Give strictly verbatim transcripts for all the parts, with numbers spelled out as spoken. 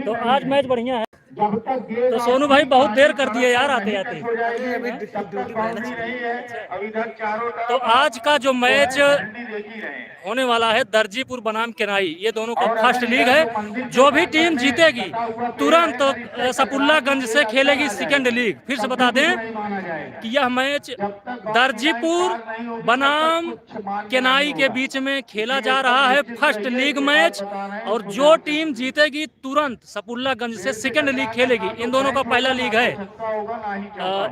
तो आज मैच बढ़िया है। तो सोनू भाई, बहुत देर कर दिए यार आते आते। तो आज का जो मैच होने वाला है दर्जीपुर बनाम केनाई, ये दोनों का फर्स्ट लीग है। जो भी टीम जीतेगी, तुरंत, अ, सपुल्लागंज से खेलेगी सेकंड लीग। फिर से बता दें कि यह मैच दर्जीपुर बनाम केनाई के बीच में खेला जा रहा है, फर्स्ट लीग मैच। और जो टीम जीतेगी, तुरंत सपुल्लागंज से सेकंड लीग खेलेगी। इन दोनों का पहला लीग है। अ,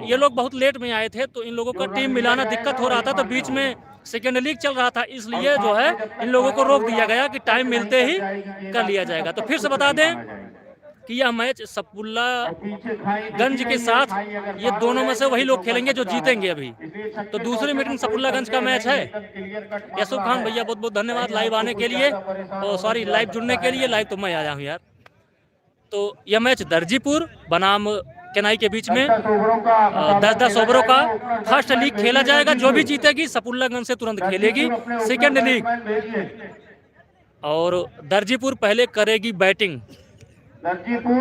ये लोग बहुत लेट में आए थे, तो इन लोगों का टीम मिलाना दिक्कत हो रहा था, तो बीच में सेकंड लीग चल रहा था, इसलिए जो है, इन लोगों को रोक दिया गया कि टाइम मिलते ही कर लिया जाएगा। तो फिर से बता दें कि यह मैच सपुल्लागंज के साथ, ये दोनों में से वही लोग खेलेंगे जो जीतेंगे अभी। तो दूसरी मीटिंग सपुल्लागंज का मैच है। यसुफ खान भैया, बहुत बहुत धन्यवाद लाइव आने के लिए, ओ सॉरी, लाइव जुड़ने के लिए। लाइव तो मैं आया हूँ यार। तो यह मैच दर्जीपुर बनाम केनाई के बीच में, अ, दस दस ओवरों का फर्स्ट लीग खेला जाएगा। जो भी जीतेगी, सपुल्लागंज से तुरंत खेलेगी सेकंड लीग। और दर्जीपुर पहले करेगी बैटिंग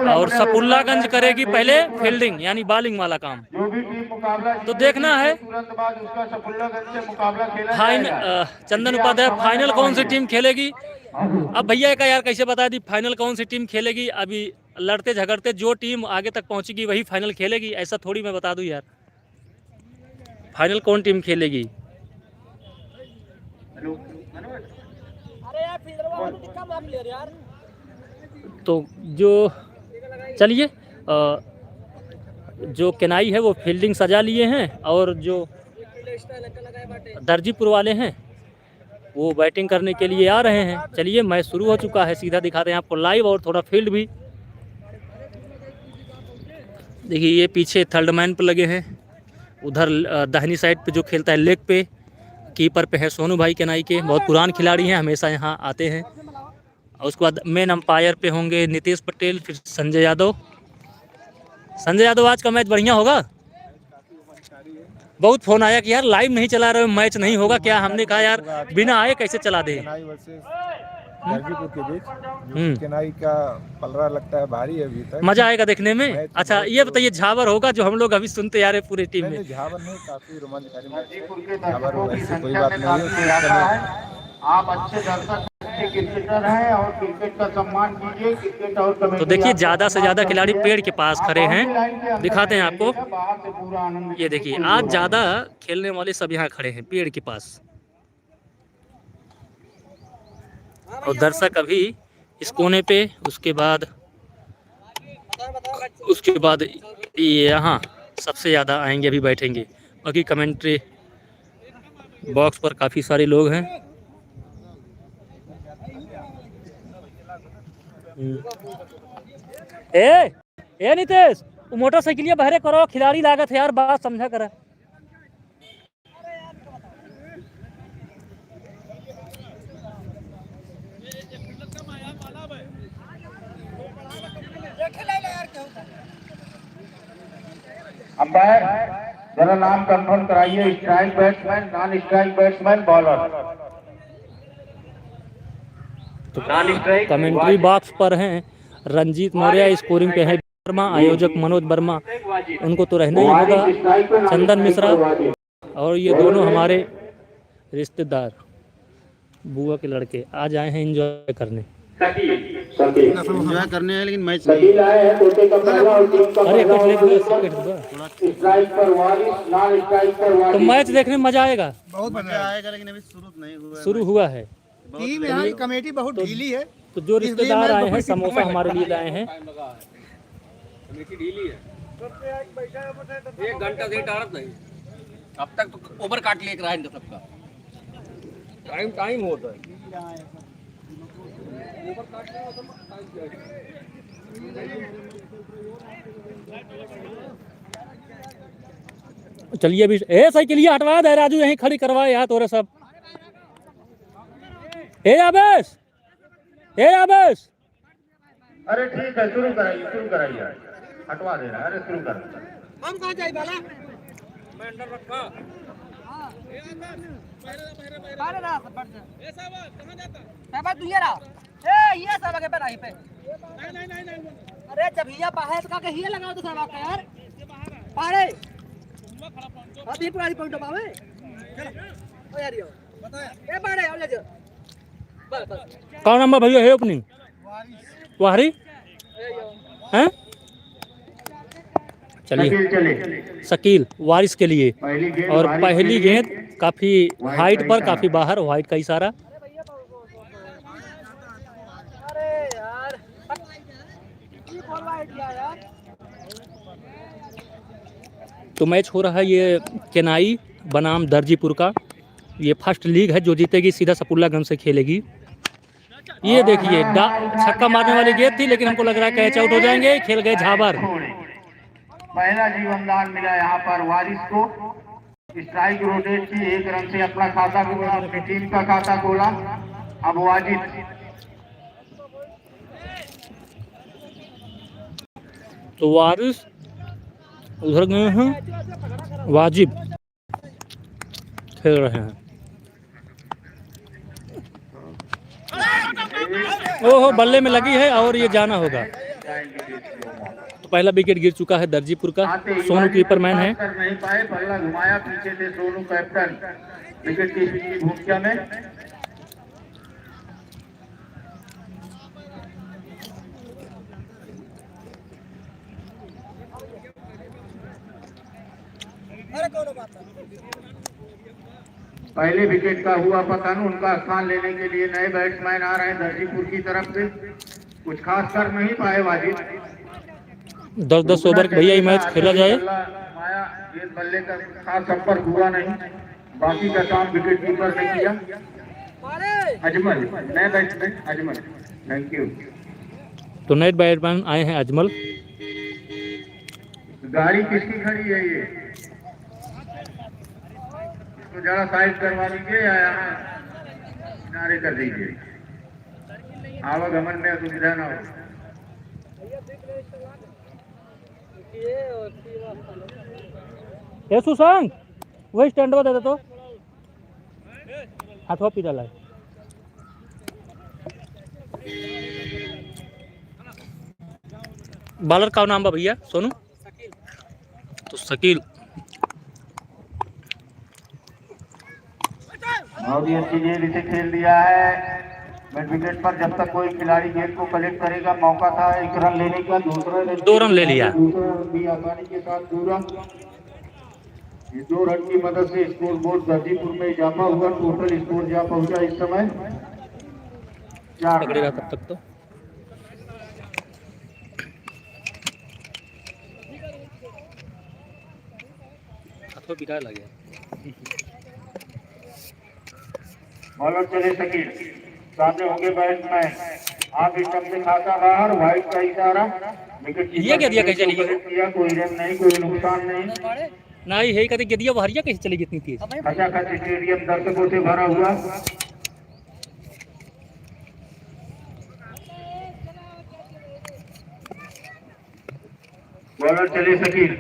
और सपुल्लागंज करेगी पहले फील्डिंग, यानी बॉलिंग वाला काम। तो देखना है फाइन-, अ, चंदन उपाध्याय, फाइनल कौन सी टीम खेलेगी? अब भैया का यार, कैसे बता दी, फाइनल कौन सी टीम खेलेगी? अभी लड़ते झगड़ते जो टीम आगे तक पहुंचेगी, वही फाइनल खेलेगी, ऐसा थोड़ी मैं बता दूं यार। फाइनल कौन टीम खेलेगी? तो जो, चलिए, अ, जो केनाई है, वो फील्डिंग सजा लिए हैं और जो दर्जीपुर वाले हैं, वो बैटिंग करने के लिए आ रहे हैं। चलिए, मैच शुरू हो चुका है, सीधा दिखाते हैं आपको लाइव और थोड़ा फील्ड भी। देखिए, ये पीछे थर्ड मैन पे लगे हैं, उधर, अ, दाहिनी साइड पे जो खेलता है लेग पे, कीपर पे है सोनू भाई केनाई के, बहुत पुरान खिलाड़ी हैं, हमेशा यहाँ आते हैं। और उसके बाद मेन अंपायर पे होंगे नीतीश पटेल, फिर संजय यादव। संजय यादव, आज का मैच बढ़िया होगा? बहुत फोन आया कि यार, लाइव नहीं चला रहे हो, मैच नहीं होगा क्या? हमने कहा, यार, बिना आए कैसे चला दे? केनाई वर्सेस गाजीपुर के बीच, जो हम्म। केनाई का पलड़ा लगता है भारी है अभी तक। मजा आएगा देखने में। मैच अच्छा, बहुत ये बताइए, झावर होगा जो हम लोग अभी सुनते आ रहे पूरे टीम नहीं, में? नहीं, झावर नहीं, काफी रोमांचकारी मैच है। झावर हो, ऐसी कोई बात नहीं है। आप अच्छे दर्शक, अच्छे क्रिकेटर हैं और क्रिकेट का सम्मान कीजिए। क्रिकेट और तो कमेटी देखिए, आपको ज्यादा से ज्यादा खिलाड़ी पेड़ के पास खड़े हैं, दिखाते हैं आपको। ये देखिए, आज ज्यादा खेलने वाले सब यहाँ खड़े हैं पेड़ के पास, और दर्शक अभी इस कोने पे, उसके बाद, उसके बाद ये यहाँ सबसे ज्यादा आएंगे, अभी बैठेंगे। बाकी कमेंट्री बॉक्स पर काफी सारे लोग हैं। हम्म। ए, ए नीतीश, वो मोटरसाइकिलिया बहरे करो, खिलाड़ी लागत है यार, बात समझा करा। अंपायर, जरा नाम कंफर्म कराइए, strike batsman, non strike batsman, bowler. तो नॉन स्ट्राइक, कमेंट्री बॉक्स पर हैं रंजीत मौर्य, स्कोरिंग पे है वर्मा, आयोजक मनोज वर्मा, उनको तो रहना ही होगा। चंदन मिश्रा, और ये दोनों हमारे रिश्तेदार, बुआ के लड़के, आज आए हैं एंजॉय करने। एंजॉय करने आए, लेकिन मैच नहीं। अरे, कुछ ले दो, सिगरेट दो। तो मैच देखने में मजा आएगा। बहुत मजा आएगा, लेकिन अभी शुरू नहीं हुआ है। शुरू हुआ है। टीम यहाँ की कमेटी बहुत ढीली है, तो जो रिश्तेदार आए हैं, समोसा हमारे लिए लाए हैं। कमेटी ढीली है। एक घंटा से टारत नहीं। अब तक तो ओवर काट लेके रहा है इनका सबका। टाइम, टाइम होता है। चलिए अभी, ए साइकिलिया हटवा दे राजू, यहीं खड़ी करवाए यार तोरे सब। ए आबेश, ए आबेश। अरे ठीक है, शुरू कराइए, शुरू कराइए। हटवा दे रहा है, अरे शुरू कर। हम कहाँ जाए बाला? मैं अंदर रखा। बाहर रहा, सब बढ़ जा। ए साहब, कहाँ जाता? साहब, तू ये रहा। ए, ये सब आगे पे रही पे। नहीं, नहीं, नहीं, नहीं। ए, जब हिया पाहे तो का कहिए लगाओ तो सरवा का यार। पाड़े। अभी पुरानी पॉइंट पावे। चलो। ओ यार यो। ए पाड़े, आओ ले जाओ। बस, बस। कौन नंबर भैया है ओपनिंग? वारिस। हैं? चलिए। शकील, चलिए। शकील, वारिस के लिए। पहली गेंद और वारिस के पहली लिए। गेंद काफी वाइड हाइट का पर, इशारा। काफी बाहर, वाइड का इशारा। अरे यार, ये बॉल वाइड गया यार। तो मैच हो रहा है ये केनाई बनाम दर्जीपुर का। ये फर्स्ट लीग है, जो जीतेगी सीधा सपुल्लागंज से खेलेगी। ये देखिए, डा-, छक्का मारने वाली गेंद थी, लेकिन हमको लग रहा है कैच आउट हो जाएंगे। खेल गए झाबर। पहला जीवनदान मिला यहाँ पर वारिस को। स्ट्राइक रोटेट की, एक रन से अपना खाता खोला, अपनी टीम का खाता खोला। अब वाजिद। तो वारिस उधर गए हैं, वाजिद खेल रहे हैं। ओहो, बल्ले में लगी है और ये जाना होगा। तो पहला विकेट गिर चुका है दर्जीपुर का। सोनू कीपर मैन है। कर नहीं पाए, बल्ला घुमाया, पीछे थे सोनू कैप्टन विकेट कीपिंग की भूमिका में। पहले विकेट का हुआ पतन, उनका स्थान लेने के लिए नए बैट्समैन आ रहे हैं दर्जीपुर की तरफ से। कुछ खास कर नहीं पाए वाजिद। दस दस ओवर के भैया ये मैच खेला जाए। बल्ला माया, गेंद बल्ले का खास संपर्क हुआ नहीं। बाकी का काम विकेट कीपर ने किया। अजमल, नए बैट्समैन अजमल। Thank you. तो नए बैट्समैन आए हैं अजमल। गाड़ी किसकी खड़ी है ये? इसको जरा साइड करवा दीजिए या यहाँ किनारे कर दीजिए, आवागमन में असुविधा ना हो। ए सुशांत, वही स्टैंडवा दे दे तो। हाथवा पीला लागे। बॉलर का नाम बा भैया? सोनू? तो शकील। बहुत ही अच्छी गेंद इसे खेल दिया है मिड विकेट पर। जब तक कोई खिलाड़ी गेंद को कलेक्ट करेगा, मौका था एक रन लेने का, दूसरा रन दो रन ले लिया। दूसरा रन भी आसानी के साथ पूरा। ये दो रन की मदद से स्कोर बोर्ड गाजीपुर में इजाफा हुआ। टोटल स्कोर जा पहुंचा इस समय चार। पकड़ेगा तब तक तो। हाथों पिटाए लगे। बॉलर चले शकील, सामने होंगे बैट्समैन। हाफ स्टंप से खाता बाहर, वाइड का इशारा। विकेट ये क्या दिया, कहीं चली गई? किया, कोई रन नहीं, कोई नुकसान नहीं। ना ही है, कहीं गिदिया बहरिया कैसे चली गई इतनी तेज? खचाखच स्टेडियम दर्शकों से भरा हुआ। बॉलर चले शकील,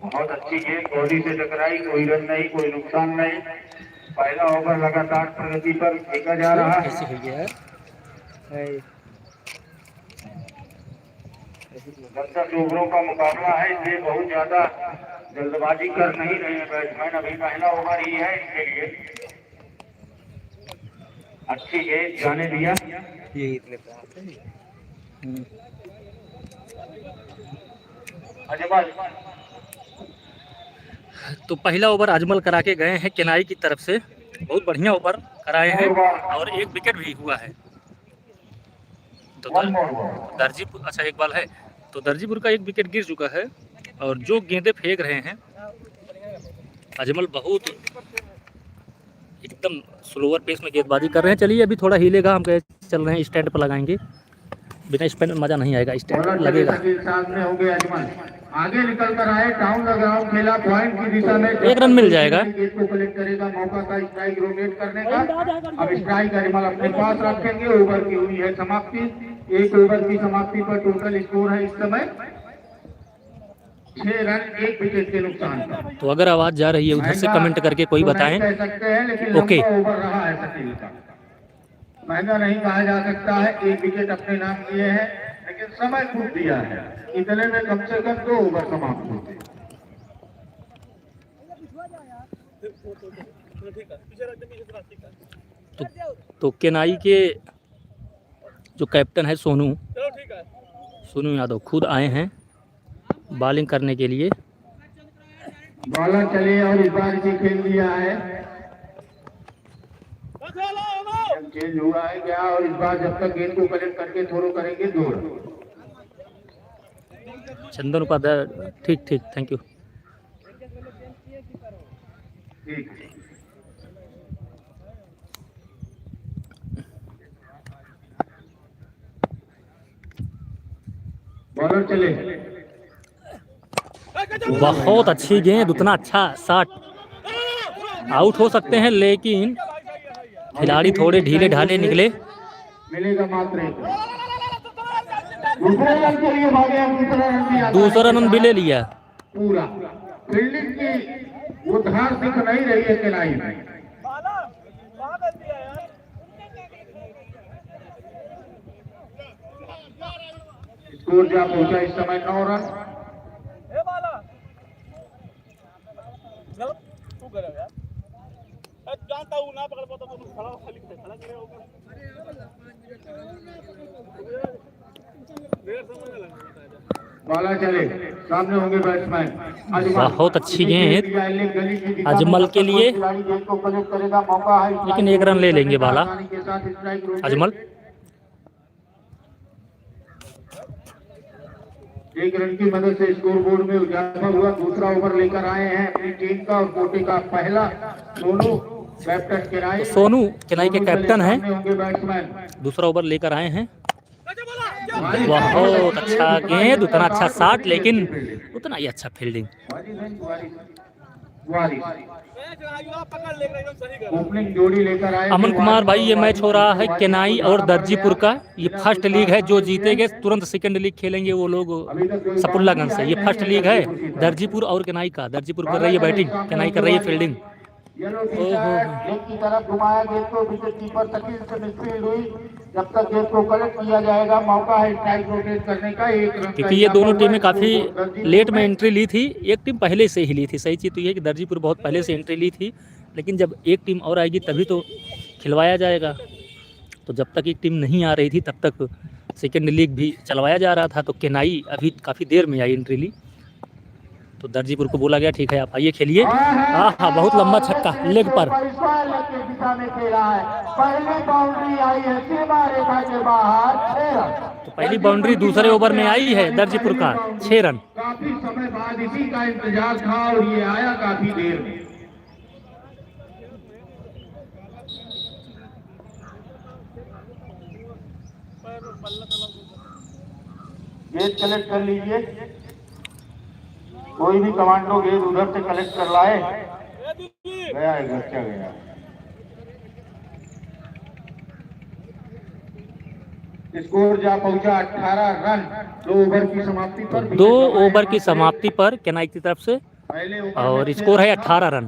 बहुत अच्छी गेंद बॉडी से टकराई, कोई रन नहीं, कोई नुकसान नहीं। पहला ओवर लगातार प्रगति पर फेंका जा रहा है। कैसे हो गया है? दस दस ओवरों का मुकाबला है, इसलिए बहुत ज्यादा जल्दबाजी कर नहीं रहे हैं बैट्समैन। अभी पहला ओवर ही है इसके लिए। अच्छी गेंद जाने दिया। ये इतने पे आते हैं। हम्म। अजमल। तो पहला ओवर अजमल करा के गए हैं केनाई की तरफ से, बहुत बढ़िया ओवर कराए हैं और एक विकेट भी हुआ है। तो दर-, दर्जीपुर, अच्छा, एक बॉल है, तो दर्जीपुर का एक विकेट गिर चुका है और जो गेंदें फेंक रहे हैं अजमल, बहुत एकदम स्लोअर पेस में गेंदबाजी कर रहे हैं। चलिए, अभी थोड़ा हिलेगा, हम कहे चल रहे हैं, स्टैंड पर लगाएंगे, बिना स्टैंड में मज़ा नहीं आएगा, स्टैंड पर लगेगा। सामने हो गए अजमल, आगे निकल कर आए, डाउन द ग्राउंड खेला, पॉइंट की दिशा में एक रन मिल जाएगा। गेंद को कलेक्ट करेगा, मौका था स्ट्राइक रोटेट करने का। अब स्ट्राइक अजमल अपने पास रखेंगे। ओवर की हुई है समाप्ति। एक ओवर की समाप्ति पर टोटल स्कोर है इस समय छह रन एक विकेट के नुकसान पर। तो अगर आवाज़ जा रही है उधर से, महंगा कमेंट करके कोई तो नहीं बताएं। कह सकते हैं, लेकिन ओके। लंबा ओवर रहा है शकील का। महंगा नहीं कहा जा सकता है, एक विकेट अपने नाम किए हैं, लेकिन समय खूब दिया है, इतने में कम से कम दो ओवर समाप्त होते। तो, तो केनाई के जो कैप्टन है सोनू, सोनू यादव खुद आए हैं बॉलिंग करने के लिए। बॉलर चले और इस बार भी खेल दिया है। चेंज हुआ है क्या? और इस बार जब तक गेंद को कलेक्ट करके थ्रो करेंगे, दो रन। चंदन उपाध्याय, ठीक, ठीक, थैंक यू। ठीक। बॉलर चले। बहुत अच्छी गेंद, उतना अच्छा शॉट। आउट हो सकते हैं, लेकिन खिलाड़ी थोड़े ढीले ढाले निकले। मिलेगा मात्र एक। दूसरे रन के लिए भागे हैं, दूसरा रन भी आता है। दूसरा रन भी ले लिया। पूरा फील्डिंग की वो धार दिख नहीं रही है केनाई में। स्कोर जा पहुंचा इस समय नौ रन। जानता हूँ ना पकड़ पाता तो खड़ा खाली खड़ा करे होगा। बाला चले, सामने होंगे बैट्समैन। अजमल। बहुत अच्छी गेंद अजमल के लिए, लेकिन एक रन ले लेंगे बाला। अजमल। एक रन की मदद से स्कोरबोर्ड में इजाफा हुआ। दूसरा ओवर लेकर आए हैं अपनी टीम का और कोटे का पहला सोनू, कैप्टन केनाई। तो सोनू केनाई के कैप्टन हैं। दूसरा ओवर लेकर आए हैं। बहुत अच्छा गेंद, उतना अच्छा शॉट, लेकिन उतना ही अच्छा फील्डिंग। अमन कुमार भाई, ये मैच हो रहा है केनाई और दर्जीपुर का। ये फर्स्ट लीग है, जो जीतेंगे तुरंत सेकंड लीग खेलेंगे वो लोग सपुल्लागंज से। ये फर्स्ट लीग है दर्जीपुर और केनाई का। दर्जीपुर कर रही है बैटिंग, केनाई कर रही है फील्डिंग। गेंद की तरफ घुमाया, गेंद को विकेट कीपर शकील से मिसफील्ड हुई। जब तक गेंद को कलेक्ट किया जाएगा, मौका है स्ट्राइक रोटेट करने का। एक रन का क्योंकि ये दोनों टीमें काफ़ी लेट में एंट्री ली थी, एक टीम पहले से ही ली थी। सही चीज़ तो ये है कि दर्जीपुर बहुत पहले से एंट्री ली थी, लेकिन जब एक टीम और आएगी तभी तो खिलवाया जाएगा। तो जब तक एक टीम नहीं आ रही थी तब तक सेकंड लीग भी चलवाया जा रहा था। तो केनाई अभी काफ़ी देर में आई, एंट्री ली। तो दर्जीपुर को बोला गया, "ठीक है, आप आइए, खेलिए।" हाँ, हाँ, बहुत लंबा छक्का लेग पर। तो पहली बाउंड्री दूसरे ओवर में आई है दर्जीपुर का, छह रन। काफी समय बाद इसी का इंतजार था और ये आया काफी देर में। गेंद कलेक्ट कर लीजिए, कोई भी कमांडो गेंद उधर से कलेक्ट कर लाए। गया है, बच्चा गया। स्कोर जा पहुंचा अठारह रन, दो ओवर की समाप्ति पर। दो ओवर की समाप्ति पर केनाई की तरफ से, और स्कोर है अठारह रन।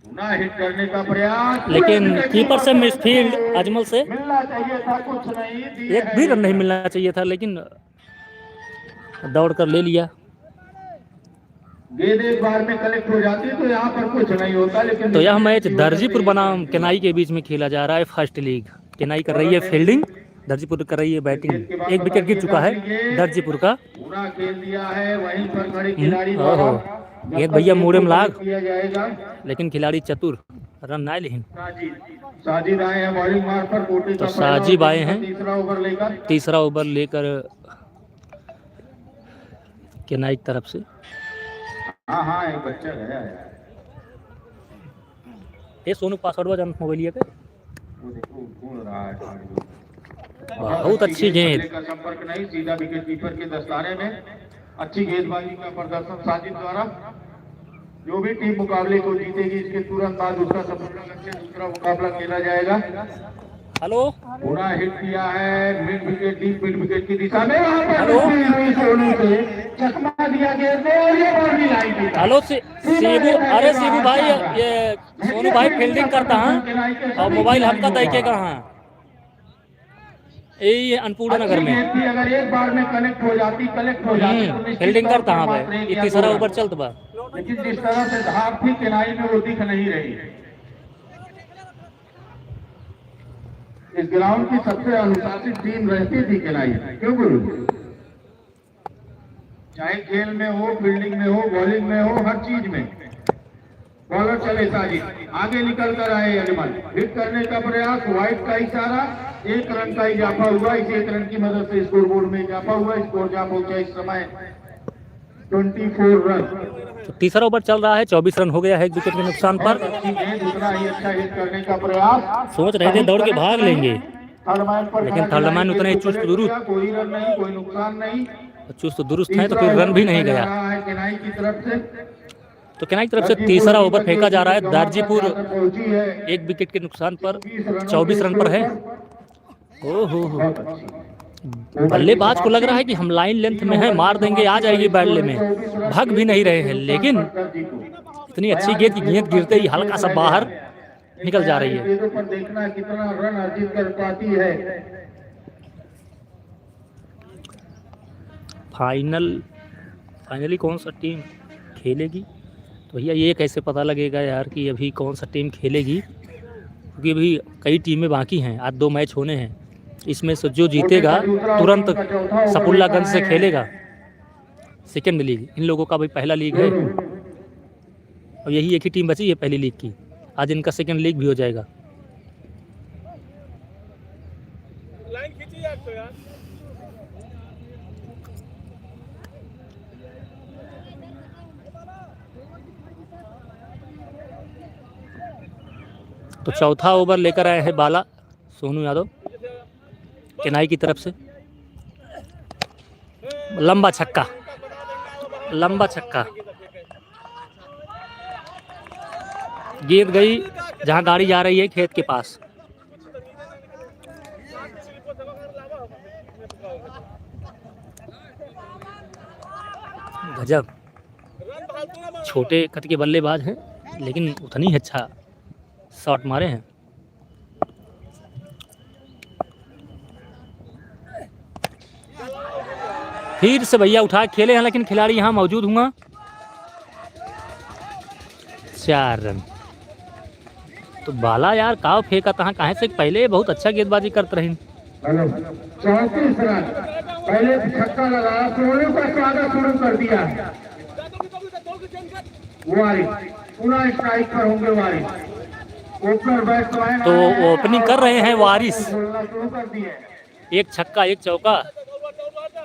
पुनः हिट करने का प्रयास, लेकिन कीपर से मिसफील्ड अजमल से। मिलना चाहिए था, कुछ नहीं, एक भी रन नहीं मिलना चाहिए था, लेकिन दौड़ कर ले लिया। गेंद एक बार में कलेक्ट हो जाती तो यहाँ पर कुछ नहीं होता, लेकिन तो यह मैच दर्जीपुर बनाम केनाई के बीच में खेला जा रहा है। फर्स्ट लीग, केनाई कर रही है फील्डिंग, दर्जीपुर कर रही है बैटिंग। एक विकेट गिर चुका है दर्जीपुर का। पूरा खेल दिया है, वहीं पर खड़े हम्म, खिलाड़ी ओहो। द्वारा एक भैया मूड़े में लाग, किया जाएगा। लेकिन खिलाड़ी चतुर, रन ना लेकिन। साजिद, साजिद आए हैं बॉलिंग मार पर, कोटे तो का पहला साजिद ओवर आए हैं। तीसरा ओवर लेकर, तीसरा ओवर लेकर केनाई की तरफ से। हाँ, हाँ, एक बच्चा गया है। ए सोनू, पासवर्ड बा जान मोबाइलिया के। वो देखो, घूम रहा है। बहुत अच्छी गेंद। का संपर्क नहीं, सीधा विकेट कीपर के दस्ताने में। अच्छी गेंदबाजी का प्रदर्शन साजिद द्वारा। जो भी टीम मुकाबले को जीतेगी, इसके तुरंत बाद उसका सफलता लक्ष्य दूसरा मुकाबला खेला जाएगा। हेलो। पूरा हिट किया है mid wicket, deep mid wicket की दिशा में। वहां पर हेलो। मिसफील्ड हुई सोनू से, चकमा दिया गेंद में और ये बाउंड्री लाइन पे। हेलो, से-, सेबू, अरे सेबू भाई, ये सोनू भाई फील्डिंग करता हाँ, और मोबाइल हमका देखे कहाँ। ए, ये अन्नपूर्णा नगर में। गेंद भी अगर एक बार में कनेक्ट हो जाती, कलेक्ट हो जाती, हम्म, तो निश्चित फील्डिंग तौर करता पर हूँ मात्र भाई। एक ये या तीसरा दो ओवर रन। चलत बा। लेकिन जिस तरह से धार थी किनाई में, वो दिख नहीं रही। इस ग्राउंड की सबसे अनुशासित टीम रहती थी किनाई, क्यों गुरु? चाहे खेल में हो, फील्डिंग में हो, बॉलिंग में हो, हर चीज में। बॉलर चले साजिद, आगे निकल कर आए अजमल, हिट करने का प्रयास, वाइड का इशारा, एक रन का इजाफा हुआ। इस एक रन की मदद से स्कोरबोर्ड में इजाफा हुआ। स्कोर जहां पहुंचा इस समय ट्वेंटी फोर रन। तो तीसरा ओवर चल रहा है, चौबीस रन हो गया है एक विकेट के नुकसान पर। बहुत अच्छी गेंद, उतना ही अच्छा हिट करने का प्रयास। सोच रहे थे दौड़ के भाग लेंगे, थर्ड मैन पर लेकिन कड़ा थर्ड मैन उतने चुस्त दुरुस्त। कोई रन नहीं, कोई नुकसान नहीं। चुस्त दुरुस्त है तो फिर रन भी नहीं गया। किनाई की तरफ से तो किनाई की तरफ से तीसरा ओवर फेंका जा रहा है। दारजीपुर एक विकेट के नुकसान पर चौबीस रन पर है। ओहो हो। बल्लेबाज को लग रहा है कि हम लाइन लेंथ में हैं, मार देंगे, आ जाएगी बैडले में। भग भी नहीं रहे हैं, लेकिन इतनी अच्छी गेंद की गेंद गिरते ही हल्का सा बाहर निकल जा रही है। गेंदों पर देखना कितना रन अर्जित कर पाती है। फाइनल, फाइनली कौन सा टीम खेलेगी? तो भैया, ये कैसे पता लगेगा यार कि अभी कौन सा टीम खेलेगी, क्योंकि अभी कई टीमें बाकी हैं, आज दो मैच होने हैं। इसमें से जो जीतेगा, तुरंत सपुल्लागंज से खेलेगा सेकेंड लीग। इन लोगों का भी पहला लीग है। अब यही एक ही टीम बची है पहली लीग की, आज इनका सेकेंड लीग भी हो जाएगा। लाइन खींचिए यार, तो यार। तो चौथा ओवर लेकर आए हैं बाला सोनू यादव किनाई की तरफ से। लंबा छक्का, लंबा छक्का। गेंद गई जहां गाड़ी जा रही है, खेत के पास। गजब, छोटे कद के बल्लेबाज हैं, लेकिन उतनी ही अच्छा शॉट मारे हैं। फिर से भैया उठा के खेले हैं, लेकिन खिलाड़ी यहाँ मौजूद हुआ। चार रन। तो बाला यार, काव फेंका तहाँ, काहे से पहले बहुत अच्छा गेंदबाजी करत रही। हेलो, चौंतीस रन। पहले छक्का लगाया, सोनू का स्वागत शुरू कर दिया है। वारिस, पूरा स्ट्राइक पर होंगे वारिस। ओपनर बैट्समैन तो आए हैं ओपनिंग कर रहे हैं वारिस। बोलना शुरू कर दिए। एक छक्का, एक चौका,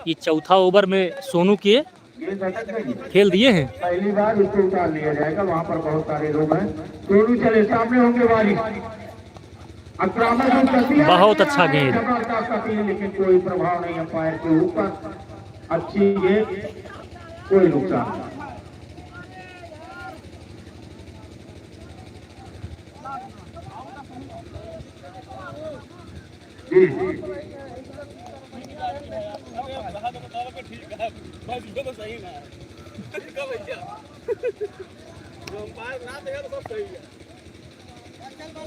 ये चौथा ओवर में सोनू के गेंद अटक गई। खेल दिए हैं। पहली बार उसको उतार लिया जाएगा, वहां पर बहुत सारे लोग हैं। सोनू चले, सामने होंगे वारिस। आक्रामक रूप से दिया। बहुत अच्छा गेंद। जबरदस्त अपील, लेकिन कोई प्रभाव नहीं अंपायर के ऊपर। अच्छी गेंद, कोई नुकसान नहीं। जी।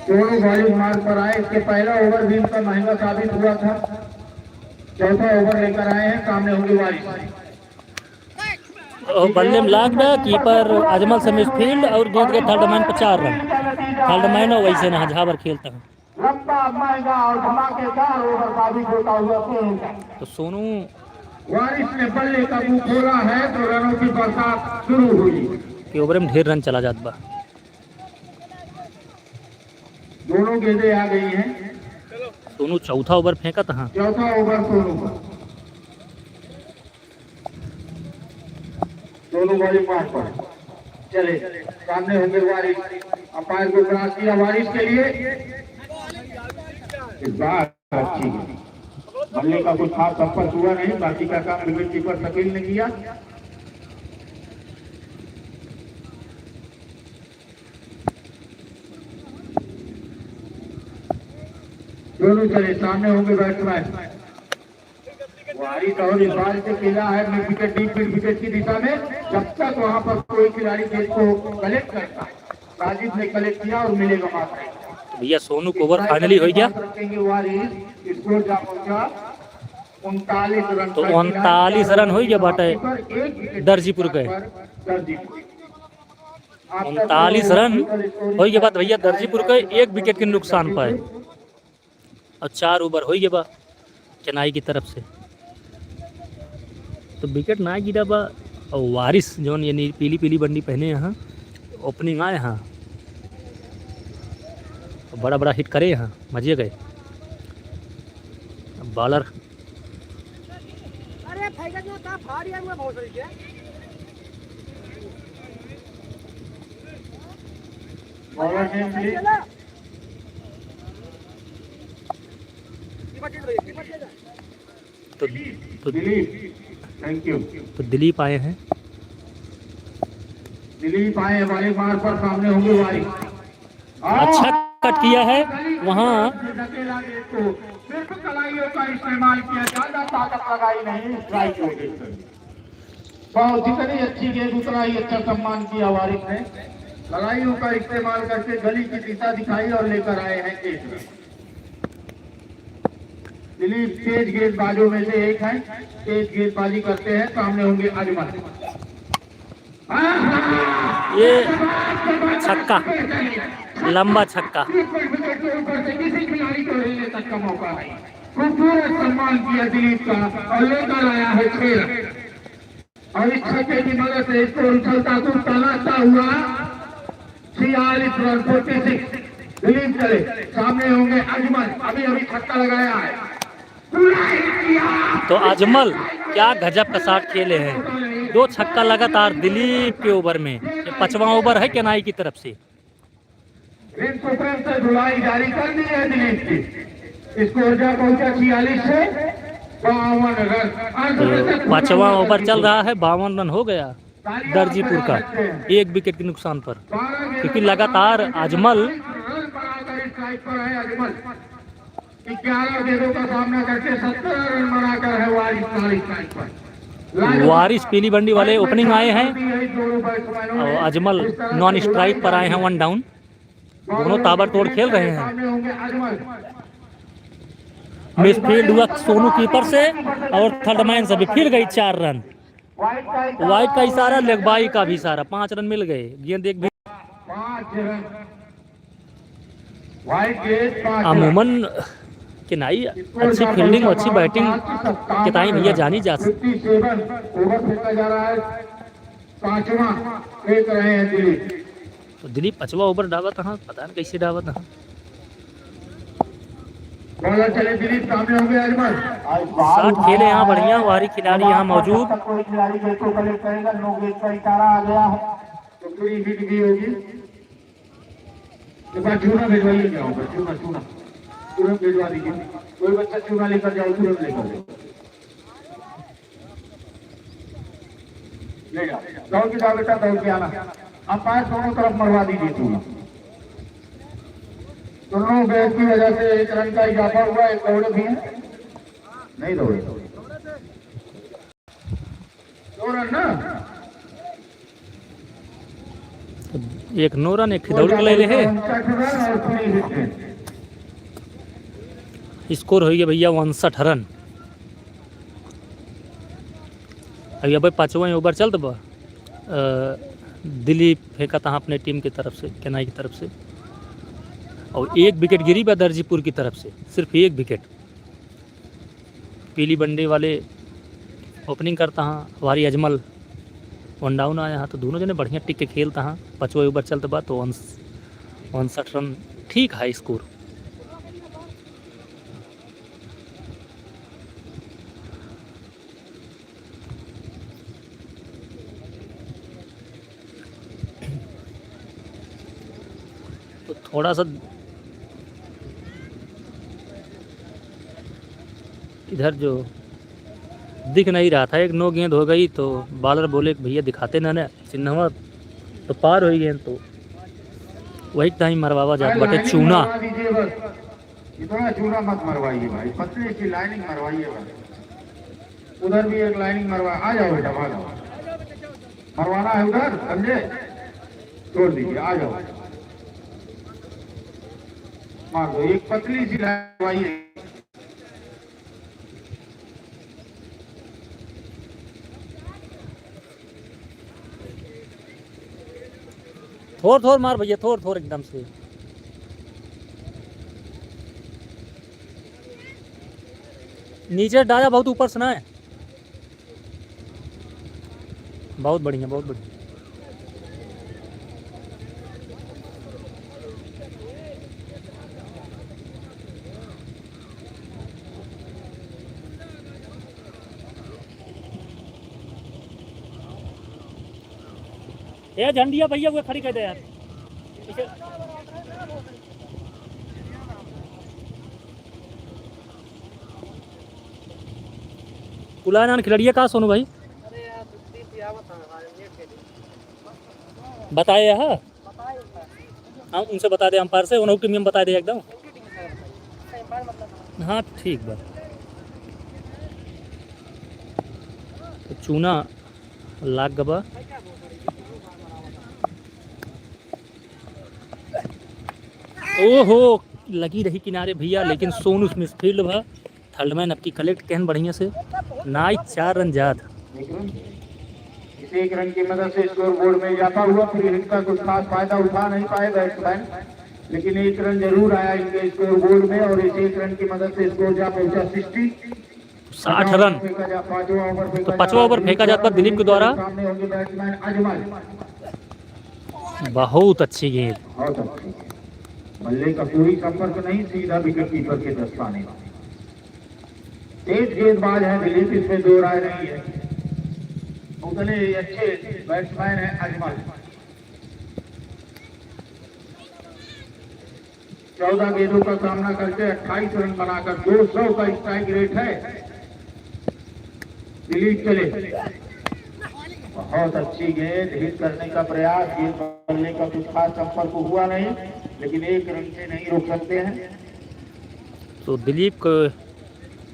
दोनों वारिस मार्ग पर आए, इसके पहला ओवर भी इनका महंगा साबित हुआ था। चौथा ओवर लेकर आए हैं, सामने होंगे वारिस। ओ, बल्ले में लाग गया, कीपर अजमल से मिसफील्ड और गेंद के थर्ड मैन पर चार रन। थर्ड मैन हो वैसे ना, झाबर खेलता है। लंबा, महंगा और धमाकेदार ओवर साबित होता हुआ पेश। तो सोनू वारिस ने बल्ले का मुंह खोला है तो रनों की बरसात शुरू हुई। के ओवर में ढेर रन चला जात बा। दोनों गेंदें आ गई हैं। सोनू चौथा ओवर फेंकत हाँ। चौथा ओवर सोनू का। दोनों बॉलिंग मार्ग पर चले, सामने होंगे वारिस। अंपायर को क्रॉस किया वारिस के लिए। इस बार अच्छी गेंद। बल्ले का कुछ खास संपर्क हुआ नहीं, बाकी का काम विकेट कीपर शकील ने किया। दोनों चले, सामने होंगे बैट्समैन। वारिस और इस बार से खेला है mid wicket, deep mid wicket की दिशा में। जब तक वहां पर कोई खिलाड़ी गेंद को कलेक्ट करता है, साजिद ने कलेक्ट किया और मिलेगा मात्र एक। भैया, सोनू के over finally होइ गया। तो उनतालीस run होइ गया बाटे दर्जीपुर के। उनतालीस run होइ गया बाटे भैया दर्जीपुर के, एक wicket के नुकसान पाए। और चार over होइ गया बा चेन्नई की तरफ से। तो wicket ना गिरा बा। और वारिस जौन यानी पीली पीली बंडी पहने हैं, opening आए हैं, बड़ा बड़ा hit करे हैं, मजे गए। Bowler अरे, फैगत में का फाड़ यार, मैं बहुत सही किया। Bowler ने भी ये बचे तो, ये बचे तो। तो, तो दिलीप, thank you। तो दिलीप आए हैं। दिलीप आए हैं, वाली मार पर सामने होंगे वारी। अच्छा cut किया है वहाँ। सिर्फ कलाइयों का इस्तेमाल किया, ज्यादा ताकत लगाई नहीं, strike हो गई। बहुत, जितनी अच्छी गेंद उतना ही अच्छा सम्मान किया वारिस ने। कलाइयों का इस्तेमाल करके गली की दिशा दिखाई और लेकर आए हैं एक run। दिलीप तेज गेंदबाजों में से एक हैं, तेज गेंदबाजी करते हैं। सामने होंगे अजमल। ये छक्का, लंबा छक्का। खूबसूरत सम्मान किया दिलीप का और लेकर आया है छह run। और इस छक्के की मदद से score उछलता कूदता नाचता हुआ छियालीस run, forty six। दिलीप चले, सामने होंगे अजमल, अभी अभी छक्का लगाया है। तो अजमल क्या गजब का shot खेले हैं, दो छक्का लगातार दिलीप के over में। ये पांचवा over है चेन्नई की तरफ से। Rim to frame से धुलाई जारी कर दी है दिलीप की। Score जा पहुंचा छियालीस से बावन run। तो पांचवा over चल रहा है, बावन run हो गया दर्जीपुर का, एक wicket के नुकसान पर, क्योंकि लगातार अजमल ग्यारह गेंदों का सामना करके सत्रह run बनाकर है वारिस नाली strike पर। वारिस पीली बंडी वाले opening आए हैं और अजमल non strike पर आए हैं, one down। दोनों ताबड़तोड़ खेल रहे हैं। Miss field हुआ सोनू keeper से और third man से भी फिर गई चार run। Wide का इशारा, leg bye का भी इशारा, पाँच run मिल गए। गेंद एक भी। अमूमन चेन्नई अच्छी fielding और अच्छी batting के ताई भैया जानी जा सकती। पांचवा फेंक रहे हैं दिलीप। तो दिलीप पांचवा over डावत हा, पता नहीं कैसे डावत हा। Bowler चले दिलीप, सामने हो गया अजमल। Shot खेले यहाँ बढ़िया, वारी खिलाड़ी यहाँ मौजूद। कोई खिलाड़ी गेंद को collect करेगा, no गेंद का इशारा आ गया है। तो free hit भी होगी। एक बार चूना भिजवाइए, क्या होगा? चूना, चूना। तुरंत भिजवा दीजिए। कोई बच्चा चूना लेकर जाओ, तुरंत लेकर जाओ। ले जाओ। दौड़ के जाओ बेटा, दौड़ के आना। Umpire दोनों तरफ मरवा दीजिए चूना। दोनों गेंद की वजह से एक run का इजाफा हुआ, एक दौड़े भी हैं। नहीं दौड़े। दो run ना? एक no run, एक दौड़ के ले ले है। Score हो गया भैया उनसठ run। अभी अब पाँचवा over चलत बा। अ, दिलीप फेंकत हा अपने team की तरफ से, चेन्नई की तरफ से, और एक wicket गिरी बा दर्जीपुर की तरफ से, सिर्फ एक wicket। पीली बंडी वाले opening करत हा, वारी अजमल one down आया हा, तो दोनों जने बढ़िया टिक के खेलत हा। पाँचवा over चलत बा, तो उनस-, उनसठ run ठीक है score। तो थोड़ा सा इधर जो दिख नहीं रहा था, एक no गेंद हो गई, तो bowler बोले कि भैया दिखाते ना, ना चिन्हवा तो पार हो गेंद, तो वही टाइम मरवावा जात बाटे चूना। इतना चूना मत मरवाइए भाई, पतली सी lining मरवाइए भाई। उधर भी एक lining मरवा, आ जाओ बेटा, आ जाओ। मरवाना है उधर, समझे? छोड़ दीजिए, आ जाओ। मार दो, एक पतली सी लाइन भाई। थोर थोर मार भैया, थोर थोर एकदम से। नीचे डाला बहुत ऊपर से ना है। बहुत बढ़िया, बहुत बढ़िया। ए झंडिया भैया, वो खड़ी कर दे यार। इसे पुलानान खिलड़िया का सोनू भाई? बताए है? हाँ, उनसे बता दे, अंपायर से, उन्हों टीम में बता दे एकदम। हाँ, ठीक बा। तो चूना लाग गबा। ओहो, लगी रही किनारे भैया, लेकिन सोनू मिसफील्ड भा। थर्ड मैन अब की कलेक्ट कहन बढ़िया से। नाइस, चार रन जात। इस एक रन की मदद से स्कोर बोर्ड में इजाफा हुआ। फिर इनका कुछ खास फायदा उठा नहीं पाए बैट्समैन, लेकिन एक रन जरूर आया इनके स्कोर बोर्ड में और इस एक रन की मदद से स्कोर जा पहुंचा सिक्सटी। साठ रन। तो पांचवा ओवर फेंका जाता दिलीप के द्वारा। सामने होंगे बैट्समैन अजमल। बहुत अच्छी गेंद। बहुत अच्छी। बल्ले का कोई संपर्क नहीं, सीधा विकेट कीपर के दस्ताने। तेज गेंदबाज हैं दिलीप, इसमें दो राय नहीं है। उतने ही अच्छे बैट्समैन हैं अजमल। चौदह गेंदों का सामना करके अट्ठाईस रन बनाकर दो सौ का स्ट्राइक रेट है। दिलीप चले, बहुत अच्छी गेंद, हिट करने का प्रयास, गेंद पकड़ने का कुछ खास संपर्क हुआ नहीं, लेकिन एक रन से नहीं रोक सकते हैं। तो दिलीप को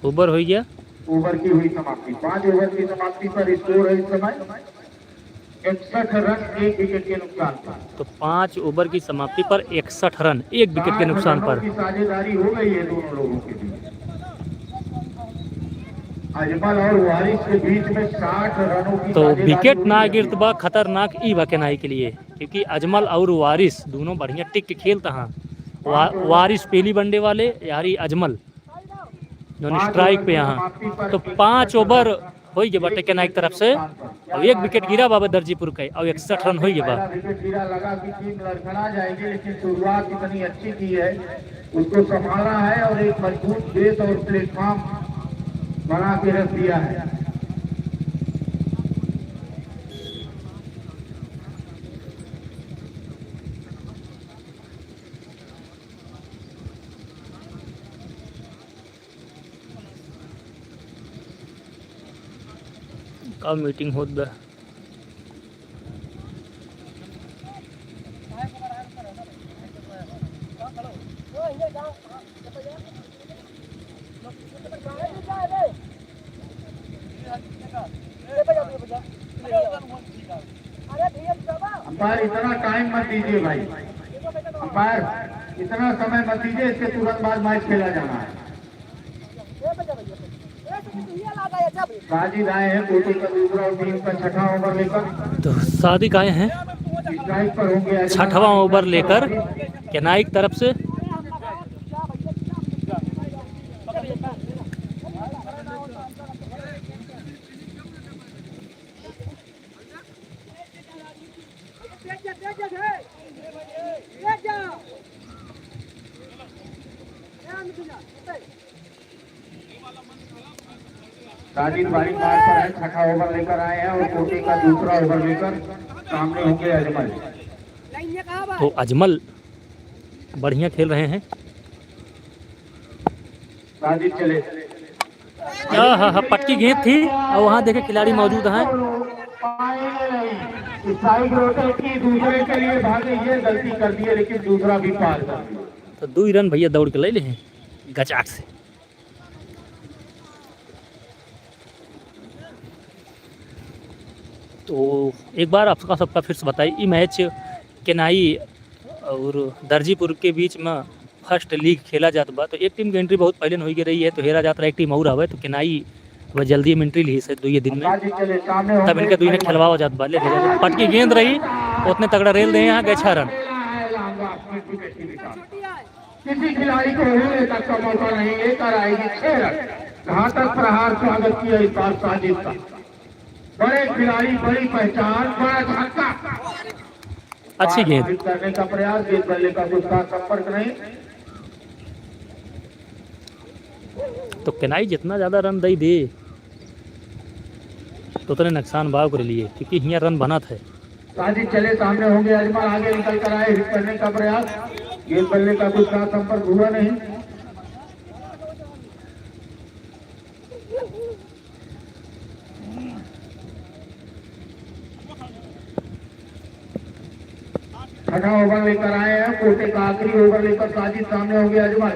ओवर हो गया। ओवर की हुई समाप्ति, पाँच ओवर की समाप्ति पर स्कोर है इस समय इकसठ रन एक विकेट के नुकसान पर। तो पाँच ओवर की समाप्ति पर इकसठ रन एक विकेट के नुकसान पर। साझेदारी हो गई है दोनों लोगों के बीच। अजमल और वारिस के बीच में साठ रनों की तो साझेदारी विकेट हो ना गई है। गिरत बा, खतरनाक ई बा केनाई के लिए, क्योंकि अजमल और वारिस दोनों बढ़िया टिक के खेलता हैं। वा-, वारिस पहली वनडे वाले, यारी अजमल जौन स्ट्राइक पे यहाँ। तो पाँच ओवर होई गए बाटे केनाई की तरफ से, और एक विकेट गिरा बाबा दर्जीपुर के, और इकसठ रन होई गए बा। पहला विकेट गिरा, लगा कि टीम लड़खड़ा जाएगी, लेकिन शुरुआत इतनी अच्छी की है, उसको संभाला है और एक मजबूत बेस और प्लेटफॉर्म बना के रख दिया है। का मीटिंग होत बा? अंपायर, इतना टाइम मत दीजिए भाई, अंपायर, इतना समय मत दीजिए, इसके तुरंत बाद मैच खेला जाना है। साजिद आए हैं कोटे का दूसरा और टीम का छठा ओवर लेकर। तो साजिद आए हैं स्ट्राइक पर होंगे अजमल। छठवां ओवर लेकर केनाई की तरफ से। साजिद बारी मार पर है, छठा ओवर लेकर आए हैं और कोटे का दूसरा ओवर लेकर सामने होंगे अजमल। तो अजमल बढ़िया खेल रहे हैं। साजिद चले। हाँ, हाँ, हाँ, पटकी गेंद थी और वहाँ देखे खिलाड़ी मौजूद हैं। स्ट्राइक रोटेट की, दूसरे के लिए भागे, ये गलती कर दी है, लेकिन दूसरा भी पार कर दिया। तो दो ही रन भैया दौड़ के ले ले हैं गचाक से। तो एक बार आपका सबका फिर से बताई, ई मैच केनाई और दर्जीपुर के बीच में फर्स्ट लीग खेला जात बा, तो एक टीम के एंट्री बहुत पहले होइ गई रही है, तो हेरा जात रहा एक टीम और आवे, तो केनाई अब जल्दी में एंट्री ली से दुइये दिन में, तब इनके दुइये खेलवावा जात बा। ले, ले, ले, पटकी गेंद रही, उतने तगड़ा रेल दे, यहाँ गए छह रन। किसी खिलाड़ी को भी लेकर का मौका नहीं, लेकर आएगी छह रन। घातक प्रहार स्वागत किया इस बार साजिद का। बड़े खिलाड़ी, बड़ी पहचान, बड़ा छक्का। अच्छी गेंद। बाधित करने का प्रयास, गेंद बल्ले का कुछ खास संपर्क नहीं। तो केनाई जितना ज्यादा रन दई दे, तो उतने नुकसान बा ओकरे लिए, क्योंकि हियाँ रन बनत है। साजिद चले सामने होंगे, अजमल आगे निकल कर आए, हिट करने का प्रयास, गेंद बल्ले का कुछ खास संपर्क हुआ नहीं। छठा ओवर लेकर आए हैं, कोटे का आखिरी ओवर लेकर साजिद सामने होंगे, अजमल।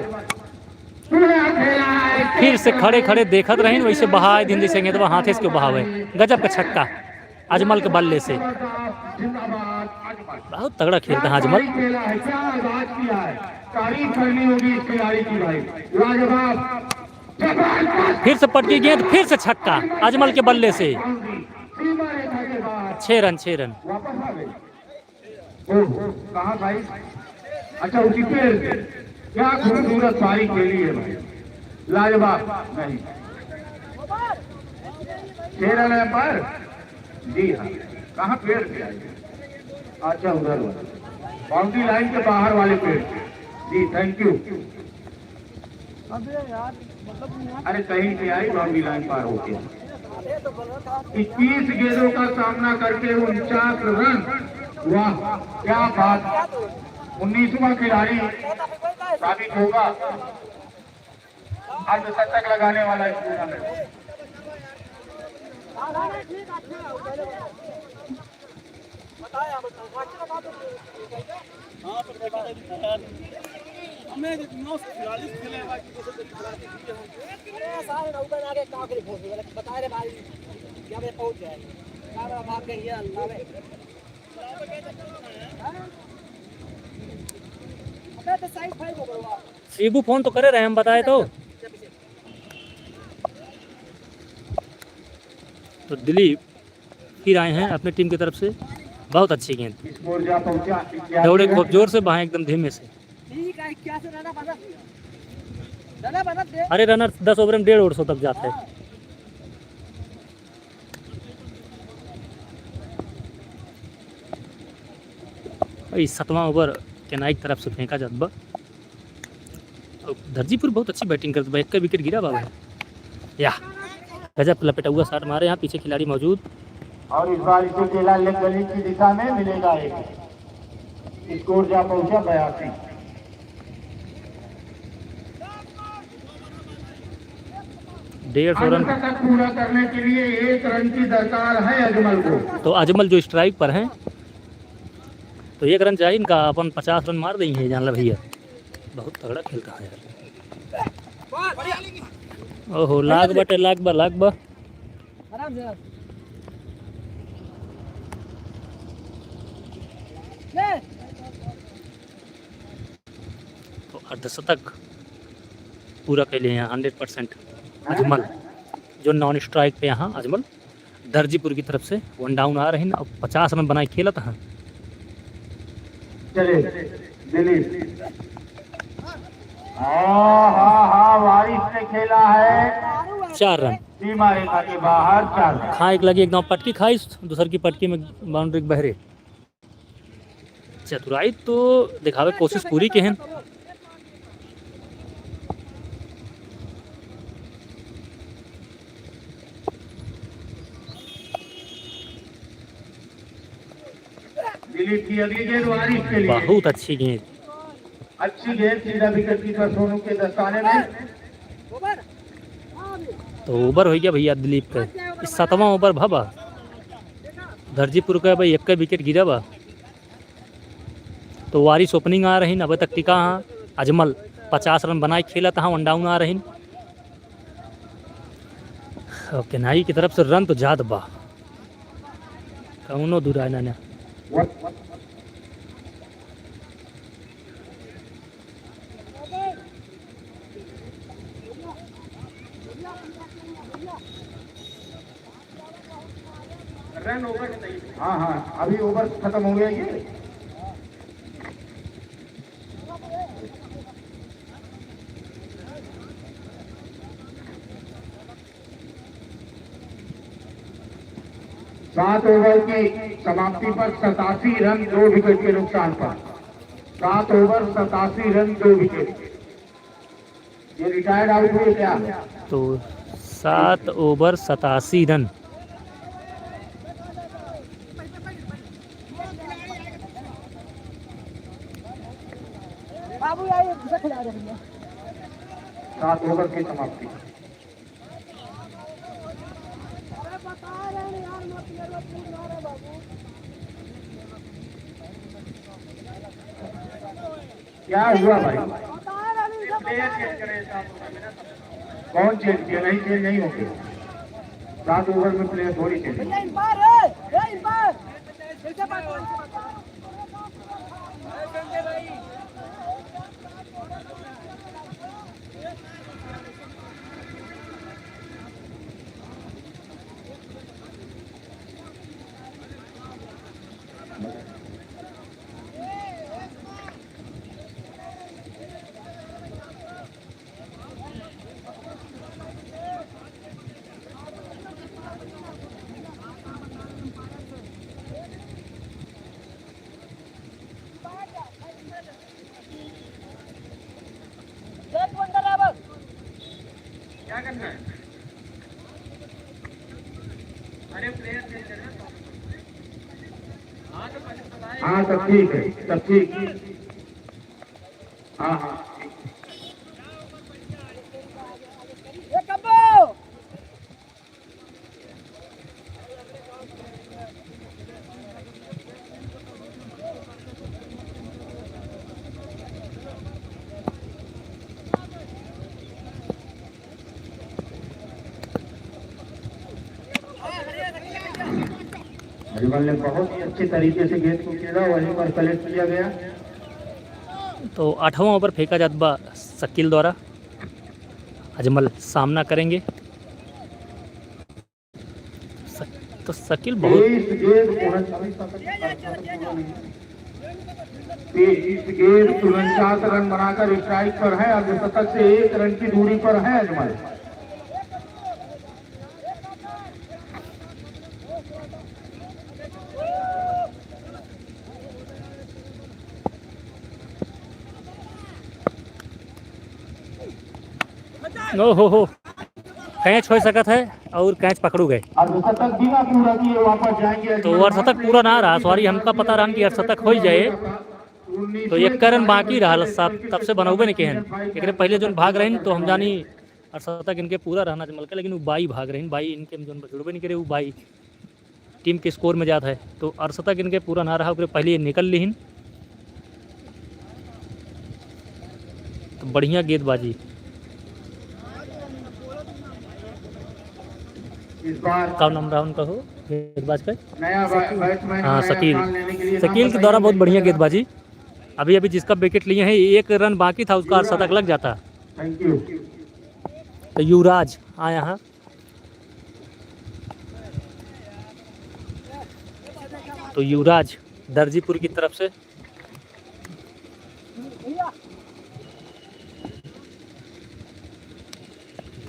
पूरा खेला है। फिर से खड़े खड़े देखत रहिन, वैसे बहाए दिन जैसे गेंदवा हाथे से क्यों बहावे। गजब का छक्का अजमल के बल्ले से। जिंदाबाद अजमल। बहुत तगड़ा खेलता है अजमल। खेला है, क्या आगाज किया है। तारीफ करनी होगी इस खिलाड़ी की भाई, लाजवाब। फिर से पटकी गेंद, फिर से छक्का अजमल के बल्ले से। छह रन, छह रन। वापस आ गए। ओह, कहाँ भाई? अच्छा, उसी पेड़ पे। क्या खूबसूरत पारी खेली है भाई, लाजवाब। नहीं, छह रन है पर। जी हाँ, कहाँ पेड़ पे आई? अच्छा, उधर वाले, बाउंड्री लाइन के बाहर वाले पेड़ पे। जी, थैंक यू। अबे यार, मतलब यहाँ अरे, कहीं से आई बाउंड्री लाइन पार होके। इक्कीस गेंदों का सामना करके उनचास रन। वाह, क्या बात। उन्नीसवाँ खिलाड़ी साबित होगा अर्धशतक लगाने वाला इस टूर्नामेंट। हाँ, तो देखा था, अभी तैयार नहीं। हमें नौ सौ छियालीस खेले हैं, बाकी दो सौ करीब खिला दीजिए हम। ए, सारे नौकर आके का करे फोन से, बता रहे भाई, क्या बजे पहुंच जाए? क्या बड़ा भाग गई है, अल्लाह में। हाँ? अबे तो साइड फाइव हो गया। शिबू फोन तो करे रहे, हम बताए तो। तो दिलीप फिर आए हैं अपने टीम की तरफ से। बहुत अच्छी गेंद। दौड़े खूब जोर से, बहाए एकदम धीमे से। अरे रनर दस ओवर में डेढ़ ओवर सौ तक जाता है। ई सतवां ओवर केनाई की तरफ से फेंका जात बा। और दर्जीपुर बहुत अच्छी बैटिंग करत बा, एक विकेट गिरा बा भाई। या गजब लपेटौआ शॉट मारे, यहाँ पीछे खिलाड़ी मौजूद। और इस बार इसे केला लेग गली की दिशा में मिलेगा एक। स्कोर जा पहुंचा बयासी। डेढ़ सौ रन। अर्धशतक पूरा करने के लिए एक रन की दरकार है अजमल को। तो अजमल जो स्ट्राइक पर हैं, तो एक रन चाहिए इनका, अपन पचास रन मार देंगे, जान ला भैया। बहुत तगड़ा खेलता है यार। ओहो, लाग बटे, लाग बा, लाग बा। आराम से। ले। तो अर्धशतक पूरा कैले हैं हंड्रेड परसेंट अजमल, जो नॉन स्ट्राइक पे यहाँ अजमल दर्जीपुर की तरफ से वन डाउन आ रहे हैं, अब पचास रन बनाए खेलत हैं। चले, दिलीप। हाँ, हाँ, हाँ, वारिस ने खेला है। चार रन। सीमा रेखा के बाहर चार रन। खाए के लगी एकदम पटकी खाइस, दूसर की पटकी में बाउंड्री के बहरे। चतुराई तो दिखावे कोशिश पूरी के हैं। दिलीप की अगली गेंद वारिस के लिए। बहुत अच्छी गेंद। अच्छी गेंद सीधा विकेट कीपर सोनू के दस्ताने में। तो ओवर हो गया भैया दिलीप के, ई सतवां ओवर भवा। दर्जीपुर का भाई एक विकेट गिरा बा। तो वारिस ओपनिंग आ रही, अबे तक टिका हाँ। अजमल पचास रन बनाए खेलत हाँ, वन डाउन आ रही। अब केनाई की तरफ से रन तो जात बा, कौनो दू राय ना। ना। What? What? हाँ, हाँ, अभी ओवर खत्म हो गया ये। सात ओवर की समाप्ति पर सतासी रन, दो विकेट के नुकसान पर। सात ओवर, सतासी रन, दो विकेट। ये रिटायर्ड आउट हुए क्या? तो सात ओवर, सतासी रन। बाबू यार, ये घुसा खिला दे भैया। सात ओवर की समाप्ति। अरे बता रहे हैं यार, मत ये मत मारो बाबू। क्या हुआ भाई? कौन चेंज किया? नहीं, चेंज नहीं होंगे। सात ओवर में प्लेयर थोड़ी चेंज होंगे। क्या करना है? अरे प्लेयर चेंज करना है। हाँ, तो ठीक है, तब ठीक। हाँ, हाँ, ठीक। अजमल ने बहुत ही अच्छे तरीके से गेंद को खेला, वहीं पर कलेक्ट किया गया। तो आठवां ओवर फेंका जात बा शकील द्वारा। अजमल सामना करेंगे। स-, तो शकील बहुत तेईस गेंद उनचास, तेईस गेंद उनचास रन बनाकर स्ट्राइक पर है, अर्धशतक से एक रन की दूरी पर है अजमल। ओ हो हो, कैच हो सकत है और कैच पकड़ू गए। अर्धशतक बिना पूरा किए वापस जाएंगे। तो अर्धशतक पूरा ना रहा, सॉरी, हमका पता रहन कि अर्धशतक हो ही जाए, तो एक रन बाकी रहा साहब, तब से बनौबे नहीं केहन। एकरे पहले जोन भाग रहन तो हम जानी अर्धशतक इनके पूरा रहना अजमल के, लेकिन वो बाई भाग रहन, बाई इनके जोन जुड़बे नहीं करे, वो बाई टीम के स्कोर में जात है, तो अर्धशतक इनके पूरा ना रहा, ओकरे पहले ये निकल लिहिन। तो बढ़िया गेंदबाजी। इस बार का नाम रहा उनका हो गेंदबाज पे? नया बै-, बैट्समैन हाँ, नया शकील। स्थान लेने के लिए शकील के द्वारा बहुत बढ़िया गेंदबाजी। अभी, अभी जिसका विकेट लिए हैं, एक रन बाकी था, उसका अर्धशतक लग जाता। Thank you. तो युवराज आया है। तो युवराज दर्जीपुर की तरफ से।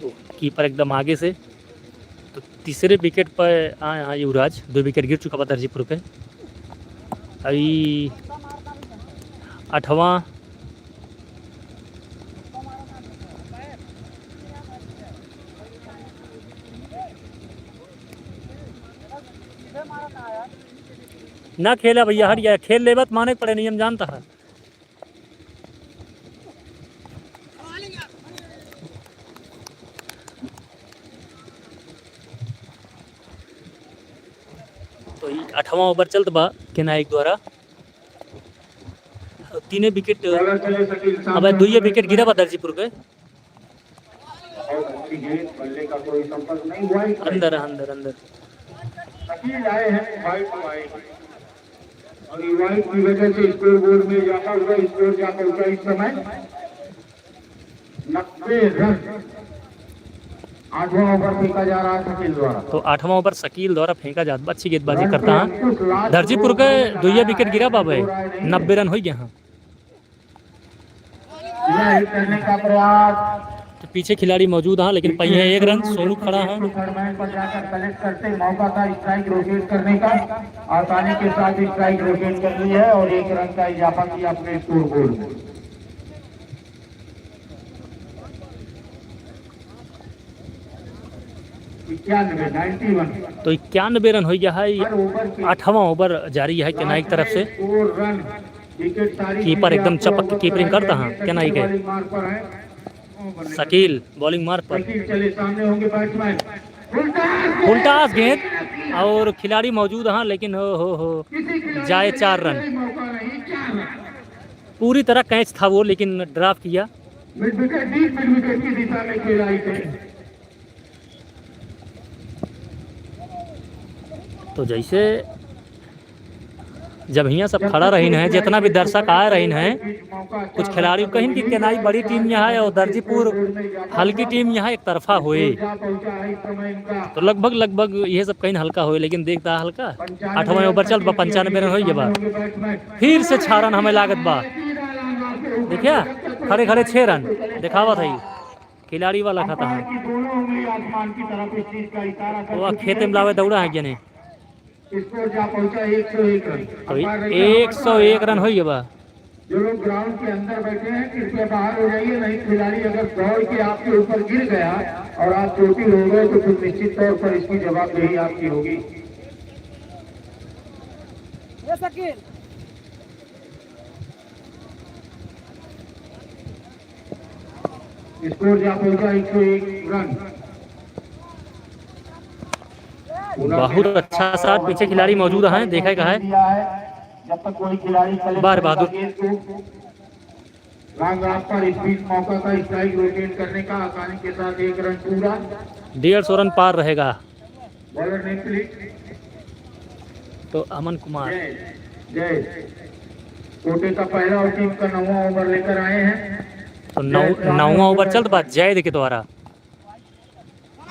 तो कीपर एकदम आगे से। तो तीसरे विकेट पर आए हैं युवराज, दो विकेट गिर चुका बा दर्जीपुर पे। अभी आठवां ना खेला भैया, हट गया। खेल लेबा त माने के पड़े, नियम जानता है। तो ई आठवां ओवर चलत बा केनाइक द्वारा। तीने विकेट, अबे दुइये विकेट गिरा बा दर्जीपुर के। बहुत अच्छी गेंद, बल्ले का कोई संपर्क नहीं हुआ। अंदर, अंदर, अंदर। शकील आए हैं, वाइड को आए हैं। और ये वाइड की वजह से स्कोर बोर्ड में इजाफा हुआ, स्कोर जा पहुंचा इस समय नब्बे रन। आठवां ओवर फेंका जा रहा है शकील द्वारा। तो आठवां ओवर शकील द्वारा फेंका जात बा। अच्छी गेंदबाजी करता है। दर्जीपुर के दुइया विकेट गिरा बाबे, नब्बे रन होइ गया है। तो पीछे खिलाड़ी मौजूद हैं, लेकिन पहिए एक रन, सोनू खड़ा है। थर्ड मैन पर जाकर कलेक्ट करते, मौका था स्ट्राइक रोटेट करने का। आसानी के साथ स्ट्राइक रोटेट कर ली है और एक रन का इजाफा किया अपने स्कोर बोर्ड में। इक्यानवे, नाइंटी वन। तो इक्यानवे रन होइ गया है। आठवां ओवर जारी है केनाई की तरफ से। कीपर एकदम चपक के कीपरिंग करता है केनाई के। शकील बॉलिंग मार्ग पर। शकील चले, सामने होंगे बैट्समैन। फुलटास गेंद और खिलाड़ी मौजूद हैं, लेकिन हो, हो, हो, जाए चार रन। पूरी तरह कैच था वो, लेकिन ड्रॉप किया। Mid wicket, deep mid wicket की दिशा में खेला इसे। तो जैसे जब हियाँ सब खड़ा रहिन हैं, जितना भी दर्शक आए रहिन हैं, कुछ खिलाड़ी कहिन कि केनाई बड़ी टीम यहाँ है और दर्जीपुर हल्की टीम यहाँ एक तरफा होए। तो लगभग, लगभग ये सब कहिन हल्का होए, लेकिन देखता हल्का आठवां ओवर चलत बा, पंचानबे रन होइ गया बा। फिर से छह रन हमें लागत बा। देखिया, खड़े खड़े छह रन देखावत है। खिलाड़ी वाला खाता है। वो खेते में लावे दौड़ा है जने। स्कोर जा पहुंचा एक सौ एक रन। तो एक सौ एक रन होइ गया बा। जो लोग ग्राउंड के अंदर बैठे हैं, कृपया बाहर हो जाइए, नहीं खिलाड़ी अगर दौड़ के आपके ऊपर गिर गया और आप चोटिल हो गए, तो फिर निश्चित तौर पर इसकी जवाबदेही आपकी होगी। ये शकील। स्कोर जा पहुंचा एक सौ एक रन। बहुत अच्छा शॉट, पीछे खिलाड़ी मौजूद हैं, देखा का है। जब तक कोई खिलाड़ी कलेक्ट बार बहादुर। रंग आप पर इस बीच मौका का स्ट्राइक रोटेट करने का, आसानी के साथ एक रन पूरा। डेढ़ सौ रन पार रहेगा। Bowler name please. तो अमन कुमार। जय, जय। कोटे का पहला और टीम का नौवां ओवर लेकर आए हैं। तो नौ-, जय, नौवां ओवर चलत बा जैद के द्वारा।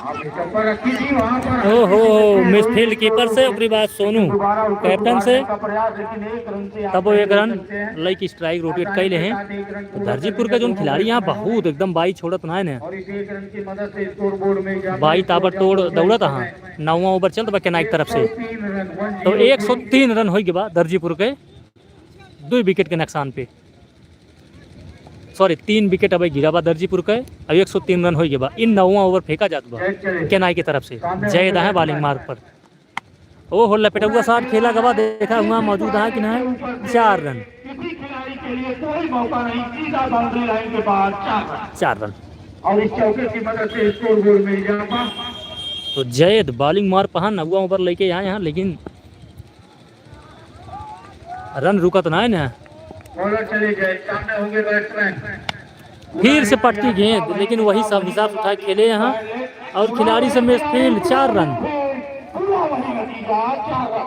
आप इस पर रखी थी, वहाँ पर ओहो, मिसफील्ड कीपर से, ओकरी बाद सोनू, दोबारा उसे कैप्टन से, उबारने का प्रयास, लेकिन एक रन से आप तब वो एक रन लेकर चलते हैं। लइके स्ट्राइक रोटेट कैले हैं। तो दर्जीपुर का जोन खिलाड़ी यहाँ बहुत एकदम बाई छोड़त ना है ने। बाई ताबड़तोड़ दौड़त हैं। नौवां ओवर चलत बा केनाई की तरफ से। तो एक सौ तीन रन होइ गए बा दर्जीपुर के, दो विकेट के नुकसान पे। सॉरी, तीन विकेट अबे गिरा बा दर्जीपुर के, अब एक सौ तीन रन होइ गए बा। इन नौवां ओवर फेंका जात बा केनाई की तरफ से। जय दा है बॉलिंग मार्ग पर। ओहो, लपेटौआ शॉट खेला गवा, देखा हुआ मौजूद है कि नहीं? चार रन। किसी खिलाड़ी के लिए कोई मौका नहीं, सीधा बाउंड्री लाइन के बाहर, चार रन। चार रन। और इस चौके की मदद से स्कोर बोर्ड में इजाफा। तो जैद बॉलिंग मार पहा नौवा ओवर लेके आए हैं, लेकिन रन रुकत ना है ना। बॉलर चले गए, सामने होंगे बैट्समैन। फिर से पटकी गेंद, लेकिन वही सब हिसाब उठा के खेले यहाँ। और खिलाड़ी से मिसफील्ड, चार रन। पूरा वही नतीजा, चार रन।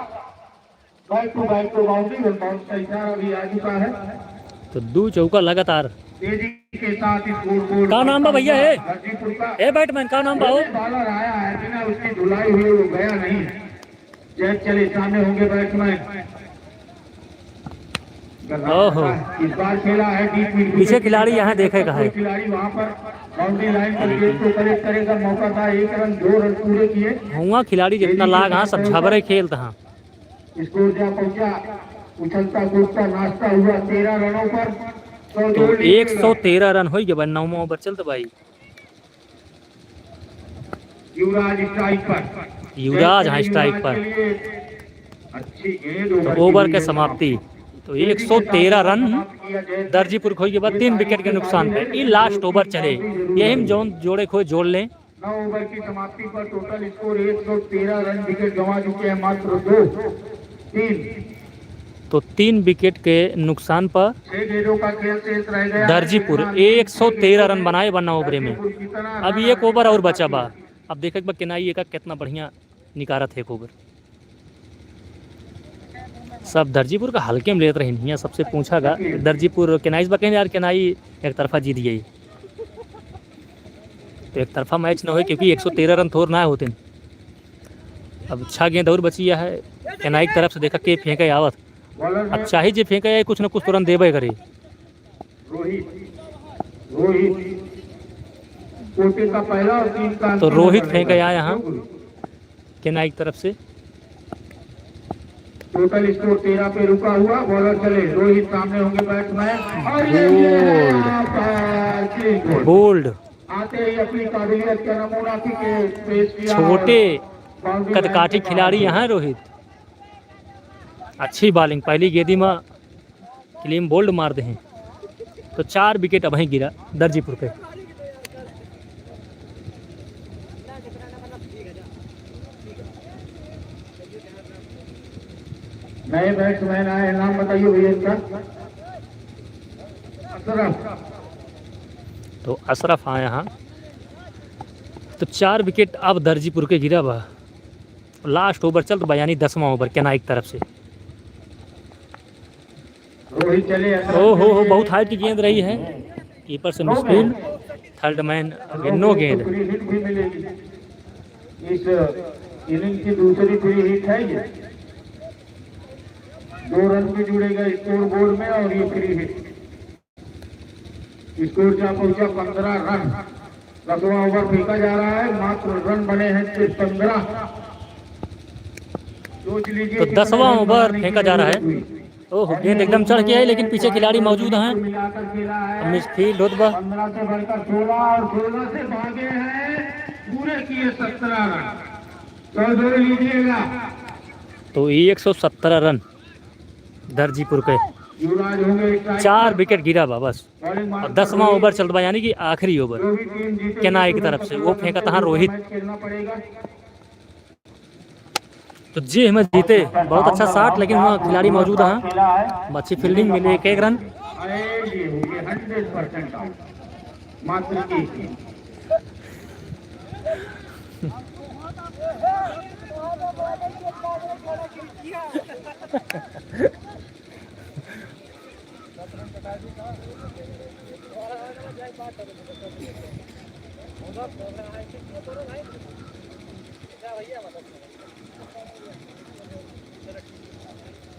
Back to back to boundary, one bounce का इशारा भी आ चुका है। तो दो चौका लगातार। तेजी के साथ स्कोर बोर्ड का नाम बा भैया है? गाजीपुर का ए बैटमैन का नाम बा हो? बॉलर आया है, बिना उसकी धुलाई हुई वो गया नहीं। जैद चले, सामने होंगे बैट्समैन। ओहो। इस बार खेला है डीप मिड विकेट पीछे खिलाड़ी यहाँ देखे का है। खिलाड़ी वहाँ पर बाउंड्री लाइन पर गेंद को कलेक्ट करेगा, मौका था एक रन, दो रन पूरे किए। हुआ खिलाड़ी जितना लाग हाँ सब झबरे खेलत हाँ। स्कोर जा पहुंचा, उछलता कूदता नाचता हुआ तेरह रनों पर सौ तो जोड़ लिए एक सौ तेरह रन होइ गए बा, नौवां ओवर चलत भाई। युवराज स्ट्राइक पर। युवराज, हाँ, स्ट्राइक पर। अच्छी गेंद, तो ओवर के समाप्ति। तो एक सौ तेरह रन दर्जीपुर खोई के बाद तीन विकेट के नुकसान पे। ई लास्ट ओवर चले, यही में जौन जोड़े खोए जोड़ लें। नौ ओवर की समाप्ति पर टोटल स्कोर एक सौ तेरह रन, विकेट गंवा चुके हैं मात्र दो। तीन। तो तीन विकेट के नुकसान पर छह गेंदों का खेल शेष रह गया है। दर्जीपुर एक सौ तेरह रन बनाए बा नौ ओवरे में। दर्जीपुर कितना अब रन एक ओवर और बचा बा। अब देखे के बा केनाई एका कितना बढ़िया निकारत है एक ओवर। सब दर्जीपुर का हल्के में लेत रहिन, हियाँ सबसे पूछा गा, दर्जीपुर केनाई बा, कहें यार केनाई एक तरफा जीत गई। तो एक तरफा मैच न होए, क्योंकि एक सौ तेरह रन थोर ना होते। अब छह गेंद और बची है। केनाई की तरफ से देखा के फेंके आवत। अब चाहे जे फेंके आए, कुछ न कुछ तो रन देबे करे। रोहित, रोहित, कोटे का पहला और टीम का तो अंतिम रोहित ओवर फेंके आया यहाँ। केनाई की तरफ से। टोटल स्कोर तेरह पे रुका हुआ, बॉलर चले, रोहित सामने होंगे बैट्समैन। और ये, ये बोल्ड। Bold। आते ही अपनी काबिलियत का नमूना पी के पेश किया। छोटे कदकाठी खिलाड़ी यहाँ रोहित। अच्छी बॉलिंग, पहली गेंदी में क्लीन बोल्ड मार दे हैं। तो चार विकेट अबहीं गिरा दर्जीपुर पे। नए बैट्समैन आए हैं, नाम बताइए भैया इसका। अशरफ। तो अशरफ आया हाँ। तो चार विकेट अब दर्जीपुर के गिरा बा। लास्ट ओवर चलत बा, यानी दसवाँ ओवर केनाई की तरफ से। रोहित चले। ओ हो हो, बहुत हाइट की गेंद रही है। कीपर से मिसफील्ड, थर्ड मैन, नो गेंद। फ्री हिट भी मिलेगी। इस इनिंग की दूसरी फ्री हिट है ये। दो रन भी जुड़ेगा स्कोर बोर्ड में और ये फ्री हिट। स्कोर जा पहुंचा पन्द्रह रन। दसवाँ ओवर फेंका जा रहा है, मात्र रन बने हैं सिर्फ पन्द्रह। सोच लीजिए तो कितने दसवाँ रन ओवर बनाने की फेंका जा रहा है। जरूरत हुई। ओहो, गेंद एकदम चढ़ के आई, लेकिन पीछे खिलाड़ी मौजूद हैं। मिलाकर खेला है। अब मिसफील्ड होत बा। पन्द्रह से बढ़कर सोलह और सोलह से भागे हैं, पूरे किए सत्रह रन। तो जोड़ लीजिएगा। तो एक सौ सत्रह रन दर्जीपुर के। युवराज होंगे strike चार पर। विकेट गिरा बा बस। बॉलिंग और मार्क दसवां पर ओवर चलत बा, यानी कि आखिरी ओवर जो भी टीम जीतेगी, केनाई की तरफ से। वो फेंका था रोहित। मैच खेलना पड़ेगा। तो जे हमें जीते, बहुत अच्छा शॉट, लेकिन वहाँ खिलाड़ी मौजूद हैं। अच्छी फील्डिंग मिली, एक एक रन। अरे, ये हो गया हंड्रेड परसेंट आउट। मात्र एक ही।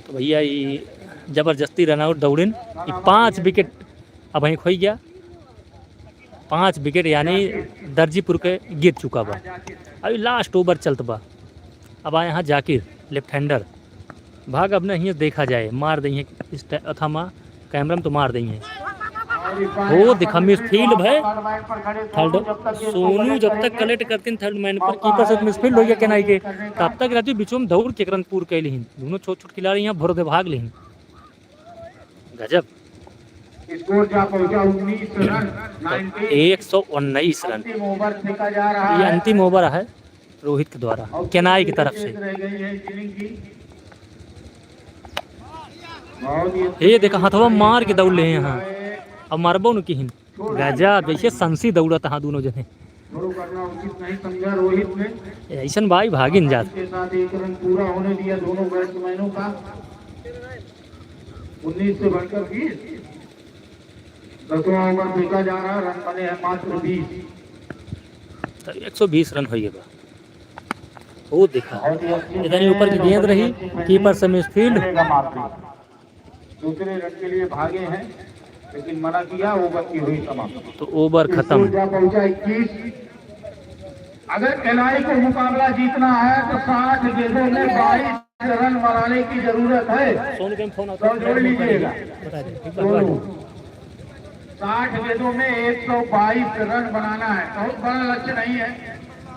तो भैया, ये जबरदस्ती रन आउट दौड़िन, ये पाँच विकेट अब वहीं खोई गया। पाँच विकेट यानी दर्जीपुर के गिर चुका बा। अभी लास्ट ओवर चलत बा। अब आए हैं जाकिर, लेफ्ट हैंडर। भाग अब नहीं देखा जाए, मार देंगे इस टा-, अथा मा कैमरा में तो मार देंगे। हो देखा मिसफील्ड भय। थर्ड सोनू जब तक कलेक्ट करतीन थर्ड मैन पर, कीपर से मिसफील्ड हो गया केनाई के, तब तक राजू बिचो में दौड़ के रन पूर कैली हिन। दोनों छोट छोट खिलाड़ी यहाँ भर दे भाग लेहिन। गजब। स्कोर जा पहुंचा उन्नीस रन, तो नाइनटीन। एक सौ उन्नीस रन। अंतिम ओवर फेंका जा रहा ये है। अंतिम ओवर है रोहित के द्वारा और केनाई की तरफ से। रह गई है इस इनिंग की। बहुत ही ये देखा, हथवा मार के दौड़ ले हैं। अब मारबो न किहिन। गजब, जैसे संसी दौड़त हैं दोनों जने। शुरू करना उचित नहीं समझा रोहित ने। ऐसन भाई भागिन जात। के साथ एक रन पूरा होने दिया दोनों बैट्समैनों का। उन्नीस से बढ़कर बीस। दसवां ओवर फेंका जा रहा है, रन बने हैं मात्र बीस। तो एक सौ बीस रन होइए बा। वो देखा, बहुत ही अच्छी इधर ही ऊपर की गेंद रही, कीपर से मिसफील्ड। दूसरे रन के लिए भागे हैं, लेकिन मना किया, ओवर की हुई समाप्त। तो ओवर खत्म। स्कोर जा पहुंचा इक्कीस। अगर केनाई को मुकाबला जीतना है तो साठ गेंदों में बाईस रन बनाने की जरूरत है। सोनू के फोन आता तो है, जोड़ लीजिएगा। बता दे, एक बार बता दे। साठ गेंदों में एक सौ बाईस रन बनाना है, बहुत बड़ा लक्ष्य नहीं है।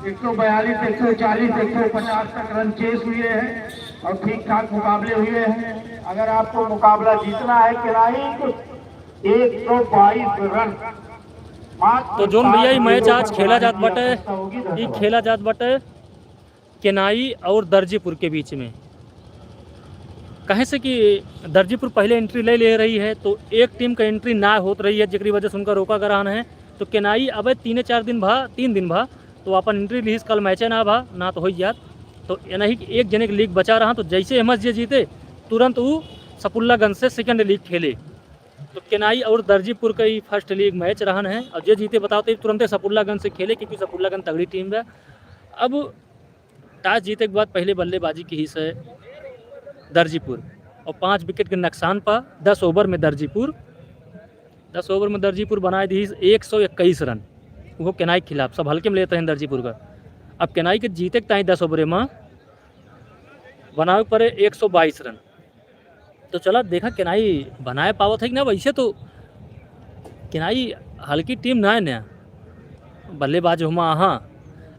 एक सौ बयालीस, एक सौ चालीस, एक सौ पचास तक रन चेस हुए हैं और ठीक ठाक मुकाबले हुए हैं। अगर आपको मुकाबला जीतना है केनाई, तो एक सौ बाईस रन। तो जोन भैया, ये मैच आज खेला जात बाटे, ई खेला जात बाटे केनाई और दर्जीपुर के बीच में। कहे से कि दर्जीपुर पहले एंट्री ले ले रही है, तो एक टीम का एंट्री ना होत रही है, जेकरी वजह से उनका रोका गया रहन है। तो केनाई अब तीने चार दिन भा, तीन दिन भा, तो अपन एंट्री लीस, कल मैचे ना भा, ना तो हो जात। तो यानी कि एक जने के लीग बचा रहा, तो जैसे एमएस जे जीते, तुरंत वो सपुल्लागंज से सेकंड लीग खेले। तो केनाई और दर्जीपुर का ही first league match रहन है, और जे जीते बताओ तो तुरंते सपुल्लागंज से खेले, क्योंकि सपुल्लागंज तगड़ी team है। अब toss जीते के बाद पहले बल्लेबाजी की ही से दर्जीपुर, और पाँच wicket के नुकसान पर दस over में दर्जीपुर, दस over में दर्जीपुर बनाए दी एक सौ इक्कीस run, वो केनाई के खिलाफ। सब हल्के में लेते हैं दर्जीपुर का। अब केनाई के जीते के ताई दस over में बनावे पड़े एक सौ बाईस run। तो चला देखा केनाई बनाए पावत है कि ना। वैसे तो केनाई हल्की team ना है ना, बल्लेबाज हुमा हाँ,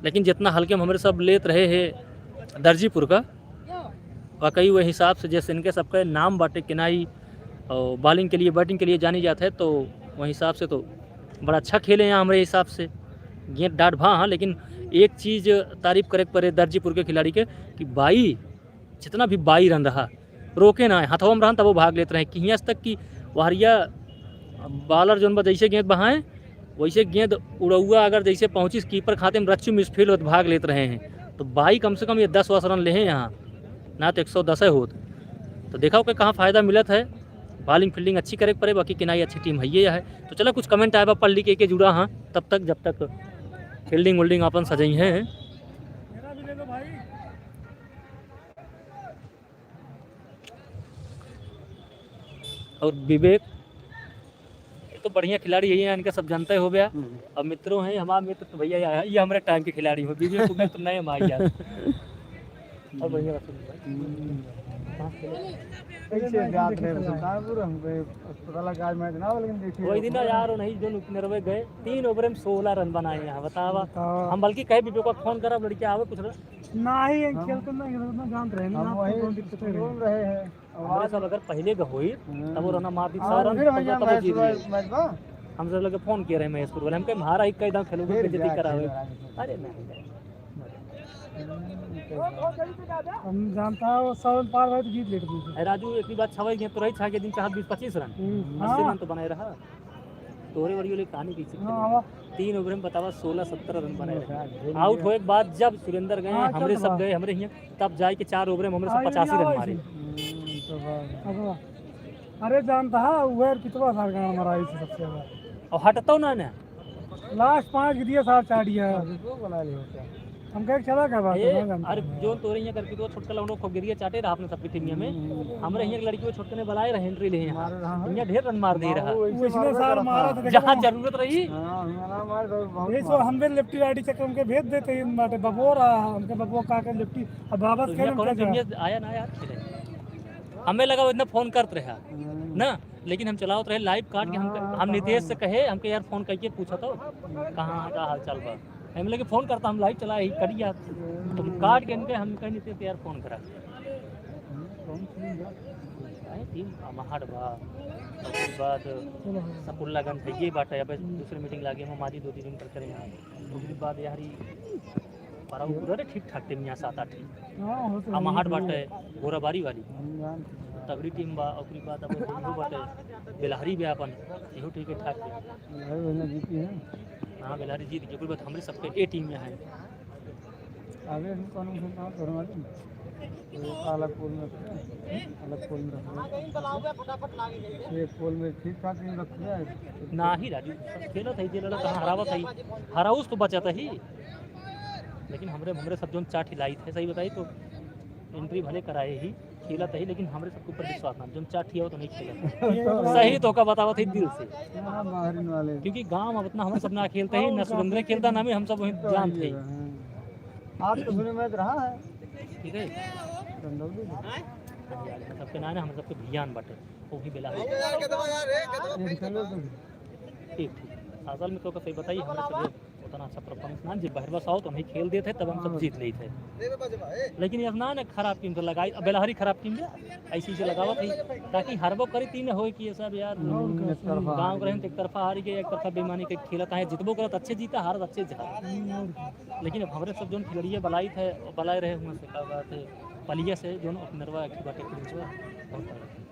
लेकिन जितना हल्के में हमरे सब लेत रहे हैं दर्जीपुर का, वाकई वही हिसाब से जैसे इनके सबके नाम बाटे केनाई और bowling के लिए, batting के लिए जानी जात है, तो वही हिसाब से तो बड़ा अच्छा खेले हैं हमरे हिसाब से। गेंद डाट भा हाँ, लेकिन एक चीज़ तारीफ करे के पड़े दर्जीपुर के खिलाड़ी के कि बाई, जितना भी बाई run रहा, रोके ना, हथवा में रहन तब वो भाग लेत रहे। कि हियाँ तक कि वहरिया bowler जौन बा जैसे गेंद बहाए, वैसे गेंद उड़ौआ अगर जैसे पहुँचिस keeper खाते में रच्चू misfield होत भाग लेत रहे हैं। तो बाई कम से कम ये दस वस run ले हैं यहाँ, ना तो एक सौ दस होत। तो देखा ओके कहाँ फ़ायदा मिलत है, bowling fielding अच्छी करे के पड़े, बाकी केनाई अच्छी team है ये है। तो चला कुछ comment आए बा पढ़ लिख के जुड़ा हाँ, तब तक जब तक fielding wielding अपन सजई हैं। और विवेक, ये तो बढ़िया खिलाड़ी है, इनका सब जानते हो गया। हम्म। अब मित्रों हैं हमारे मित्र, तो भैया ये, ये हमारे time के खिलाड़ी हो, विवेक को मित्र नहीं हमारे यार। और बढ़िया बात सुन भाई। हम्म। कहाँ खेले? कैसे याद रहे सुल्तानपुर, हम गए अस्पताल का आज match ना हो, लेकिन देखिए वही दिन ना यार, नहीं जो नरवे गए, तीन over में सोलह run बनाए हैं, बतावा। बतावा। हम बल्कि कहे विवेक को phone करा, लड़के आवे कुछ नहीं, हाँ। खेलते ना, खेलते ना, जानते रहे ना, हम आपको वही कौन दिक्कत है? सुन रहे हैं। हमारे आवाज सब अगर पहले का होई, हाँ। तब वो रन मार दी, आवाज सौ run, फिर तो भैया तब वो मैच जीत हुआ, गए। मैच बा? हम सब लोग के phone किए रहे महेशपुर वाले, हम कहे, "म्हारा ही कई दाव खेलोगे, फिर बेइज्जती क्या करावे।" खेल रहा है? अरे नहीं। हम जानता है, वो सौ run पार भाई तो जीत लेते हैं। अरे राजू, एक ही बात, छवे गेंद तो रही, छह के दिन चाहत बीस पच्चीस run। हम्म, अस्सी हाँ। Run तो बनाए रहा। तोहरे बड़ी वाली कहानी कैसे हाँ, खेली? आवा। तीन over में बतावा, सोलह सत्रह run बनाए रहे। हाँ, out होए के बाद जब सुरेंद्र गए, हाँ, हमरे चल सब बा। गए, हमरे हियाँ, तब जाए के चार over में हमरे सब हाँ, ये पचासी run आवा मारे। इसे। हम्म, तो बा। अब बा। अरे जानता है, वो यार कितना सार का हमारा इसे सबसे ज्यादा। और हटतो ना ना। Last पाँच के दिए सार चार दिया। हाँ, वो बना लिया क्या? हम कहे चला क्या बात है, ए, ना जानता अरे हूँ। जो तोरे हियाँ करके तो छोटका लौंडो खूब गिरिया चाटे रहा अपने सबके टीमिया में। हम्म। हमरे हियाँ के लड़की वो छोटकने बलाए रहे, entry ले यहाँ। मारे रहा है। हियाँ ढेर run मार दे रहा। वो वैसे उसने मार सार रहा मारा था। था, जहाँ देखो। जरूरत रही। हाँ, हमारा मार दो, बहुत ये सो मार। हमरे lefty righty चक्कर हमके भेज देते हैं, बाटे बबुआ रहा, हमके बबुआ का के lefty, अब वापस तो खेल यहाँ हम कौन क्या टीम आया ना यार खेले? हमें लगा वो इतना phone करत रहा। हम्म। ना, लेकिन हम चलावत रहे live काट के, हम, हाँ, हम हाँ, नितेश से हाँ। कहे, हमके यार phone करके पूछा तो, कहाँ, का हाल चाल बा? हम लगे phone करता, हम live चला ही करी यार। तुम काट के इनके हम कहीं नितेश यार phone करा। कौन सी है? अरे team अमहट बा, ओकरे बाद चलो, हाँ। सपुल्लागंज है, ये बात है। अब दूसरे meeting लागे, हम आज ही दो तीन दिन कर करें यहाँ। ओकरे बाद यार ई पारा ऊपर, अरे ठीक ठाक team यहाँ सात आठ ही। हाँ, हो तो अमहट है। बाटे, गोराबारी वाली। हम जानते हैं। तगड़ी team बा, ओकरी बाद अब इहो बाटे, बेलहरी बा अपन, इहो ठीक है ठाक है। बेलहरी बढ़िया जीती है। हाँ, बेलहरी जीत गई, ओकरी बाद हमरे सबके ए team में है। आगे भी कौन कौन से नाम तोहरे मालूम? ये अलग पोल में रखते हैं, अलग पोल में रखते हैं। ये पोल में ठीक ठाक नहीं रखते हैं। ना ही राजू, सब खेलत है, जे लड़त है, हरावत है, हराउस तो बचत ही। लेकिन हमरे, हमरे सब जौन चार ठे लाइत है, सही बताई तो entry भले कराए ही, खेलत ही, लेकिन हमरे सबके ऊपर विश्वास ना, जौन चार ठे हो तो नहीं खेलत। सही तो का बतावत ही दिल से। हाँ, बाहरिन वाले। क्योंकि गाँव में उतना हम सब ना खेलते ही, ना सुरेंद्र खेलता, ना भी हम सब वहीं तो जानते ही। हाँ। आज तो सुने मैच रहा है। ठीक है। रंगौली में। सबके ना, ना, हम सबके भियान बाटे, वो भी बेला। ये चलो तुम। ठीक, ठीक। असल में तो का सही बताई, हमरे सब उतना अच्छा performance ना, जे बहरवा से आओ तो नहीं खेल देते, तब हम सब जीत लेते। लेकिन ये ना, ना खराब team तो लगाई, अब बेलहरी खराब team है, ऐसी से लगावत है, ताकि हरबो करी तीन होए कि ये सब यार हम्म, एक तरफा गाँव हार के रहें तो गई। एक तरफा हार गए, एक तरफा बेईमानी के खेलत आए, जितबो करत अच्छे जीता, हारत अच्छे जा। लेकिन अब हमरे सब जौन खिलड़िया बलाइत है, बलाए रहे हुआ से का बात है, पलिया से जौन ओपनरवा एक बाटे प्रिंसवा, बहुत तगड़ा।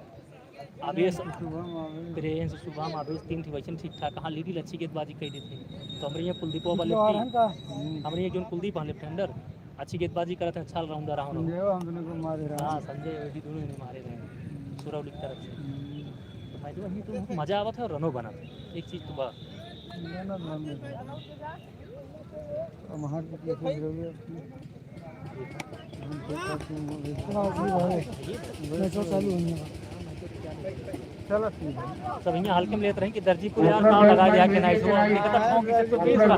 आवेश, शुभम, आवेश। प्रिंस, शुभम, आवेश, तीन ठे वैसन ठीक ठाक। हाँ, लीडिल अच्छी गेंदबाजी कई देते। तो हमरे यहाँ कुलदीपो वाले कुलदीप आ रहन का? हमरे यहाँ जौन कुलदीप हैं left hander, अच्छी गेंदबाजी करत हैं, अच्छा all-rounder रहा। संजय, हम दोनों को मारे रहा। हाँ, संजय, वो भी दोनों ने मारे रहे। हम्म। सुरौली की तरफ से। हम्म। भाई, तो वहीं तो मजा आवत है और रनो बनत है। एक चीज तो बा। ना, ना, ना, ना। हम हाथ की कोशिश रही है। हम तो करते हैं, वो भी। चलो, ठीक है। मैच चालू होने वाला। चलो, ठीक है। सब यहाँ हल्के में लेत रही कि दर्जीपुर यार पाँव लगा दिया कि नहीं, सो दिक्कत है, पाँव की सिर्फ तो बीस रहा।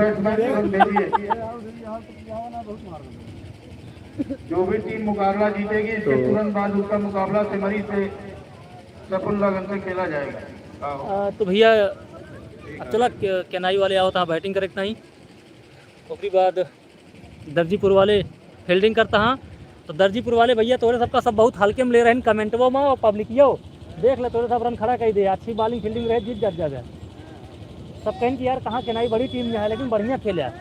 जो भी टीम मुकाबला जीतेगी, इसके तो तुरंत बाद उसका मुकाबला सेमरी से सफुल्लागंज से खेला जाएगा। आ, तो भैया, अब चला के-, केनाई वाले आवत हाँ बैटिंग करे के नहीं, ओकरी बाद दर्जीपुर वाले फील्डिंग करत हाँ। तो दर्जीपुर वाले भैया तोरे सबका सब बहुत हल्के में ले रहे हैं कमेंटवो में और पब्लिकियो देख ले, तोरे सब रन खड़ा कर दे, अच्छी बॉलिंग फील्डिंग रहे, जीत जात जाबे। सब कहें कि यार कहाँ केनाई बड़ी टीम है, लेकिन बढ़िया खेले है,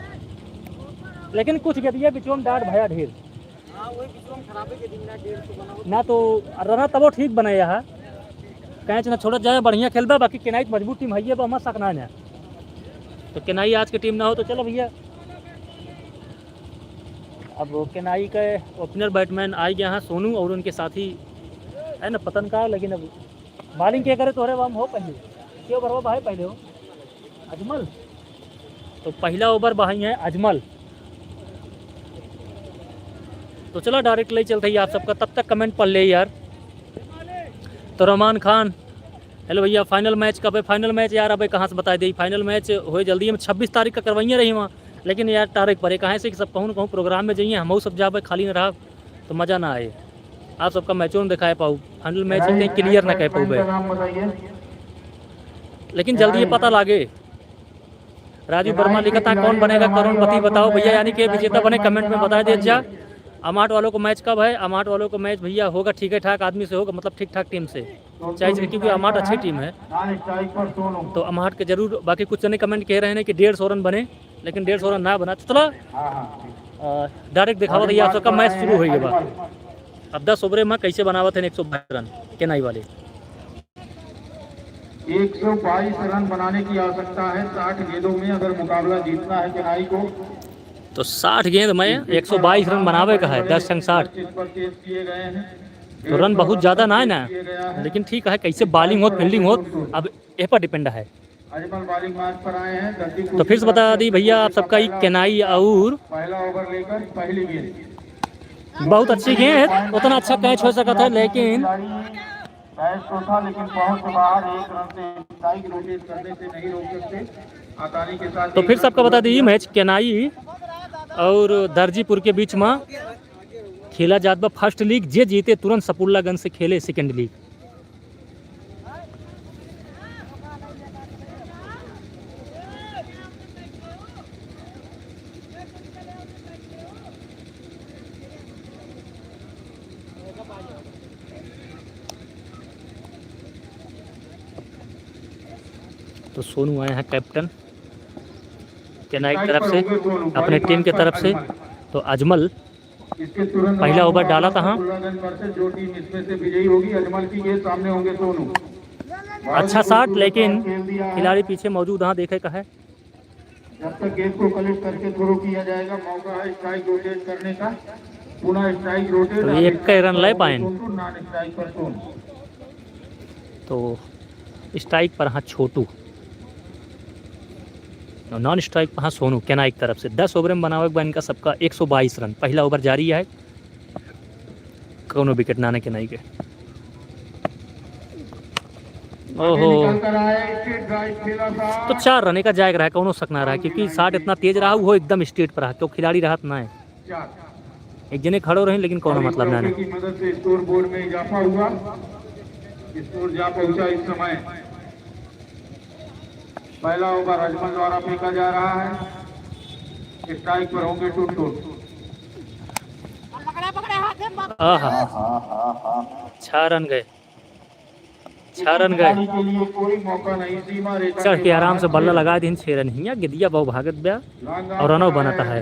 लेकिन कुछ गेंदिया बिचवा में डाट भया ढेर। हाँ, वही बिचवा में खराबे के दिन ना, डेढ़ सौ बना हो। ना तो रना तबो ठीक बनाया है, कैच ना छोड़त जाए, बढ़िया खेलबा, बाकी केनाई तो मजबूत टीम है, ये बा, मत सकना है। तो केनाई आज के टीम ना हो तो चलो भैया, अब केनाई के ओपनर बैट्समैन आ गया है सोनू और उनके साथी है ना पतन का, लेकिन अब बॉलिंग के करे तोहरे बा हो पहले, क्यों भरवा भाई पहले हो अजमल। तो पहला ओवर बहाई है अजमल। तो चला डायरेक्ट ले चलते ही आप सबका, तब तक कमेंट पढ़ ले यार। तो रहमान खान, हेलो भैया, फाइनल मैच कब है? फाइनल मैच यार अबे कहाँ से बताई दे, फाइनल मैच होए जल्दी, हम छब्बीस तारीख का करवाइए रही वहाँ, लेकिन यार तारीख परे काहे से कि सब कहूँ न कहूँ प्रोग्राम में जाइए, हम सब जाबे खाली न रहा तो मजा ना आए। आप सबका मैचों न दिखाए पाऊ, फाइनल मैच ही कहीं क्लियर ना कह पाऊ बे। लेकिन जल्दी ये पता लागे। राजू वर्मा लिखत है, "कौन बनेगा करोड़पति बताओ भैया, यानी कि विजेता बने, कमेंट में बता दीजिए।" अमाट वालों को मैच कब है? अमाट वालों को मैच भैया होगा ठीक है ठाक आदमी से होगा, मतलब ठीक ठाक टीम से, चाहे क्योंकि अमाट अच्छी टीम है। तो अमाट के जरूर, बाकी कुछ जने कमेंट कह रहे हैं कि डेढ़ सौ रन बने, लेकिन डेढ़ सौ रन ना बना। तो चला, अ, डायरेक्ट दिखावा भैया, आप सबका मैच शुरू हो गया बा। अब दस ओवरे में कैसे बनावत हैं एक सौ बाईस रन केनाई वाले। एक सौ बाईस रन बनाने की आवश्यकता है साठ गेंदों में, अगर मुकाबला जीतना है केनाई को। तो साठ गेंद में एक सौ बाईस रन बनावे का है, दस छंग साठ। तो रन बहुत ज्यादा ना है ना, लेकिन ठीक है, कैसे बॉलिंग होत, फील्डिंग होत, अब ए पर डिपेंड है। अजमल बॉलिंग मार्ग पर आए हैं। तो फिर से बता दी भैया आप सबका, ई केनाई और पहला ओवर लेकर पहली गेंद। बहुत अच्छी गेंद, उतना अच्छा कैच हो सकत है, लेकिन कैच तो था, लेकिन पहुंच से बाहर, एक रन से स्ट्राइक रोटेट करने से नहीं रोक सकते। आसानी के साथ तो फिर सबका बता दी, मैच केनाई और दर्जीपुर के बीच में खेला जात बा फर्स्ट लीग। जे जीते तुरंत सपुल्लागंज से खेले सेकंड लीग। तो सोनू आए हैं कैप्टन केनाई की तरफ से, अपने टीम के तरफ से। तो अजमल पहला ओवर डाला था, हाँ। अच्छा शॉट, लेकिन खिलाड़ी पीछे मौजूद, हाँ, देखे का है। जब तक गेंद को कलेक्ट करके थ्रो किया जाएगा, मौका है स्ट्राइक रोटेट करने का। पुनः स्ट्राइक रोटेट, तो एक का रन ले पाए। नॉन स्ट्राइक पर सोनू। तो स्ट्राइक पर हाँ छोटू, और नॉन स्ट्राइक पर हाँ सोनू। केनाई की तरफ से दस ओवर में बनावे के बाद इनका सबका एक सौ बाईस रन। पहला ओवर जारी है, कौनो विकेट ना आने केनाई के। ओहो, तो चार रन का जायक रहा, कौनो शक ना रहा, क्योंकि शॉट इतना तेज रहा, वो एकदम स्ट्रेट पर रहा, क्यों खिलाड़ी रहत ना है। एक जने खड़ो रहे, लेकिन कौनो मतलब ना है। की मदद से स्कोर बोर्ड में इजाफा हुआ। स्कोर जा पहुंचा इस समय। पहला ओवर अजमल द्वारा फेंका जा रहा है। स्ट्राइक पर होंगे टुनटुन। आहा, छह रन गए, छह रन गए। चढ़ के आराम से बल्ला लगा दीन, छह रन हिया, गिदिया बहु भागत ब्या और रनो बनता है।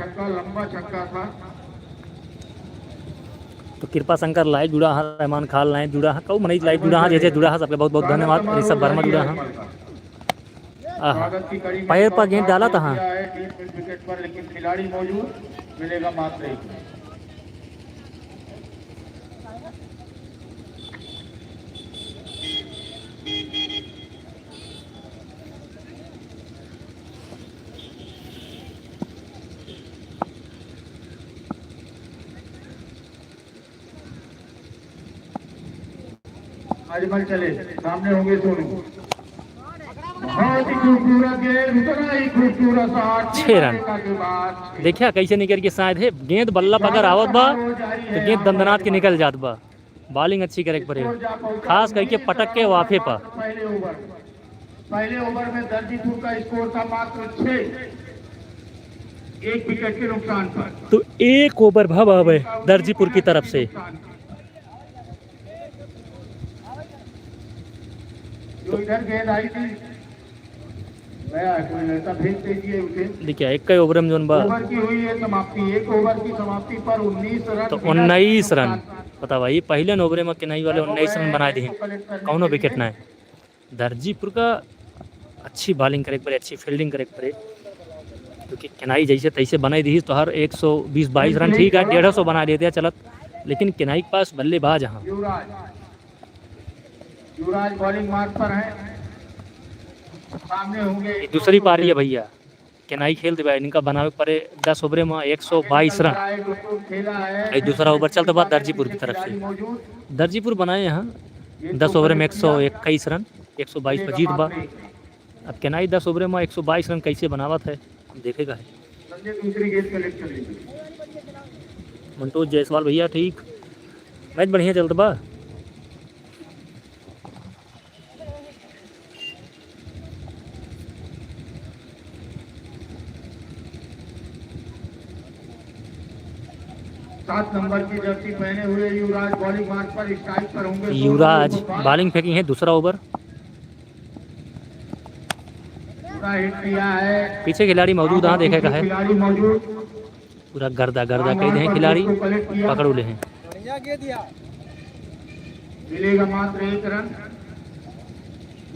तो कृपा शंकर लाइव जुड़ा है, रहमान खान लाइव जुड़ा है, कऊ मनई लाइव जुड़ा है, जैसे जुड़ा है, सबके बहुत बहुत धन्यवाद। ऋषभ वर्मा जुड़ा है। आहा, पैर पर गेंद डाला था, हाँ। लेकिन खिलाड़ी मौजूद, मिलेगा मात्र एक। अजमल चले, सामने होंगे सोनू। बहुत ही खूबसूरत गेंद, उतना ही खूबसूरत शॉट। छह रन। देखा कैसे निकल के शायद है, गेंद बल्ला पकड़ आवत बा तो गेंद दंदनात के निकल जात बा। बॉलिंग अच्छी करे के पड़े, खास करके पटक के वाफे पर। पहले ओवर, पहले ओवर में दर्जीपुर का स्कोर था मात्र छह, एक विकेट के नुकसान पर। तो एक ओवर भवा है दर्जीपुर की तरफ से। जो इधर गेंद आई थी, गया, कोई ऐसा भेज दीजिए उसे। देखिए, एक का ओवर में जोन बा। ओवर की हुई है समाप्ति, एक ओवर की समाप्ति पर उन्नीस रन तो बिना उन्नीस रन। नुकसान। बतावा, ये पहले ओवर में केनाई वाले उन्नीस रन बनाए दिए, कौनो विकेट ना है। दर्जीपुर का अच्छी बॉलिंग करे के पड़े, अच्छी फील्डिंग करे के पड़े, क्योंकि केनाई जैसे तैसे बनाई दी तो हर एक सौ बीस बाईस रन ठीक है, डेढ़ सौ बना देते हैं चलत, लेकिन केनाई के पास बल्लेबाज हैं। युवराज, युवराज बॉलिंग मार्ग पर हैं, सामने होंगे। ये दूसरी पारी है भैया, केनाई खेल देबा, इनका बनावे के पड़े दस ओवरे में एक सौ बाईस रन। ये दूसरा ओवर चलत बा दर्जीपुर की तरफ से। दर्जीपुर बनाए हैं दस ओवर में एक सौ इक्कीस रन, एक सौ बाईस पर जीत बा। अब केनाई दस ओवर में एक सौ बाईस रन कैसे बनावत है, देखे का है। संजय दूसरी गेंद कलेक्ट कर लीजिए। मंटोज जायसवाल भैया ठीक, मैच बढ़िया चलत बा। सात नंबर की जर्सी पहने हुए युवराज बॉलिंग मार्ग पर, स्ट्राइक पर होंगे। युवराज बॉलिंग फेंकी है, दूसरा ओवर। पूरा हिट किया है। पीछे खिलाड़ी मौजूद, हाँ, देखे का है। खिलाड़ी मौजूद। पूरा गर्दा गर्दा कह दे हैं खिलाड़ी, पकड़ ले हैं। बढ़िया गे दिया। मिलेगा मात्र एक रन।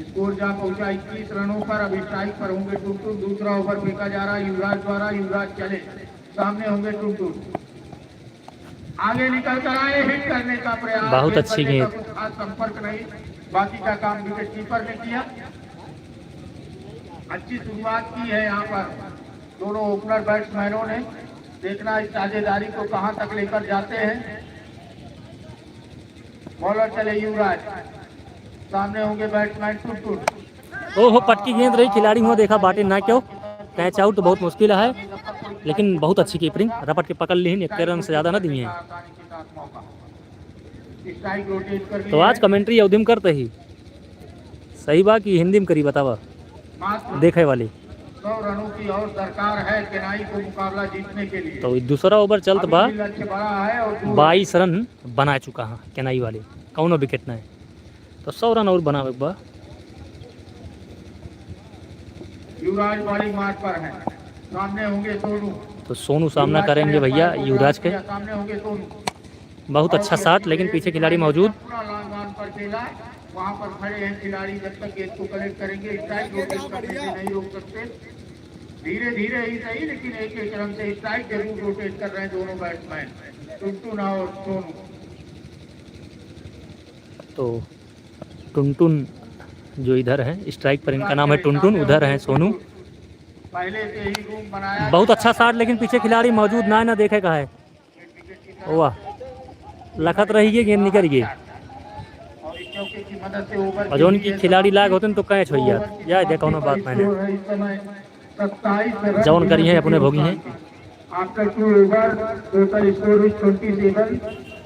स्कोर जा पहुंचा इक्कीस रनों पर। अब स्ट्राइक पर होंगे टुनटुन। दूसरा ओवर फेंका जा रहा है युवराज द्वारा। युवराज चले, सामने होंगे टुनटुन। आगे निकल कर आए, हिट करने का प्रयास। बहुत अच्छी गेंद। खास संपर्क नहीं, बाकी का काम विकेट कीपर ने किया। अच्छी शुरुआत की है यहाँ पर दोनों ओपनर बैट्समैनों ने। देखना इस साझेदारी को कहाँ तक लेकर जाते हैं। बॉलर चले युवराज, सामने होंगे बैट्समैन टुनटुन। ओहो, पटकी गेंद रही, खिलाड़ी हुआ देखा बाटे ना क्यों, कैच आउट तो बहुत मुश्किल है, लेकिन बहुत अच्छी कीपरिंग, रपट के पकड़ ली, एक रन से ज़्यादा ना दिए हैं। तो आज कमेंट्री अवधी में करते ही सही बा कि हिंदी में करी बतावा देखे वाली। सौ रनों की और दरकार है केनाई को मुकाबला जीतने के लिए। तो ई दूसरा ओवर चलत बा, बाईस रन बना चुका है केनाई वाले, कौनो विकेट ना है। तो सौ रन और बनावे के बा। युवराज बॉलिंग मार्ग पर है, सामने होंगे सोनू। तो सोनू सामना करेंगे भैया युवराज के। सामने होंगे सोनू। बहुत अच्छा शॉट, लेकिन पीछे खिलाड़ी मौजूद। पूरा लॉन्ग ऑन पर खेला, वहाँ पर खड़े हैं खिलाड़ी, जब तक गेंद को कलेक्ट करेंगे, स्ट्राइक रोटेट करने से नहीं रोक सकते। धीरे धीरे ही सही, लेकिन एक एक रन से स्ट्राइक जरूर रोटेट कर रहे हैं दोनों बैट्समैन, टुनटुन और सोनू। तो टुनटुन जो इधर है, स्ट्राइक पर इनका नाम है टुनटुन, उधर है सोनू। पहले से ही रूम बनाया बहुत अच्छा शॉट, लेकिन पीछे खिलाड़ी मौजूद ना है, ना देखे का है। वाह, लखत रही है, गेंद निकल गई। और जौन की खिलाड़ी लाग होते हैं तो कैच हो जात। या दे कौनो बात नहीं। जौन करी है अपने भोगी हैं। After two over, total score is twenty seven,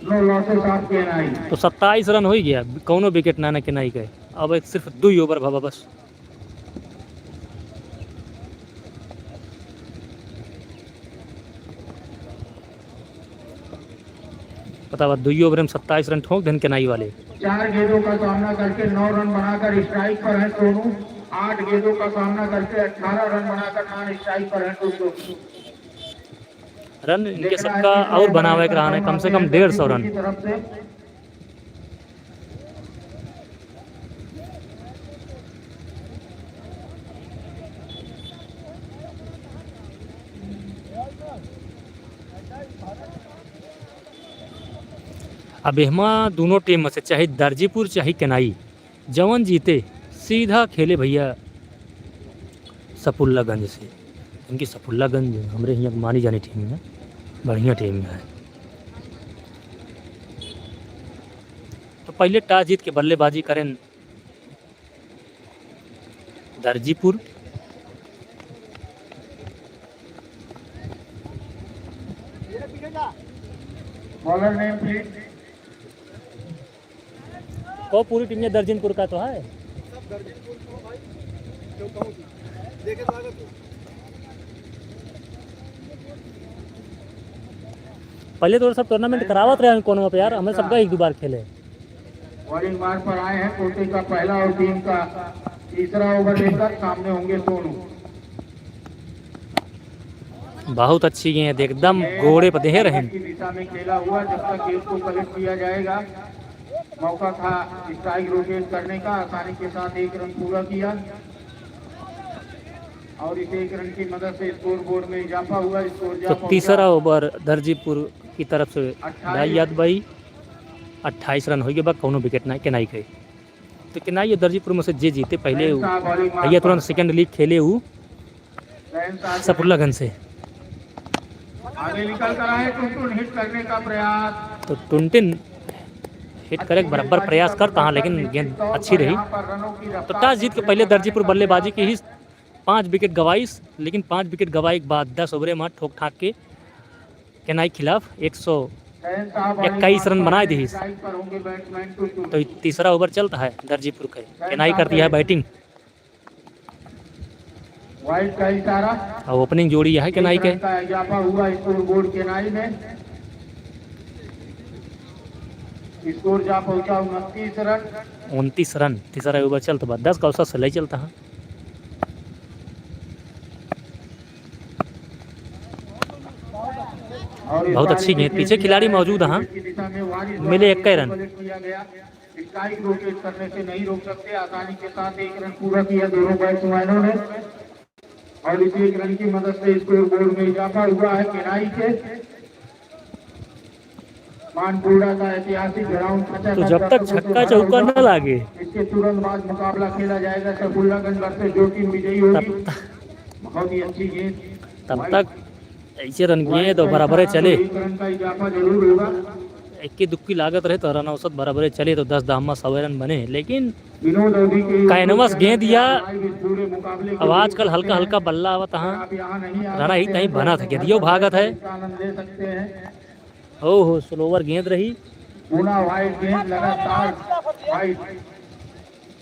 no losses of केनाई। तो सत्ताईस रन हो ही गया, कौनो विकेट ना, ना केनाई के। अब एक सिर्फ दो ही ओवर भवा बस। पता बा, दुई ओवर में सत्ताईस रन ठोक देन केनाई वाले। चार गेंदों का सामना करके नौ रन बनाकर स्ट्राइक पर है सोनू। आठ गेंदों का सामना करके अठारह रन बनाकर नॉन स्ट्राइक पर है टुनटुन। रन इनके सबका और बनावे के रहने, कम से कम डेढ़ सौ रन। अब एहमा दोनों टीम में से चाहे दर्जीपुर चाहे केनाई, जवन जीते सीधा खेले भैया सफुल्लागंज से। इनकी सफुल्लागंज हमरे हियाँ के मानी जानी टीम है, बढ़िया टीम है। तो पहिले toss जीत के बल्लेबाजी करेन दर्जीपुर। Bowler name, please. को पूरी team ये दर्जीपुर का तो है। पहिले तो सब tournament करावत रहे हैं कोनो पे यार, हमें सबका एक दो बार खेले। Bowling मार्ग पर आए हैं कोटे का पहला और team का तीसरा over लेकर सामने होंगे सोनू। बहुत अच्छी गेंद, एकदम गोड़े पर देहे रहे। की दिशा में खेला हुआ, जब तक गेंद को collect किया जाएगा, मौका था strike rotate करने का, आसानी के साथ एक run पूरा किया और इस एक run की मदद से scoreboard में इजाफा हुआ। Score जा तो पहुंचा तीसरा over दर्जीपुर की तरफ से अट्ठाईस। भाई याद भाई, अट्ठाईस run होइ गए बा, कौनो wicket ना केनाई के। तो केनाई ये दर्जीपुर में से जे जीते पहले उ, भैया तुरंत second league खेले उ सफुल्लागंज से। आगे निकल कर आए, टुनटुन hit करने का प्रयास। तो टुनटुन hit करे के बराबर प्रयास करता हाँ, लेकिन गेंद अच्छी रही। तो toss जीत के पहले दर्जीपुर बल्लेबाजी की ही पाँच wicket गवाइस, लेकिन पाँच wicket गवाए के बाद दस over में ठोक ठाक के केनाई खिलाफ एक सौ इक्कीस run बनाए दिहिस। तो तीसरा over चलता है दर्जीपुर के, केनाई कर दिया है batting। Wide का इशारा। और opening जोड़ी है केनाई के। का इजाफा हुआ scoreboard केनाई में। Score जा पहुंचा उनतीस run। उनतीस run, तीसरा over चलता बा, दस का औसत से ले चलता है। बहुत अच्छी गेंद, पीछे खिलाड़ी मौजूद हैं, मिले एक run। Strike rotate करने से नहीं रोक सकते, आसानी के साथ एक run पूरा किया दोनों batsmanों ने और इसी एक run की मदद से scoreboard में इजाफा हुआ है केनाई के। मानपुरा का ऐतिहासिक ground तो जब तक छक्का चौका न लागे, इसके तुरंत बाद मुकाबला खेला जाएगा सफुल्लागंज versus जो team विजयी होगी। तब तक, बहुत ही अच्छी गेंद। तब तक ऐसे run किए तो बराबरे चले। एक run का इजाफा जरूर होगा। इक्की दुक्की लागत रहे तो run औसत बराबरे चले तो दस दहमा सौ run बने, लेकिन विनोद अवधी के कैनवस गेंद या पूरे मुकाबले के अब आजकल हल्का हल्का बल्ला आवत हाँ, रहना ही तहीं बना था, गेंदियो भागत है। आनंद ले सकते हैं। ओहो, slower गेंद रही। पुनः wide गेंद लगातार wide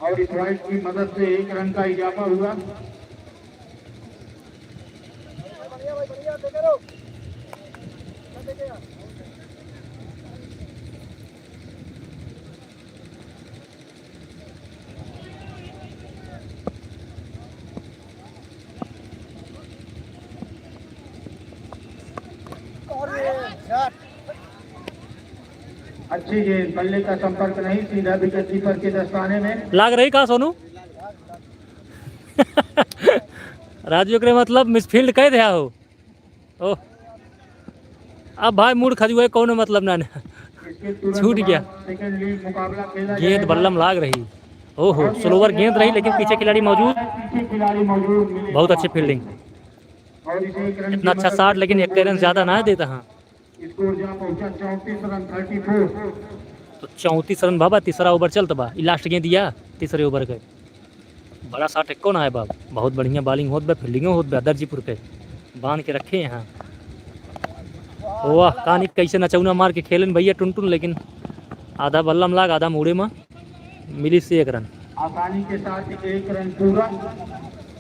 और इस wide की मदद से एक run का इजाफा हुआ। अच्छी गेंद, बल्ले का संपर्क नहीं, सीधा wicket keeper के दस्ताने में। लाग रही का सोनू? राजू, एकरे मतलब misfield कह दिया हो। ओह, अब भाई मूड़ खजुए, कौनो मतलब ना, ना। छूट गया। गेंद बल्लम लाग रही। ओहो, slower गेंद रही, लेकिन पीछे खिलाड़ी मौजूद। बहुत अच्छी fielding। इतना अच्छा shot, लेकिन एक run ज्यादा ना देता। हाँ, score जा पहुंचा चौंतीस run, thirty four। तो चौंतीस run बाबा, तीसरा over चलत बा। ई last गेंद दिया तीसरे over के। बड़ा shot एको ना है बाबा, बहुत बढ़िया bowling होत बा, fielding होत बा दर्जीपुर के, बांध के रखे हैं। वाह, कानी कैसे नचौना मार के खेलन भैया टुनटुन, लेकिन आधा बल्लम लाग, आधा मूड़े में मिली से एक run। आसानी के साथ एक run पूरा।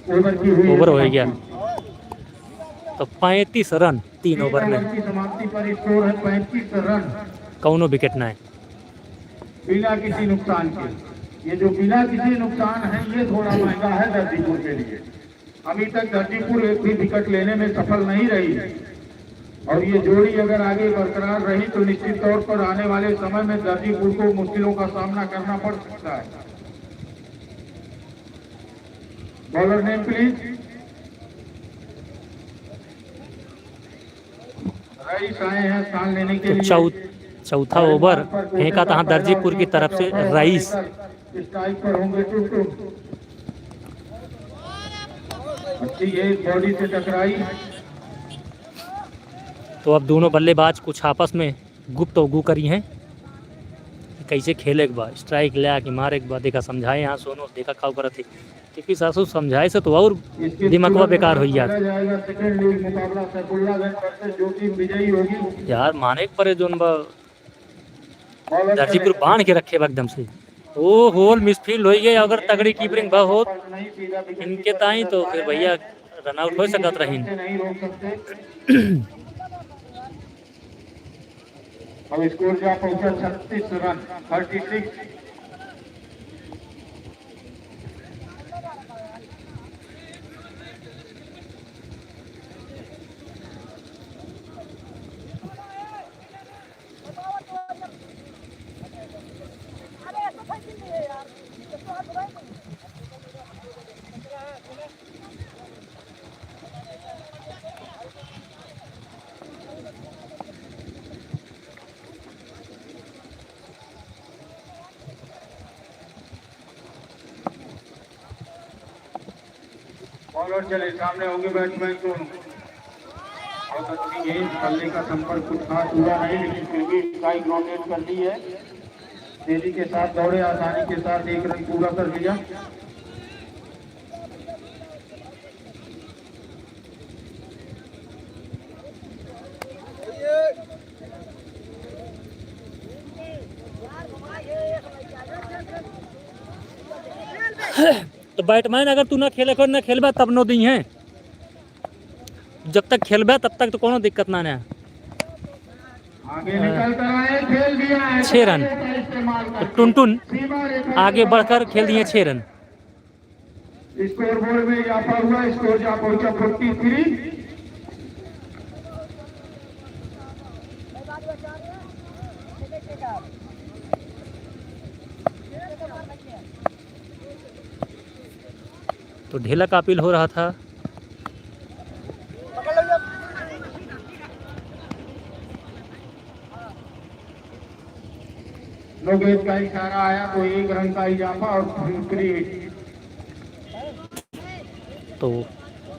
Over की हुई over हो गया। तो पैंतीस run तीन over में। Over की समाप्ति पर score है पैंतीस run। कौनो wicket ना है। बिना किसी नुकसान के, ये जो बिना किसी नुकसान है, ये थोड़ा महंगा है दर्जीपुर के लिए। अभी तक दर्जीपुर एक भी wicket लेने में सफल नहीं रही और ये जोड़ी अगर आगे बरकरार रही तो निश्चित तौर पर आने वाले समय में दर्जीपुर को मुश्किलों का सामना करना पड़ सकता है। Bowler name please। रईस आए हैं स्थान लेने के तो लिए। चौ-, चौथा over फेंका था दर्जीपुर की तरफ से रईस। Strike पर होंगे टुनटुन। अच्छी गेंद body से टकराई। तो अब दोनों बल्लेबाज कुछ आपस में गुप्त उगु करी हैं कि कैसे खेले के बा, strike ले आके मारे के बा। देखा समझाए यहाँ सोनू, देखा का करत है। क्योंकि सासू समझाए से तो और दिमागवा बेकार हो जात। यार माने के परे जोन बा, दर्जीपुर बांध के रखे बा एकदम से। ओ होल, misfield हो गए। अगर तगड़ी कीपरिंग बा होत इनके ताई तो फिर भैया रन आउट हो सकत रहीन। अब स्कोर जा पहुंचा छत्तीस रन, थर्टी सिक्स। बॉलर चले, सामने होंगे बैट्समैन दोनों। बहुत अच्छी गेंद, बल्ले का संपर्क कुछ खास हुआ नहीं, लेकिन फिर भी स्ट्राइक रोटेट कर ली है। तेजी के साथ दौड़े, आसानी के साथ एक रन पूरा कर लिया। तो बैटमैन अगर तू ना खेले को ना खेलबा तब नो दी हैं। जब तक खेलबा तब तक तो कोनो दिक्कत ना ना। आगे निकल कर आए, खेल दिया है। छह रन। तो टुनटुन आगे बढ़कर खेल दिए छह रन। स्कोर बोर्ड में इजाफा हुआ, स्कोर जा पहुंचा फोर्टी थ्री। तो ढेला का अपील हो रहा था। नो गेंद का इशारा आया तो एक रन का इजाफा और थ्री। तो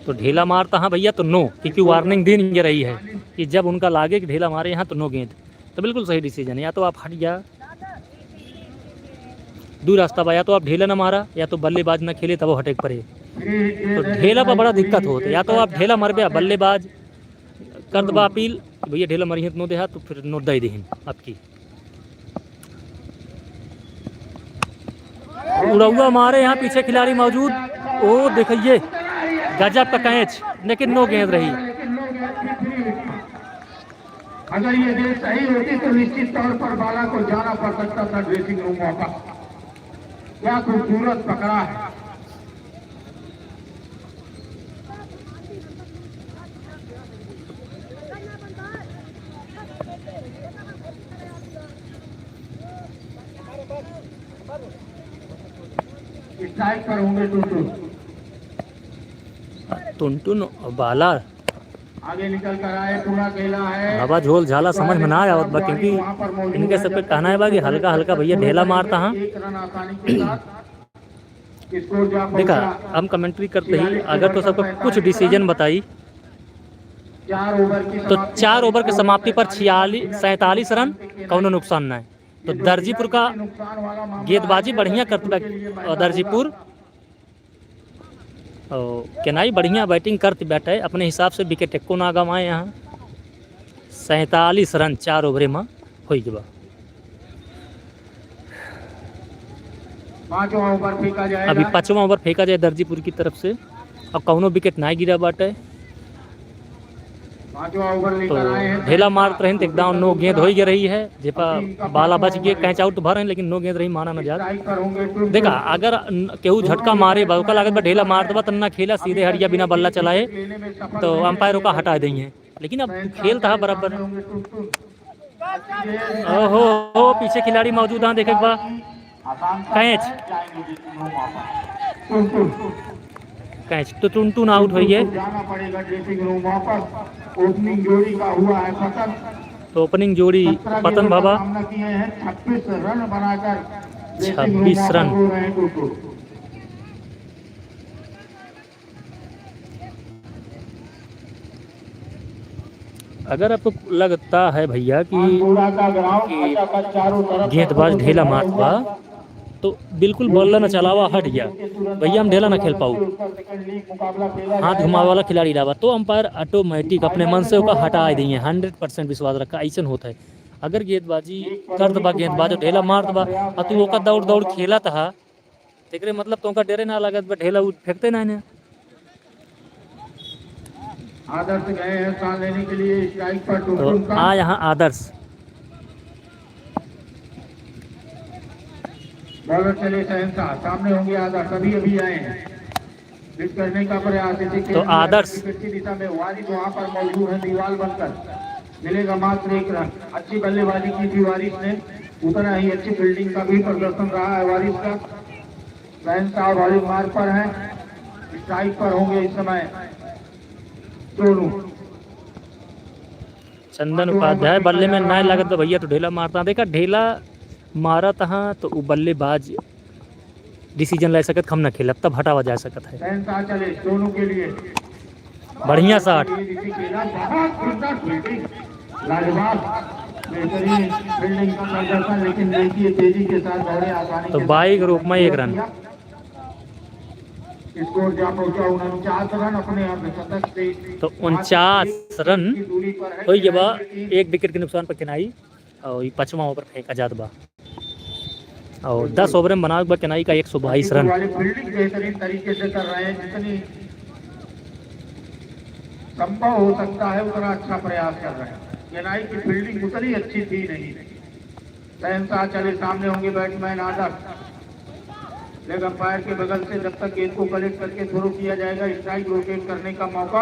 तो ढेला मारता हाँ भैया तो नो, क्योंकि वार्निंग दी नहीं रही है कि जब उनका लागे कि ढेला मारे यहाँ तो नो गेंद। तो बिल्कुल सही डिसीजन है, या तो आप हट जा, दू रास्ता बा, या तो आप ढेला ना मारा या तो बल्लेबाज ना खेले तब हटे के परे। तो ढेला पर बड़ा दिक्कत होत, या तो आप ढेला मरबे, बल्लेबाज कर दबा अपील, भैया ढेला मरी है तो नो देहा तो फिर नो दे देहिन आपकी। उड़ौआ मारे यहाँ पीछे खिलाड़ी मौजूद। ओ देखिए गजब का कैच, लेकिन नो गेंद रही। अगर ये गेंद सही होती तो निश्चित तौर पर बाला को जाना पड़ सकता था ड्रेसिंग रूम वापस। क्या खूबसूरत पकड़ा है। स्ट्राइक पर होंगे टुनटुन। टुनटुन और बाला आगे निकल कर आए, पूरा खेला है। हवा झोल झाला समझ में ना आवत बा, क्योंकि इनके सबके कहना है बा कि हल्का हल्का भैया ढेला मारता हाँ। एक रन आसानी के साथ। स्कोर जा देखा, पहुंचा। हम कमेंट्री करते ही अगर तो सबको कुछ डिसीजन बताई चार ओवर की तो चार ओवर के समाप्ति पर छियालीस सैंतालीस रन, कौनो नुकसान ना है। तो दर्जीपुर का गेंदबाजी बढ़िया करत बा, दर्जीपुर और केनाई बढ़िया बैटिंग करत बाटे, अपने हिसाब से विकेट एको ना गंवाए यहाँ। सैंतालीस रन चार ओवरे में होई गवा। पांचवा ओवर फेंका जाएगा। अभी पांचवा ओवर फेंका जाए दर्जीपुर की तरफ से, और कौनो विकेट ना गिरा बाटे। पांचवा ओवर तो लेकर आए हैं। ढेला मारत रहे तो एकदम नो गेंद हो ही रही है, जे पा बाला बच गए, कैच आउट भर रहे, लेकिन नो गेंद रही, माना ना जात। स्ट्राइक पर होंगे टुनटुन। देखा, अगर न- केहू झटका मारे बा, ओका लागत बा ढेला मार देबा, तन्ना खेला सीधे हरिया बिना बल्ला चलाए, तो अंपायर ओका हटा देंगे। लेकिन अब खेल था बराबर। ओहो, हो, पीछे खिलाड़ी मौजूद हैं, देखे के बा। कैच। कैच तो टुनटुन आउट होइए। जाना पड़ेगा ड्रेसिंग रूम वापस। ओपनिंग जोड़ी का हुआ है पतन। तो ओपनिंग जोड़ी पतन भवा। सामना किए हैं, छब्बीस रन बनाकर छब्बीस रन। हो रहे हैं टुनटुन। अगर आपको लगता है भैया कि, कि गेंदबाज ढेला मारत बा, तो बिल्कुल बल्ला न चलावा, हट गया भैया, हम ढेला न खेल पाऊ, हाथ घुमावे वाला खिलाड़ी रहा बा, तो अंपायर ऑटोमेटिक अपने मन से ओका हटा दिए, हंड्रेड परसेंट विश्वास रखा, ऐसन होता है। अगर गेंदबाजी करत बा, गेंदबाज ढेला मारत बा, आ तू ओका दौड़ दौड़ खेलत हा, तेकरे मतलब तोहका डरे ना लागत बा, ढेला उ फेंकते ना ने। आदर्श गए हैं स्थान लेने के लिए, स्ट्राइक पर तो टुनटुन का। आ यहाँ आदर्श। बॉलर चले शहंशाह, सामने होंगे आदर्श, अभी अभी आए हैं। हिट करने का प्रयास, इसे तो खेल दिया, आदर्श। विपरीत दिशा में वारिस वहां पर मौजूद है, दीवार बनकर मिलेगा मात्र एक रन। अच्छी बल्लेबाजी की थी वारिस ने, उतना ही अच्छी फील्डिंग का भी प्रदर्शन रहा है वारिस का। शहंशाह बॉलिंग मार्ग पर हैं, स्ट्राइक पर होंगे इस समय सोनू। चंदन उपाध्याय बल्ले में नाय लागत बा भैया, तो ढेला मारता। देखा, ढेला मारत हा तो उ बल्लेबाज डिसीजन ले सकत, हम ना खेलब, तब हटावा जा सकत है। शहंशाह चले सोनू के लिए। बढ़िया शॉट। बहुत सुंदर फील्डिंग, लाजवाब, बेहतरीन फील्डिंग का प्रदर्शन, लेकिन देखिए तेजी के साथ दौड़े, आसानी तो के साथ बाइक रोक में एक रन। किया। स्कोर जा पहुंचा उनचास रन अपने अर्धशतक से। तो उनचास रन की दूरी पर है। होई गया बा, एक विकेट के नुकसान पर केनाई और ई पाँचवा ओवर फेंका जात बा। और दस ओवर में बनावे के बा केनाई का एक सौ बाईस रन। वाले फील्डिंग बेहतरीन तरीके से कर रहे हैं, जितनी संभव हो सकता है उतना अच्छा प्रयास कर रहे हैं। केनाई की फील्डिंग उतनी अच्छी थी नहीं। शहंशाह चले सामने होंगे बैट्समैन आदर्श। लेग अंपायर के बगल से जब तक गेंद को कलेक्ट करके थ्रो किया जाएगा, स्ट्राइक रोटेट करने का मौका।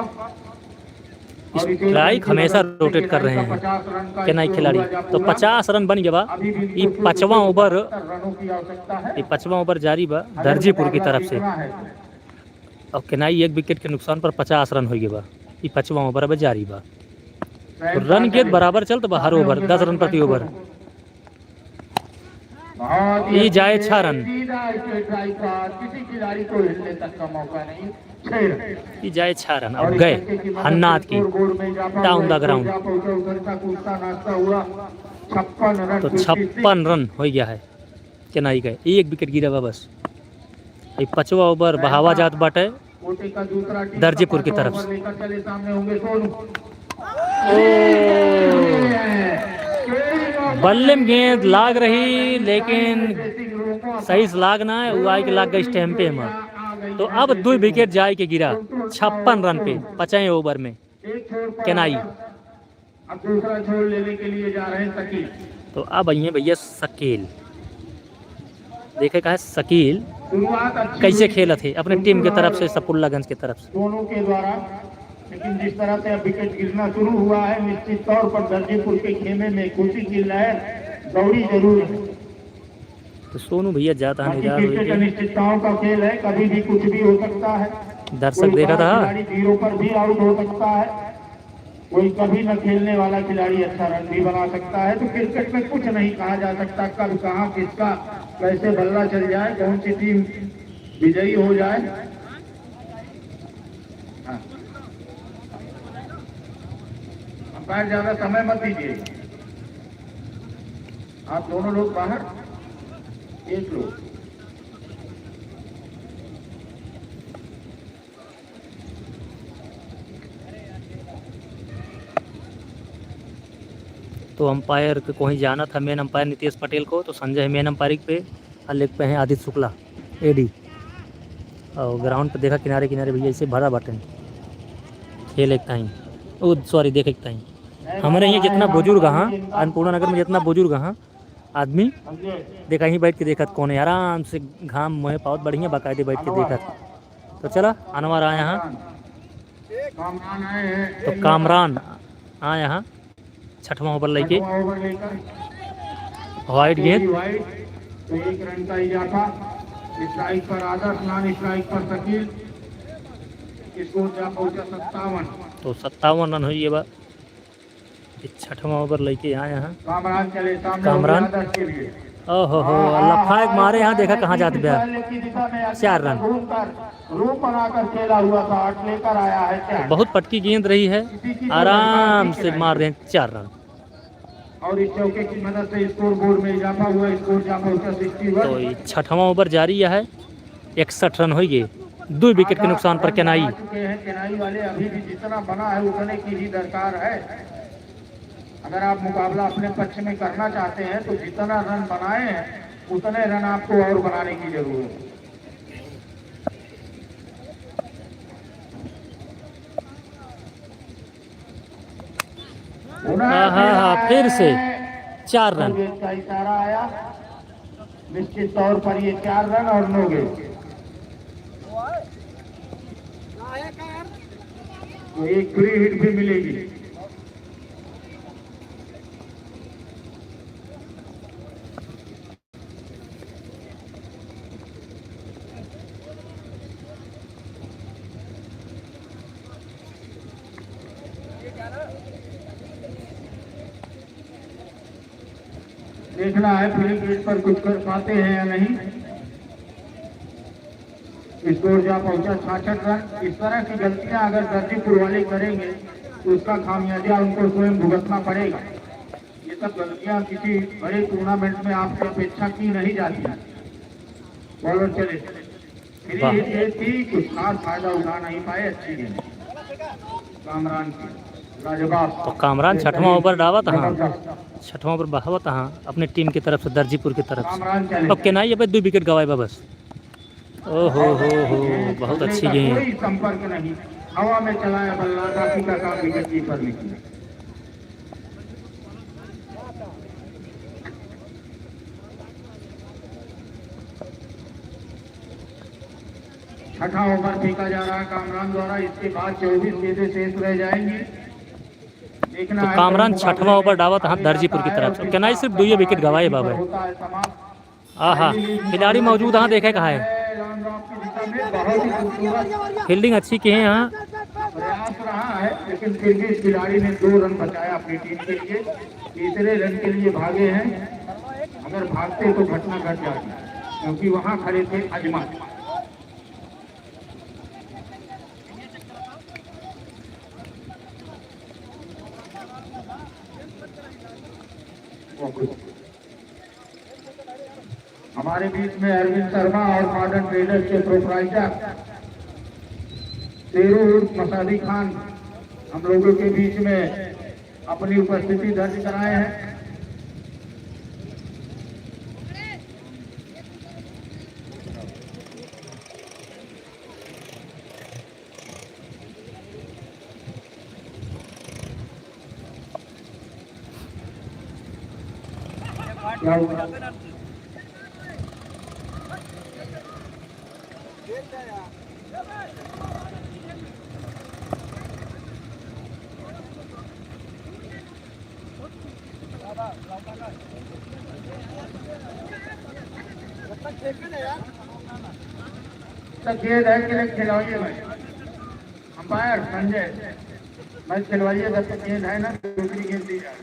स्ट्राइक हमेशा रोटेट कर रहे हैं केनाई खिलाड़ी। तो पचास रन बन गया बा। ई पाँचवा ओवर, ई पाँचवा ओवर जारी बा दर्जीपुर की तरफ से। और केनाई एक विकेट के नुकसान पर पचास रन हो गया बा। ई पाँचवा ओवर अब जारी बा। तो रन गेंद बराबर चलत बा हर ओवर, दस रन प्रति ओवर। बहुत ही ई जाए छह रन। सीधा स्ट्रेट ड्राइव का, किसी खिलाड़ी को हिलने तक का मौका नहीं। छह रन। ई जाए छह रन। अब गए हन्नाथ की डाउन द ग्राउंड। तो छप्पन रन हो गया है केनाई का, एक विकेट गिरा बा बस। ई पाँचवा ओवर बहावा जात बाटे दर्जीपुर की तरफ से। ओ, बल्ले में गेंद लाग रही, लेकिन सही से लाग ना है, वो आए के लाग गई स्टैम्पे में। तो अब दो विकेट जाए के गिरा छप्पन रन पे, पाँचवें ओवर में केनाई। अब दूसरा छोर लेने के लिए जा रहे हैं शकील। तो अब आइए भैया शकील, देखे का है शकील कैसे खेलत है अपने टीम के तरफ से, सफुल्लागंज के तरफ से। दोनों के द्वारा, लेकिन जिस तरह से अब विकेट गिरना शुरू हुआ है, निश्चित तौर पर दर्जीपुर के खेमे में खुशी की लहर दौड़ी जरूर है। तो सोनू भैया जाता है बाकी इधर क्रिकेट होके। अनिश्चितताओं का खेल है, कभी भी कुछ भी हो सकता है। दर्शक कोई देखा बड़ा था। खिलाड़ी जीरो पर भी आउट हो सकता है, कोई कभी न खेलने वाला खिलाड़ी अच्छा रन भी बना सकता है। तो क्रिकेट में कुछ नहीं कहा जा सकता, कब कहाँ किसका कैसे बल्ला चल जाए, कौन सी टीम विजयी हो जाए। हाँ। अंपायर ज्यादा समय मत दीजिए। आप दोनों लोग बाहर, एक लोग। तो अंपायर के कोई जाना था, मेन अंपायर नीतीश पटेल को, तो संजय मेन अंपायरिंग पे, और लेग पे हैं आदित्य शुक्ला, एडी। और ग्राउंड पे देखा किनारे किनारे भैया ऐसे भरा बाटे, खेल एक ताई, ओ सॉरी, देख एक ताई। हमारे यहाँ जितना बुजुर्ग हाँ, अन्नपूर्णा नगर में जितना बुजुर्ग हाँ आदमी, देखा यहीं बैठ के देखत कौन है, आराम से घाम मोहे पावत, बढ़िया बाकायदे बैठ के देखत। तो चला, अनवर आया हाँ, तो कामरान आया हाँ, छठवां ओवर लेके। छठवां ओवर लेकर वाइड गेंद। वाइड, तो एक रन का इजाफा। स्ट्राइक पर आदर्श, नॉन स्ट्राइक पर शकील। स्कोर जा पहुंचा सत्तावन। तो सत्तावन रन हुई ये बार। ये छठवां ओवर लेके आए हैं कामरान। चले सामने कामरान। आदर्श के लिए। ओहो हो, लफाए के मारे यहाँ देखा कहाँ जात बा। चार रन। रूप बनाकर खेला हुआ था, लेकर आया है चार। बहुत पटकी गेंद रही है, आराम से मार रहे हैं चार रन। और इस चौके की मदद से स्कोर बोर्ड में इजाफा हुआ, स्कोर जा पहुंचा सिक्सटी वन। तो ये छठवां ओवर जारी है, इकसठ रन होइ गए, दो विकेट के नुकसान पर केनाई। आ चुके हैं केनाई वाले, अभी भी जितना बना है उतने की ही दरकार है। अगर आप मुकाबला अपने पक्ष में करना चाहते हैं तो जितना रन बनाए हैं उतने रन आपको और बनाने की जरूरत है। हाँ, हाँ, हाँ, फिर से चार रन। का इशारा आया, निश्चित तौर पर ये चार रन और नो गेंद। तो एक फ्री हिट भी मिलेगी। देखना है फील्ड पर कुछ कर पाते हैं या नहीं। स्कोर जा पहुंचा छियासठ रन। इस तरह की गलतियां अगर दर्जीपुर वाले करेंगे तो उसका खामियाजा उनको स्वयं भुगतना पड़ेगा। ये सब गलतियां किसी बड़े टूर्नामेंट में आपसे अपेक्षा की नहीं जाती। बॉलर चले। फ्री हिट गेंद थी, कुछ खास फायदा उठा नहीं पाए। अच्छी गेंद कामरान की, लाजवाब। तो कामरान छठवां ओवर डावत हाँ, छठवां ओवर बहावत हाँ अपने टीम की तरफ से, दर्जीपुर की तरफ से। अब केनाई अब दो विकेट गवाए बा बस। ओहो हो हो, बहुत अच्छी गेंद। कोई संपर्क नहीं, हवा में चलाया बल्ला, बाकी का काम विकेट कीपर ने किया। छठा ओवर फेंका जा रहा है कामरान द्वारा, इसके बाद चौबीस गेंदें शेष रह जाएंगी। देखना तो है कामरान छठवां ओवर डावत हाँ दर्जीपुर की तरफ से। केनाई सिर्फ दुइये विकेट गवाए बाबा। आहा, खिलाड़ी मौजूद हाँ देखे कहाँ है। फील्डिंग अच्छी की है यहाँ। प्रयास रहा है, लेकिन फिर भी इस खिलाड़ी ने दो रन बचाया अपनी टीम के लिए। तीसरे रन के लिए भागे हैं, अगर भागते तो घटना घट जाती, क्योंकि वहां खड़े थे अजमल। हमारे बीच में अरविंद शर्मा और मॉडर्न ट्रेडर्स के प्रोप्राइटर शेरू उर्फ मसादी खान हम लोगों के बीच में अपनी उपस्थिति दर्ज कराए हैं। तो गेंद है कि नहीं, खिलाइए भाई। अंपायर संजय, मैच खिलवाइए, जब तक गेंद है ना, दूसरी गेंद दी जाए।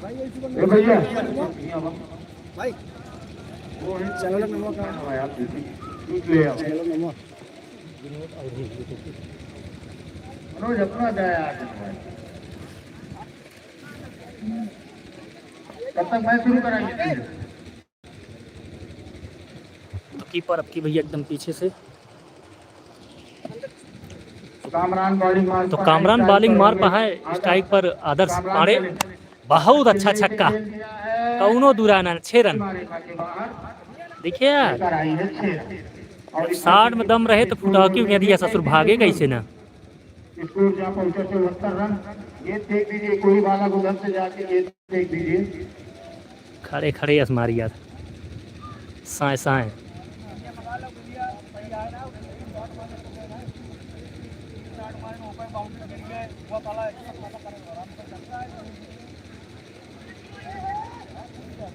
ए भैया, भाई, वो है चैनल नमो का। हाँ यार, दूसरी, दूसरी ले आओ। चैनल नमो। मनोज, अपना जाए यार। कब तक मैच शुरू कराएंगे? तो कीपर अब की भैया एकदम पीछे से। कामरान बॉलिंग मार तो पर कामरान है, बॉलिंग मार पर है, स्ट्राइक पर आदर्श पांडे। बहुत अच्छा छक्का, कौनो दूरा ना, छह रन। देखिए यार, साठ में दम रहे तो फुटहकी उठा दिया ससुर, भागे कैसे ना। स्कोर जा पहुंचा चौहत्तर रन। ये देख लीजिए, कोई बालक उधर से जाके ये देख लीजिए। खड़े खड़े यस मारी यार, साए साए।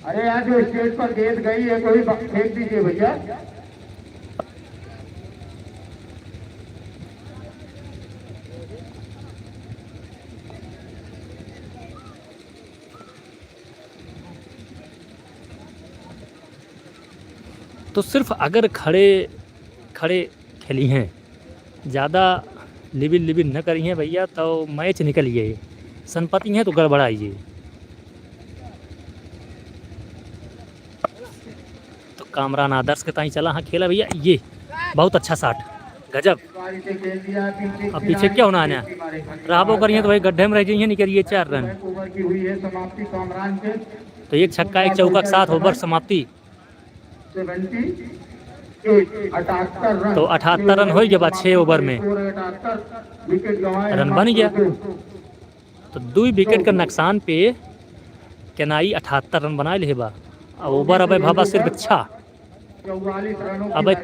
अरे यार, जो स्टेज पर गेंद गई है, कोई ब-, फेंक दीजिए भैया। तो सिर्फ अगर खड़े, खड़े खेली हैं, ज़्यादा लिबिर लिबिर न करी हैं भैया, तो मैच निकल जाए, संपत्ति है तो गड़बड़ाई जाए। तो कामरान आदर्श के ताई चला, हाँ, खेला भैया, ये बहुत अच्छा शॉट, गजब। अब पीछे क्या होना है ना, रहबो करिए तो भाई गड्ढे में रह जाइए, निकलिए चार रन। तो एक छक्का, एक चौका के साथ ओवर समाप्ति। तो अठहत्तर रन होई के बाद छः ओवर में रन बन गया। तो दुई विकेट का नुकसान पे केनाई अठहत्तर रन बनाए ले बा। अब ओवर अबे भवा सिर्फ छः। अबे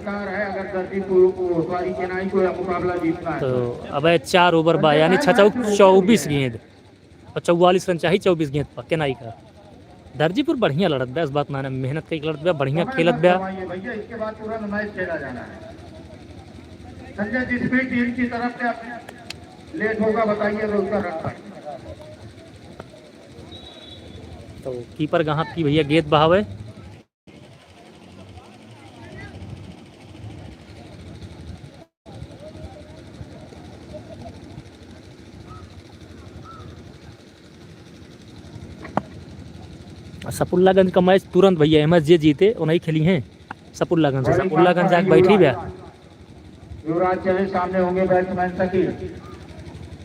तो अबे चार ओवर बा, यानी छः चौक चौबीस गेंद। और चौवालीस रन चाही चौबीस गेंद पर केनाई का। दर्जीपुर बढ़िया लड़त बा, इस बात माने मेहनत कई लड़त बा, बढ़िया खेलत बा। भैया, इसके बाद तुरंत मैच खेला जाना है। संजय, जिस भी टीम की तरफ से लेट होगा, बताइए, तो उसका रन। तो कीपर गहाँ की भैया गेंद बहावे। सपुल्लागंज का मैच तुरंत भैया, एम एस जे जीते, उन्हीं खेली हैं सपुल्लागंज से। सपुल्लागंज जाके बैठी बा। युवराज चले, सामने होंगे बैट्समैन शकील।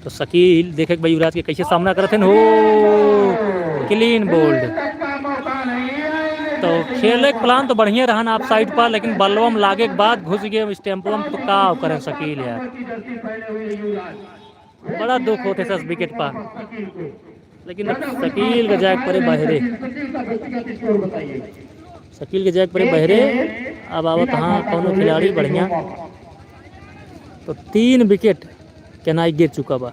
तो शकील देखे भाई युवराज के कैसे सामना करत हैं। हो, क्लीन बोल्ड। तो खेले के प्लान तो बढ़िया रहन ऑफ साइड पर, लेकिन बल्लवा में लागे के बाद घुस गए स्टैंपवा में, तो का करें शकील यार। बड़ा दुख होते सस विकेट पर, लेकिन अब शकील के जाए के परे बहरे। शकील के जाए के परे बहरे। अब आवत हाँ कौनो खिलाड़ी बढ़िया। तो तीन विकेट केनाई गिर चुका बा।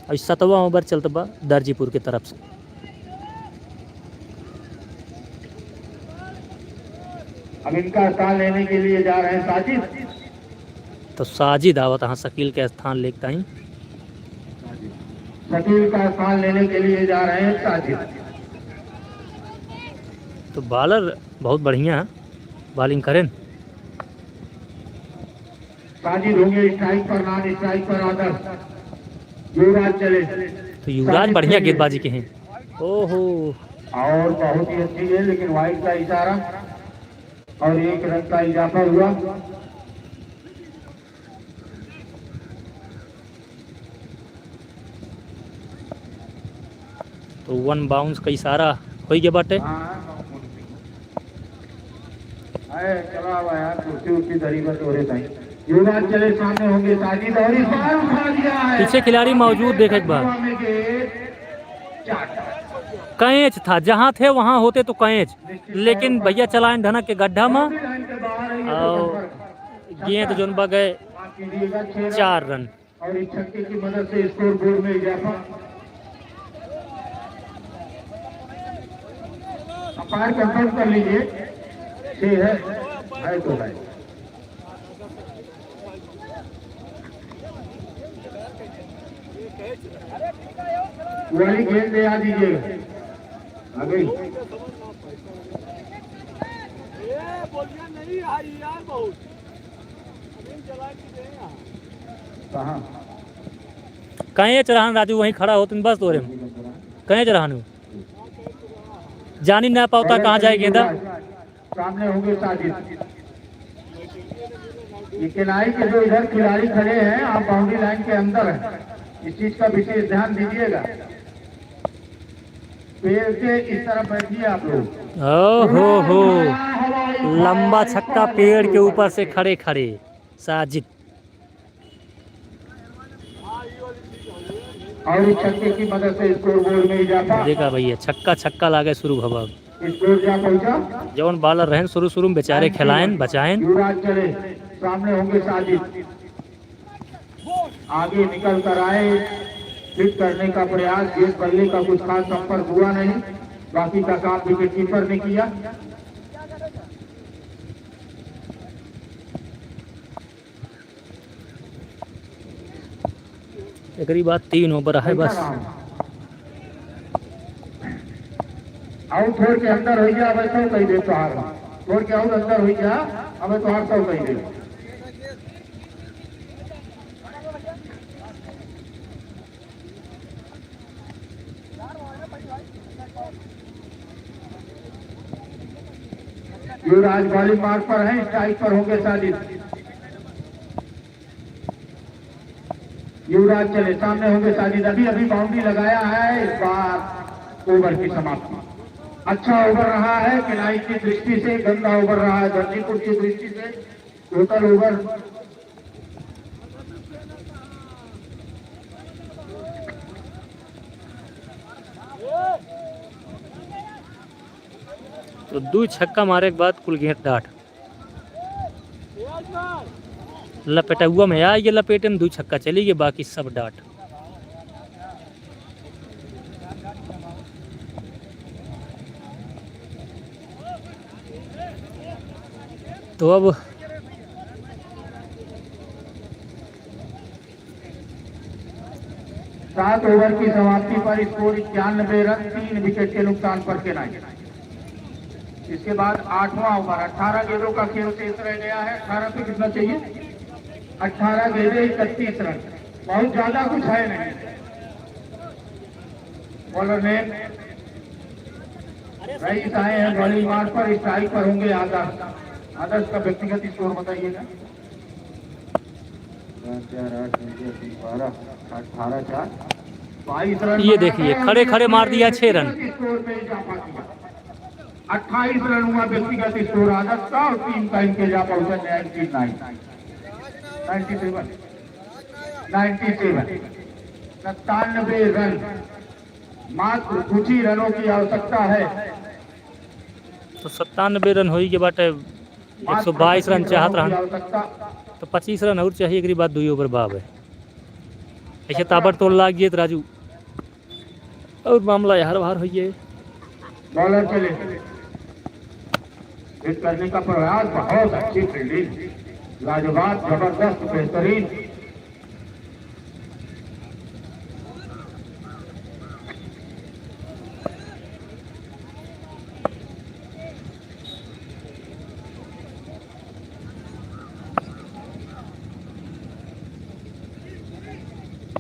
अभी सतवां ओवर चलत बा दर्जीपुर के तरफ से। अब इनका स्थान लेने के लिए जा रहे हैं साजिद। तो साजिद आवत हाँ शकील के स्थान लेके ताई। शकील का स्थान लेने के लिए जा रहे हैं साजिद। तो बॉलर बहुत बढ़िया बॉलिंग करें। साजिद होंगे स्ट्राइक पर, नॉन स्ट्राइक पर आदर्श। युवराज चले। तो युवराज साजिद बढ़िया के लिए। गेंदबाजी के हैं। ओहो। और बहुत ही अच्छी गेंद, लेकिन वाइड का इशारा और एक रन का इजाफा हुआ। तो वन बाउंस का इशारा होई गया बाटे। अरे, चला हुआ यार, कुर्सी उर्सी धरी बस, हो रहे भाई। युवराज चले, सामने होंगे साजिद और इस बार उठा दिया है। पीछे खिलाड़ी मौजूद, देखे एक बार। कैच था, जहाँ थे वहाँ होते तो कैच, लेकिन भैया चलाएं धनक के गड्ढा में और गेंद जोन बा गए चार रन। और इस छक्के की मदद से स्कोर बोर्ड में इजाफा। अंपायर कंफर्म कर लीजिए, छह है, है तो है। वाली गेंद ले आ दीजिए। आ गई। कहाँ? कैच रहन राजू, वहीं खड़ा होतन बस तोरे में। कैच रहन हो। जानी ना पावता कहाँ जाए गेंदा। सामने होंगे साजिद। ये केनाई के जो इधर खिलाड़ी खड़े हैं, आप बाउंड्री लाइन के अंदर हैं, इस चीज का विशेष ध्यान दीजिएगा। पेड़ के इस तरफ बैठिए आप लोग। ओहो हो, लंबा छक्का पेड़ के ऊपर से खड़े खड़े साजिद। और इस छक्के की मदद से स्कोर बोर्ड में इजाफा। देखा भैया, छक्का छक्का लागे शुरू भवा। स्कोर क्या पहुंचा? जौन बॉलर रहन शुरू शुरू में बेचारे खिलाएन बचाएन। युवराज चले, सामने होंगे साजिद। आगे निकल कर आए, हिट करने का प्रयास, गेंद बल्ले का कुछ खास संपर्क हुआ नहीं, बाकी का काम विकेटकीपर ने किया। एकरी बाद तीन ओवर है बस। आउट होके अंदर हो गया, वैसे ही कही दे तो हार। छोड़ के और अंदर हुई क्या? अबे तो आठ सौ कहीं दे। युवराज बॉलिंग मार्ग पर है, स्ट्राइक पर होंगे साजिद। युवराज चले, सामने होंगे साजिद। अभी, अभी बाउंड्री लगाया है, इस बार ओवर की समाप्ति। अच्छा ओवर रहा है, खिलाड़ी की दृष्टि से गंदा ओवर रहा है, धरतीपुर की दृष्टि से। टोटल ओवर तो दू छक्का मारे के बाद कुल गेंद डाट। लपेटउआ में आ गए, लपेटे में दू छक्का चली गए, बाकी सब डाट। तो अब सात ओवर की समाप्ति पर स्कोर इक्यानबे रन, तीन विकेट के नुकसान पर चेन्नई। इसके बाद आठवां ओवर, अठारह गेंदों का खेल शेष रह गया है। अठारह पे कितना चाहिए? अठारह गेंदे, इकतीस रन, बहुत ज्यादा कुछ है नहीं। बॉलर ने रईस आए हैं बॉलिंग मार्ग पर, स्ट्राइक पर होंगे आदर्श। आदर्श का व्यक्तिगत स्कोर बताइएगा। चार, चार, आठ, नौ, दस, बारह, अठारह, चार, बाईस रन ये बना देखिए, के खड़े खड़े मार दिया, छह रन। व्यक्तिगत स्कोर में इजाफा किया। अट्ठाईस रन हुआ व्यक्तिगत स्कोर आदर्श का और टीम का इनके इजाफा हुआ ninety nine, ninety seven, ninety seven, सत्तानबे रन, मात्र कुछ ही रनों की आवश्यकता है। तो सत्तानबे रन होई के बाटे, एक सौ बाईस रन चाहत रहन, तो पच्चीस रन और चाहिए, एकरी बाद दुई ओवर बाब है। ऐसे ताबड़तोड़ लाग गए तो राजू, और मामला यार बाहर होइए। बॉलर चले, हिट करने का प्रयास, बहुत अच्छी फील्डिंग, लाजवाब, जबरदस्त, बेहतरीन।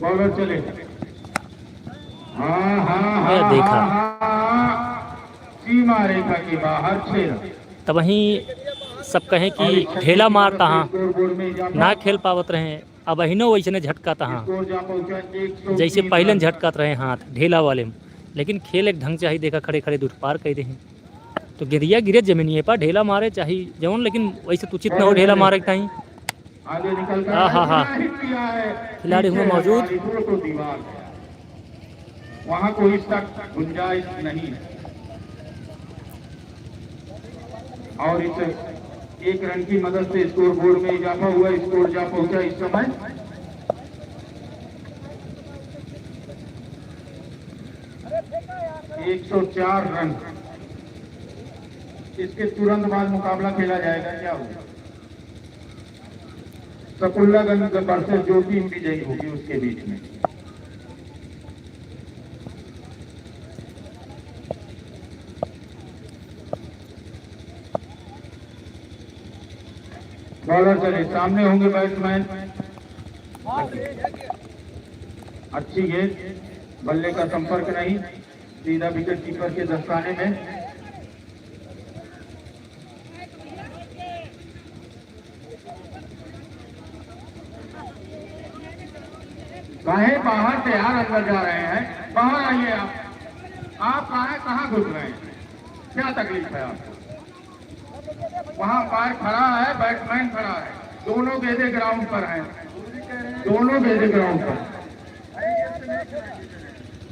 बॉलर चले। हाँ, हाँ, ये हाँ, देखा। हाँ, हाँ, हाँ। सीमा रेखा के बाहर छह रन। तबहीं सब कहें कि ढेला मारता हाँ, ना खेल पावत रहे। अबहिनो वैसने झटकात हाँ, जैसे पहिलन झटकात रहे हाथ ढेला वाले में, लेकिन खेल एक ढंग से ही देखा, खड़े खड़े दूर पार कइ देहे। तो गेंदिया गिरे जमीनिए पर, ढेला मारे चाहे जौन, लेकिन वैसे तो उचित न हो ढेला मारे के टाइम। हाँ, हाँ, हाँ। खिलाड़ी हुआ मौजूद। वहाँ कोई शक, गुंजाइश नहीं है। और इस एक रन की मदद से स्कोर बोर्ड में इजाफा हुआ। स्कोर जा पहुंचा इस समय एक सौ चार रन। इसके तुरंत बाद मुकाबला खेला जाएगा। क्या होगा? सकुल्लागंज वर्सेस जो टीम विजयी होगी उसके बीच में। बॉलर चले, सामने होंगे बैट्समैन। अच्छी गेंद, बल्ले का संपर्क नहीं, सीधा विकेट कीपर के दस्ताने में। काहे बाहर से यार अंदर जा रहे हैं? बाहर आइए आप। आप कहाँ, कहाँ घुस रहे हैं? क्या तकलीफ है आपको? वहाँ अंपायर खड़ा है, बैट्समैन खड़ा है, दोनों गेंदे ग्राउंड पर हैं, दोनों गेंदे ग्राउंड पर।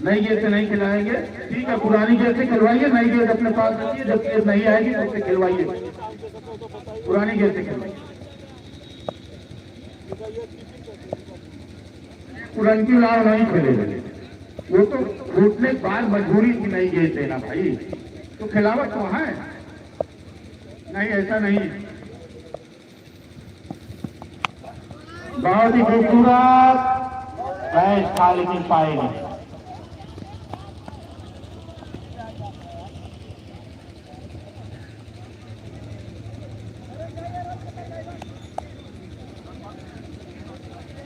नई गेंद से नहीं खिलाएंगे, ठीक है, पुरानी गेंद से खिलवाइए, नई गेंद अपने पास रखिए, जब गेंद नहीं आएगी तब से खिलवाइए, पुरानी गेंद से खिलवाइए। पुरनकी लाल नहीं खेलेगा, वो तो घुटने के बाद मजबूरी थी नई गेंद देना भाई, तो खिलावत तो है नहीं, ऐसा नहीं। बहुत ही खूबसूरत कैच था, लेकिन पाए नहीं।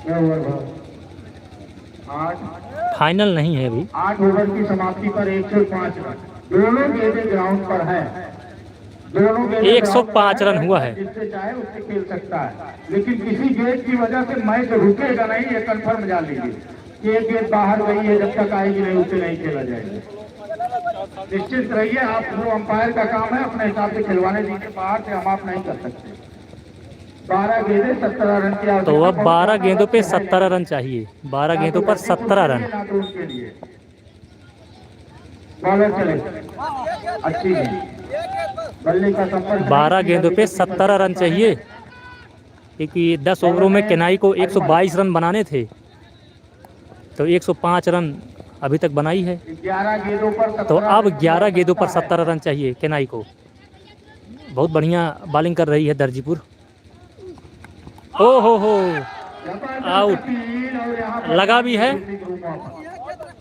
छह ओवर भाई। आठ। फाइनल नहीं है अभी। आठ ओवर की समाप्ति पर एक सौ पाँच रन। दोनों गेंदें ग्राउंड पर हैं। दोनों गेंदें एक सौ पाँच ग्राउंड पर रन हैं, हुआ है। जिससे चाहे उससे खेल सकता है, लेकिन किसी गेंद की वजह से मैच रुकेगा नहीं, ये कन्फर्म जान लीजिए कि एक गेंद बाहर गई है, जब तक आएगी नहीं, उससे नहीं खेला जाएगा। निश्चिंत रहिए, आप, वो अंपायर का काम है, अपने हिसाब से खिलवाने दीजिए, बाहर से हम आप नहीं कर सकते। बारह गेंदे, सत्रह रन की आवश्यकता। तो अब बारह गेंदों पे सत्रह रन चाहिए, बारह गेंदों पर सत्रह रन। बॉलर चले, अच्छी गेंद, बल्ले का संपर्क। बारह गेंदों पे सत्रह रन चाहिए, क्योंकि दस ओवरों में केनाई को एक सौ बाईस रन बनाने थे, तो एक सौ पाँच रन अभी तक बनाई है। ग्यारह गेंदों पर तो सत्रह अब रन। ग्यारह गेंदों पर सत्रह रन चाहिए केनाई को। बहुत बढ़िया बॉलिंग कर रही है दर्जीपुर। ओ हो हो, आउट लगा भी है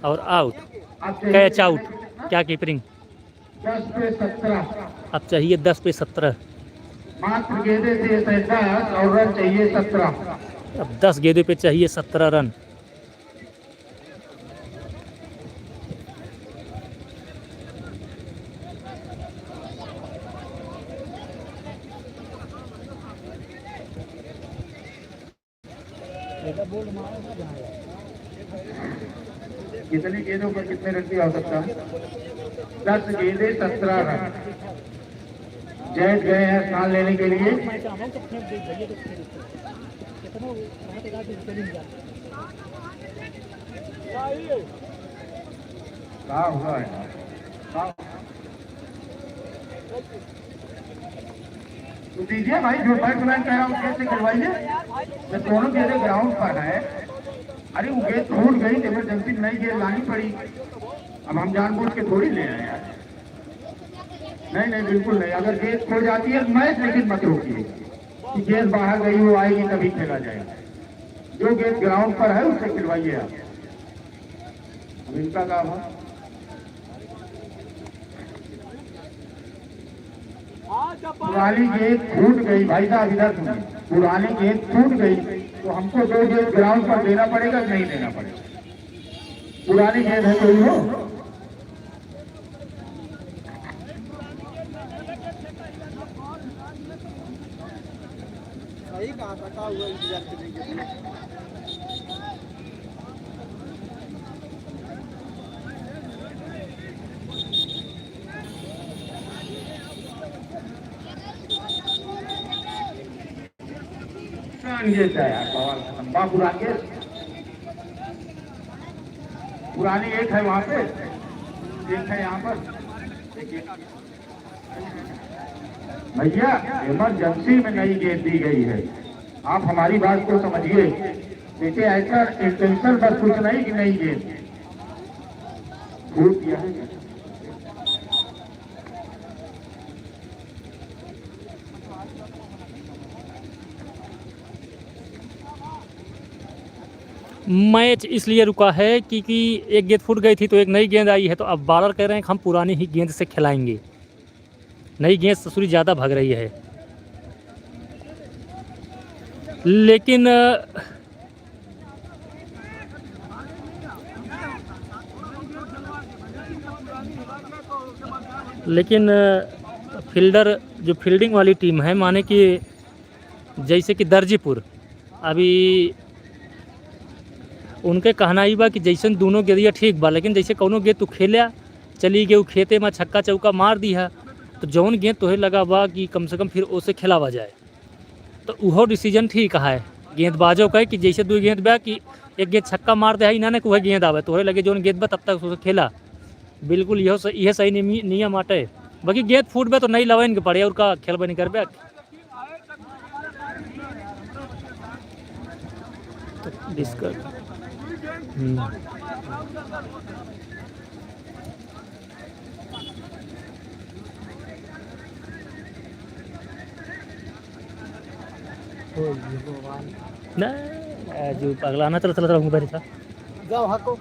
और आउट, कैच आउट। क्या कीपरिंग। दस पे सत्रह। अब चाहिए दस पे सत्रह। मात्र गेंदे थे दस और रन चाहिए सत्रह। अब दस गेंदे पे चाहिए सत्रह रन। कितनी गेंदों पर कितने रन की आवश्यकता है? दस गेंदे, सत्रह रन। जैद गए हैं स्थान लेने के लिए। क्या हुआ है? क्या? तो दीजिए भाई, जो बैट्समैन कह रहा है, उससे खिलवाइए। जब दोनों गेंदें ग्राउंड पर है, अरे, वो गेंद छूट गई, तो इमरजेंसी में नई गेंद लानी पड़ी। अब हम जानबूझ के थोड़ी ले आए यार। नहीं, नहीं, बिल्कुल नहीं। अगर गेंद खो जाती है, मैच लेकिन मत रोकिए कि गेंद बाहर गई, वो आएगी तभी खेला जाएगा। जो गेंद ग्राउंड पर है, उससे खिलवाइए आप। अब इनका काम है। पुरानी गेंद छूट गई, भाई साहब, इधर सुनिए। पुरानी गेंद छूट गई, तो हमको दो गेंद ग्राउंड पर देना पड़ेगा कि नहीं देना पड़ेगा? पुरानी गेंद है, कोई हो? सही कहा, थका हुआ इंतजार करेंगे। पुरान गेंद है यार, बवाल खत्म। बा पुरान गेंद। पुरानी एक है वहाँ पे, एक है यहाँ पर। देखिए। भैया, इमरजेंसी में नई गेंद दी गई है, आप हमारी बात को समझिए। देखिए, ऐसा इंटेंशन बस कुछ नहीं कि नई गेंद छूट गया है। मैच इसलिए रुका है क्योंकि एक गेंद फूट गई थी, तो एक नई गेंद आई है, तो अब बॉलर कह रहे हैं कि हम पुरानी ही गेंद से खिलाएंगे। नई गेंद ससुरी ज़्यादा भाग रही है, लेकिन, अ, लेकिन, अ, फील्डर, जो फील्डिंग वाली टीम है, माने कि जैसे कि दर्जीपुर, अभी उनके कहना ई बा कि जैसन दोनों गेंदिया ठीक बा, लेकिन जैसे कौनो गेंद तू खेल्या, चली गई खेते में, छक्का चौका मार दिहा, तो जौन गेंद तोहे लगा बा कि कम से कम फिर ओसे खेलावा जाए, तो उहो डिसीजन ठीक है गेंदबाजों का, कि जैसे दो गेंद बा कि एक गेंद छक्का मार दे है, इन्हें कि वह गेंद आवे, तोहरे लगे जौन गेंद बा तब तक उसे खेला। बिल्कुल यह सही, यह सही नियम, नियम आटे। बाकी गेंद फूट बे तो नहीं लवेन के पड़े, और का खेलबे नहीं करबे। तो डिस्कस। हम्म। नहीं, जो पगलाना चला, चला, चला, घूम बैठा। जाओ, हाको।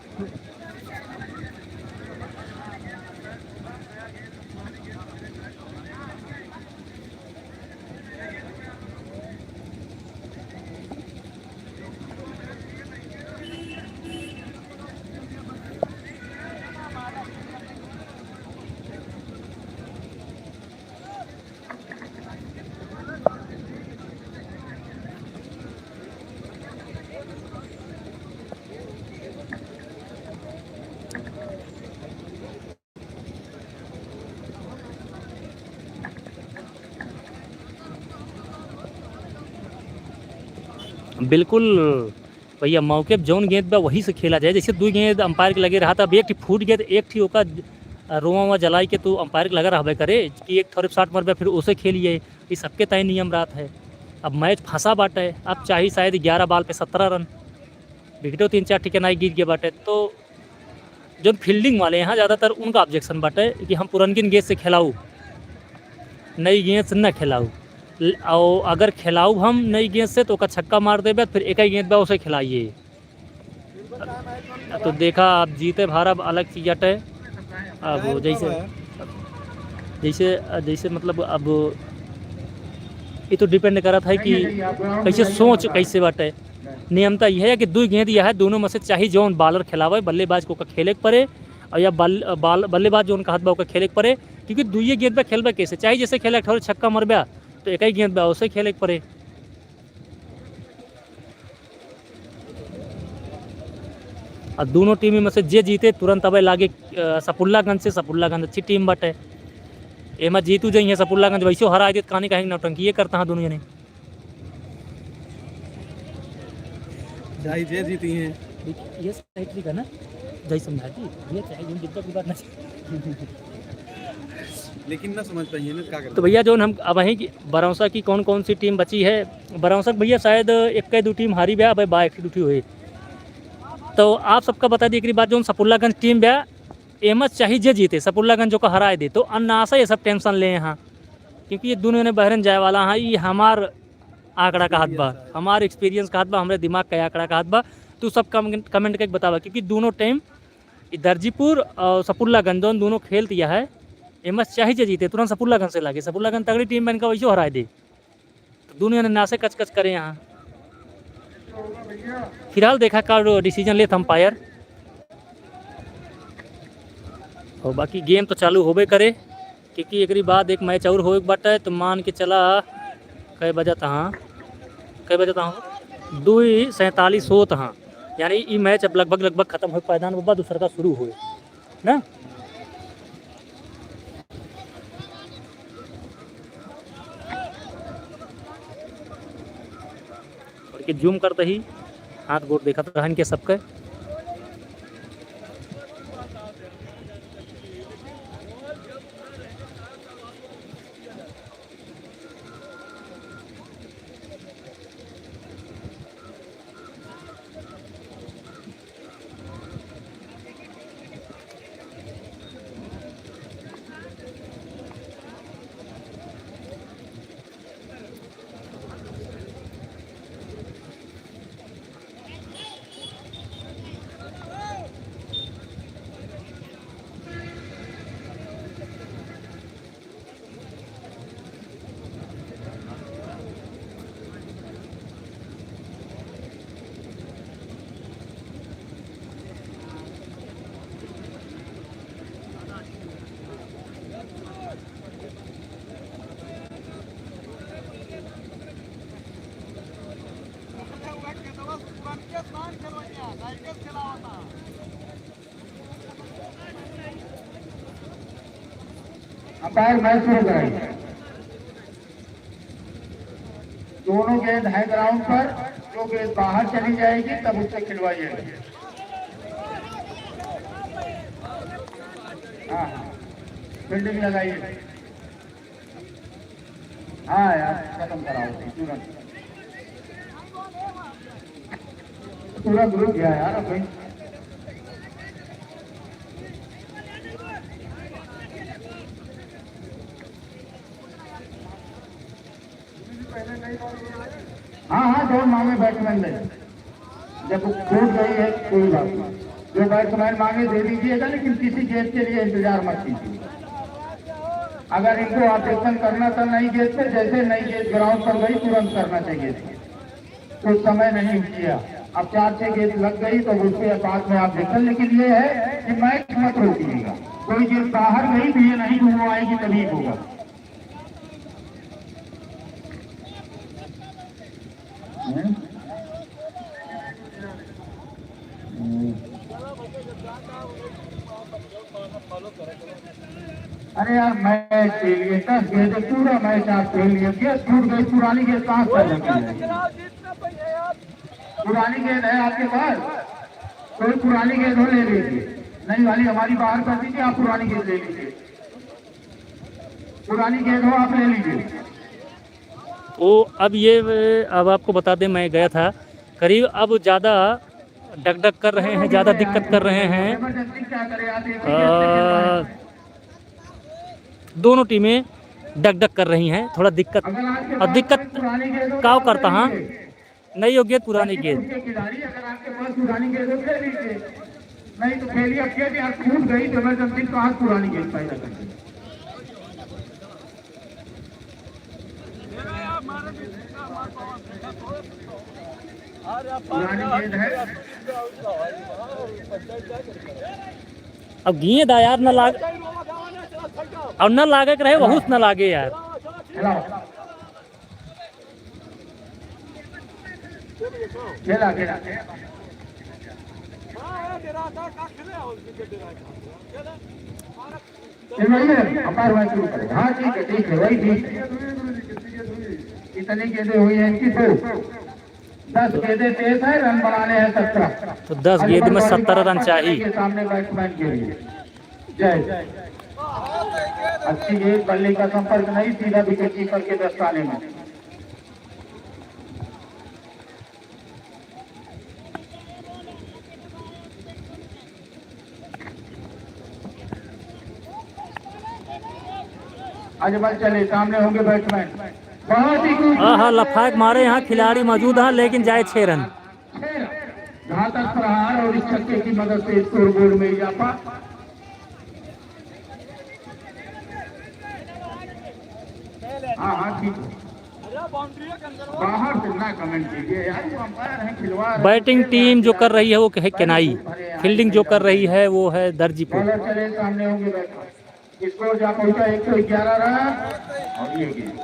बिल्कुल भैया, मौके पे जौन गेंद बा वही से खेला जाए। जैसे दुइ गेंद अंपायर के लगे रहा था, अब एक ठी फूट गया तो एक ठी ओका रोआ वोआ जलाई के तो अंपायर के लगा रहबे करे कि एक ठोरे शॉट मरबे फिर उसे खेलिए। ये सबके तय नियम रहत है। अब मैच फंसा बाटे, अब चाही शायद ग्यारह बॉल पे सत्रह रन, विकेटो तीन चार ठिकाना गिर गए बाटे। तो जौन फील्डिंग वाले हैं ज़्यादातर उनका ऑब्जेक्शन बाटे कि हम पुरनकिन गेंद से खेलाऊ, नई गेंद से न खेलाऊ। ल-, और अगर खेलाऊ हम नई गेंद से तो ओका छक्का मार देबे, फिर एक ही गेंद बा उसे खिलाइए। तो देखा, अब जीते हारब अलग चीज बाटे। अब जैसे, जैसे, जैसे मतलब अब ये तो डिपेंड करत है कि कैसे सोच कैसे बाटे। नियम तो यह है कि दुइ गेंद यह है, दोनों में से चाहे जौन बॉलर खिलावे, बल्लेबाज को का खेले के पड़े, और या बल-, बॉल-, बल्लेबाज जौन कहत बा ओका खेले के पड़े, क्योंकि दुइये गेंद पे खेलबे कैसे, चाहे जैसे खेले, एक ठो छक्का मरबे तो एक ही गेंद पे उसे खेले के पड़े। और दोनों टीम में से जे जीते तुरंत अबे लागे, अ, सफुल्लागंज से। सफुल्लागंज अच्छी टीम बाटे, एमा जीतू जइहे। सफुल्लागंज वैसे हरा देत, कहानी कहेंगे नौटंकी ये करता है दोनों जने। जाई जे जीती हैं। देखिए, ये साइड ठीक है ना, जाई समझा दी, ये चाहे यूं दिक्कत की बात ना। लेकिन ना समझ पाइए ना, क्या करना। तो भैया, जौन हम अब वहीं की बरौसा की कौन कौन सी टीम बची है, बरौसा की भैया शायद एक के दो टीम हारी बा, अब बा एक दो टीम हुई। तो आप सबका बता दी एक बात, जौन सफुल्लागंज टीम बा, एमा चाही जे जीते, सफुल्लागंज जो का हराए दे, तो अन्नासा ये सब टेंशन ले यहाँ, क्योंकि ये दोनों ने बहरन जाए वाला है। ये हमार आंकड़ा कहत बा, हमार एक्सपीरियंस कहत बा, हमरे दिमाग का आंकड़ा कहत बा। तू सब कम-, कमेंट करके बतावा, क्योंकि दोनों टाइम ई दर्जीपुर और सफुल्लागंज जौन दोनों खेल दिया है, एमा चाही जे जीते, तुरंत सफुल्लागंज से लागे। सफुल्लागंज तगड़ी टीम बन के वैसे हराए दे, तो दोनों ने नासे कच कच करे यहाँ। फिलहाल देखा का डिसीजन लेत अंपायर। और बाकी गेम तो चालू होबे करे, क्योंकि एकरी बाद एक मैच और होए के बाटे, तो मान के चला कै बजत हाँ, कै बजत हाँ, दुई सैंतालीस होत हाँ, यानी ई मैच अब लगभग, लगभग खत्म होए के पायदान बा, दूसर का शुरू होए ना। और के जूम करते ही हाथ गोड़ देखत रहन के सबके। अंपायर मैच शुरू कराइए। दोनों गेंद है ग्राउंड पर, जो गेंद बाहर चली जाएगी तब उससे खिलवाइए। हाँ, हाँ, फील्डिंग लगाइए। हाँ यार, खत्म कराओ तुरंत। तुरंत रुक गया यार, अब भाई। हाँ, हाँ, जो मांगे बैट्समैन ले। जब छूट गई है, कोई बात नहीं। जो बैट्समैन मांगे, दे दीजिएगा, लेकिन किसी गेंद के लिए इंतजार मत कीजिए। अगर इनको ऑब्जेक्शन करना था नई गेंद पे, जैसे नई गेंद ग्राउंड पर गई, तुरंत करना चाहिए था। कुछ समय नहीं किया। अब चार छह गेंद लग गई, तो उसके बाद में ऑब्जेक्शन। लेकिन ये है कि मैच मत रोकिएगा। कोई गेंद बाहर गई, तो ये नहीं कि वो आएगी, तभी होगा। हम्म? हम्म। अरे यार, मैच के लिए दस गेंद, पूरा मैच आप खेल लिए, गेंद छूट गई, पुरानी गेंद कहाँ से लगी है? पुरानी गेंद है आपके पास, कोई पुरानी गेंद हो ले लीजिए। नई वाली हमारी बाहर कर दीजिए, आप पुरानी गेंद ले लीजिए। पुरानी गेंद हो आप ले लीजिए। तो अब ये, अब आपको बता दें, मैं गया था करीब, अब ज़्यादा डगडग कर रहे हैं, ज़्यादा दिक्कत कर रहे हैं। अ, दोनों टीमें डगडग कर रही हैं, थोड़ा दिक्कत। और दिक्कत काव करता, हाँ, नई हो गेंद, पुरानी गेंद। नहीं तो खेलिए, अब गेंद यार छूट गई तो इमरजेंसी तो आज पुरानी गेंद पैदा कर दी। पुरानी गेंद है। अब गेंद आ यार, न लाग, और न लागे के रहे, बहुत न लागे यार। खेला, खेला। ये वही है, अंपायर वहीं शुरू करेगा। हाँ, ठीक है, ठीक है, वही ठीक है। इतनी गेंदें हुई हैं इनकी, दो। दस गेंदें तेज है, रन बनाने हैं सत्रह। तो दस गेंद में सत्तर रन चाहिए। के सामने बैट्समैन के लिए। जय। अच्छी गेंद, बल्ले का संपर्क नहीं, सीधा विकेट कीपर के दस्ताने में। आज बॉल चले, सामने होंगे बैट्समैन। बहुत ही खूब। हाँ, हाँ, लफाक मारे यहाँ खिलाड़ी मौजूद हैं, लेकिन जाए छह रन। छह रन। घातक प्रहार और इस छक्के की मदद से स्कोर बोर्ड में इजाफा। हाँ, हाँ, ठीक है। बाहर से ना कमेंट कीजिए यार, वो अंपायर हैं, खिलवाड़ हैं। बैटिंग टीम जो कर रही है वो है केनाई, फील्डिंग जो कर रही है वो है दर्जीपुर। बॉलर चले, सामने होंगे बैट्समैन। स्कोर जा पहुंचा एक सौ ग्यारह रन और ये गेंद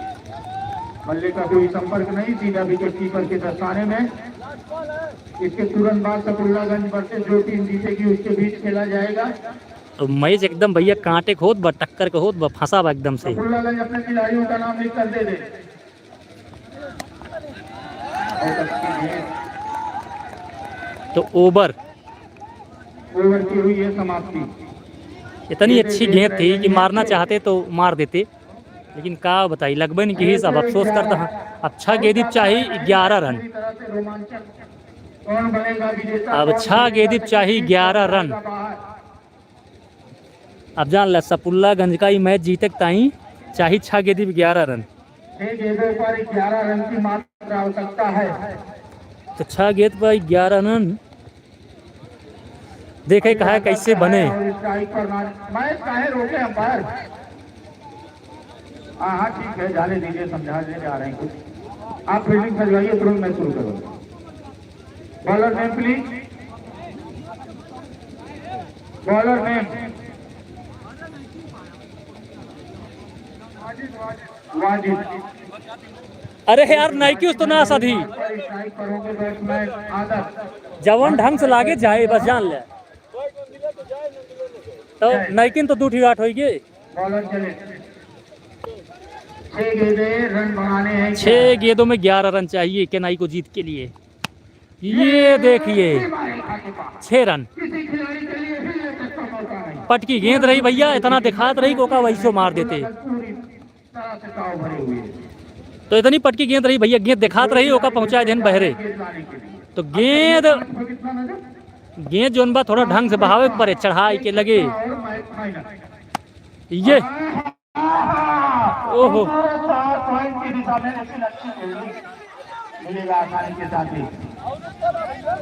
बल्ले का कोई संपर्क नहीं, सीधा विकेट कीपर के दस्ताने में। इसके तुरंत बाद सफुल्लागंज वर्सेस जो टीम जीतेगी उसके बीच खेला जाएगा। तो मैच एकदम भैया कांटे के होत बा, टक्कर के होत बा, फंसा बा एकदम से। सफुल्लागंज अपने खिलाड़ियों का नाम लिख कर दे दे। तो ओवर। ओवर की हुई है समाप्ति। इतनी अच्छी गेंद थी कि मारना चाहते तो मार देते, लेकिन का बताई, लगबे नहीं किहिस। अब अफसोस करता हाँ। अब छह गेंदी पे चाही ग्यारह रन। कौन बनेगा विजेता? अब छह गेंदी पे चाही ग्यारह रन। अब जान ला, सफुल्लागंज का ई मैच जीते के ताई चाही छह गेंदी पे ग्यारह रन। छह गेंदों पर ग्यारह रन की मात्र आवश्यकता है। तो छह गेंद पर ग्यारह रन, देखे कहा कैसे बने। और स्ट्राइक पर मार, मैच काहे रोके अंपायर? हाँ, हाँ, ठीक है, जाने दीजिए, समझा देने आ रहे हैं कुछ। आप फील्डिंग सजवाइए, तुरंत मैच शुरू करो। Bowler name please, bowler name. Wajid. अरे यार, नाइकी उस तो ना सधी। जवन ढंग से लागे जाए, बस जान ले। तो नाइकिन तो दू ठी आठ होई गई। बॉलर चले। छह गेंदे, रन बनाने हैं छह गेंदों में ग्यारह रन चाहिए केनाई को जीत के लिए। ये देखिए, छह रन। पटकी गेंद रही भैया, इतना दिखात रही कि ओका वैसो मार देते। तो इतनी पटकी गेंद रही भैया, गेंद दिखात रही, ओका पहुंचा देन बहरे। तो गेंद, गेंद जोन बा थोड़ा ढंग से बहावे के परे, चढ़ाई के लगे। ये, ओहो। मिलेगा आसानी के साथ ही।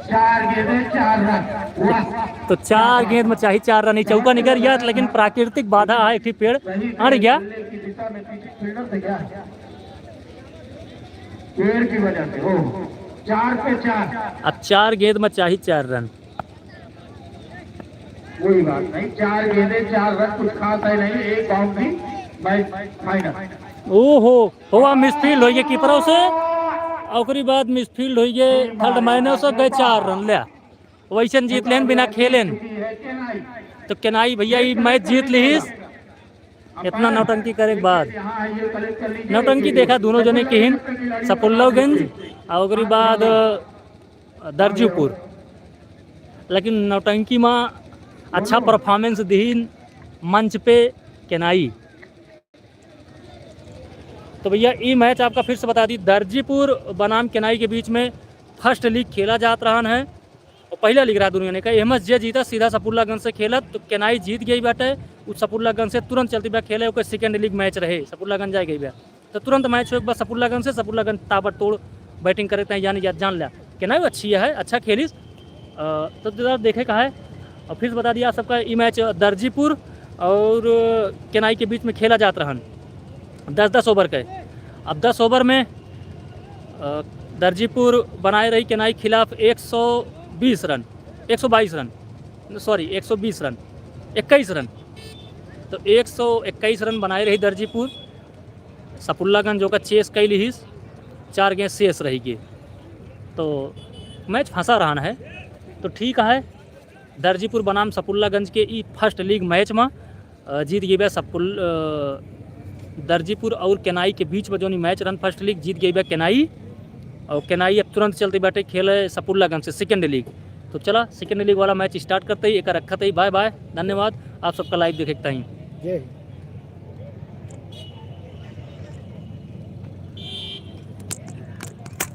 चार गेंद में चार रन। वाह। तो चार गेंद में चाही चार रन। ई चौका निकर गया, लेकिन प्राकृतिक बाधा है, एक ठे पेड़ अड़ गया। पेड़ की वजह से, ओह, चार पे चार। अब चार गेंद में चाही चार रन। कोई बात नहीं, चार गेंदे, चार रन, कुछ खास है नहीं, एक बाउंड्री, मैच फाइनल। ओहो, हुआ मिसफील्ड होइगे कीपरों से, ओकरी बाद मिसफील्ड होइगे थर्ड मैनों से, गए चार रन। ले, वैसन जीत लेन बिना खेलेन। तो केनाई भैया ई मैच जीत लिहिस। इतना नौटंकी करे के बाद, नौटंकी देखा दोनों जने किहिन, सफुल्लागंज, और ओकरी बाद दर्जीपुर, लेकिन नौटंकी मा अच्छा performance दिहिन मंच पे केनाई। तो भैया, ई match आपका फिर से बता दी, दर्जीपुर बनाम केनाई के बीच में first leg खेला जात रहन है और पहला leg रहा दुनिया ने का। एहमा जे जीता सीधा सपुल्लागंज से खेलत, तो केनाई जीत गई बाटे। उ सपुल्लागंज से तुरंत चलती बा खेले, ओकर second leg match रहे, सपुल्लागंज जाए गई बा। तो तुरंत match हो एक बार सपुल्लागंज से, सपुल्लागंज ताबड़तोड़ batting करे तय, यानी याद जान लिया। केनाई अच्छी है, अच्छा खेलिस। अ, तो जरा देखे का है। और फिर से बता दिया आप सबका, ई match दर्जीपुर और केनाई के बीच में खेला जात रहन, दस दस over के। अब दस over में, अ, दर्जीपुर बनाए रही केनाई खिलाफ एक सौ बीस run, एक सौ बाईस run, sorry, एक सौ बीस run, इक्कीस run। तो एक सौ इक्कीस run बनाए रही दर्जीपुर, सपुल्लागंज ओका chase कई लिहिस, चार गेंद शेष रही गए। तो match फंसा रहन है। तो ठीक है, दर्जीपुर बनाम सपुल्लागंज के ई first leg match में, अ, जीत गई बा सपुल-, अ, दर्जीपुर और केनाई के बीच में जौन ई match रहन first leg, जीत गई बा केनाई। और केनाई अब तुरंत चलती बाटे खेले सपुल्लागंज से second leg। तो चला, second leg वाला match start करते ही एक रखते ही bye bye, धन्यवाद आप सबका live देखे के ताई। जय हिंद।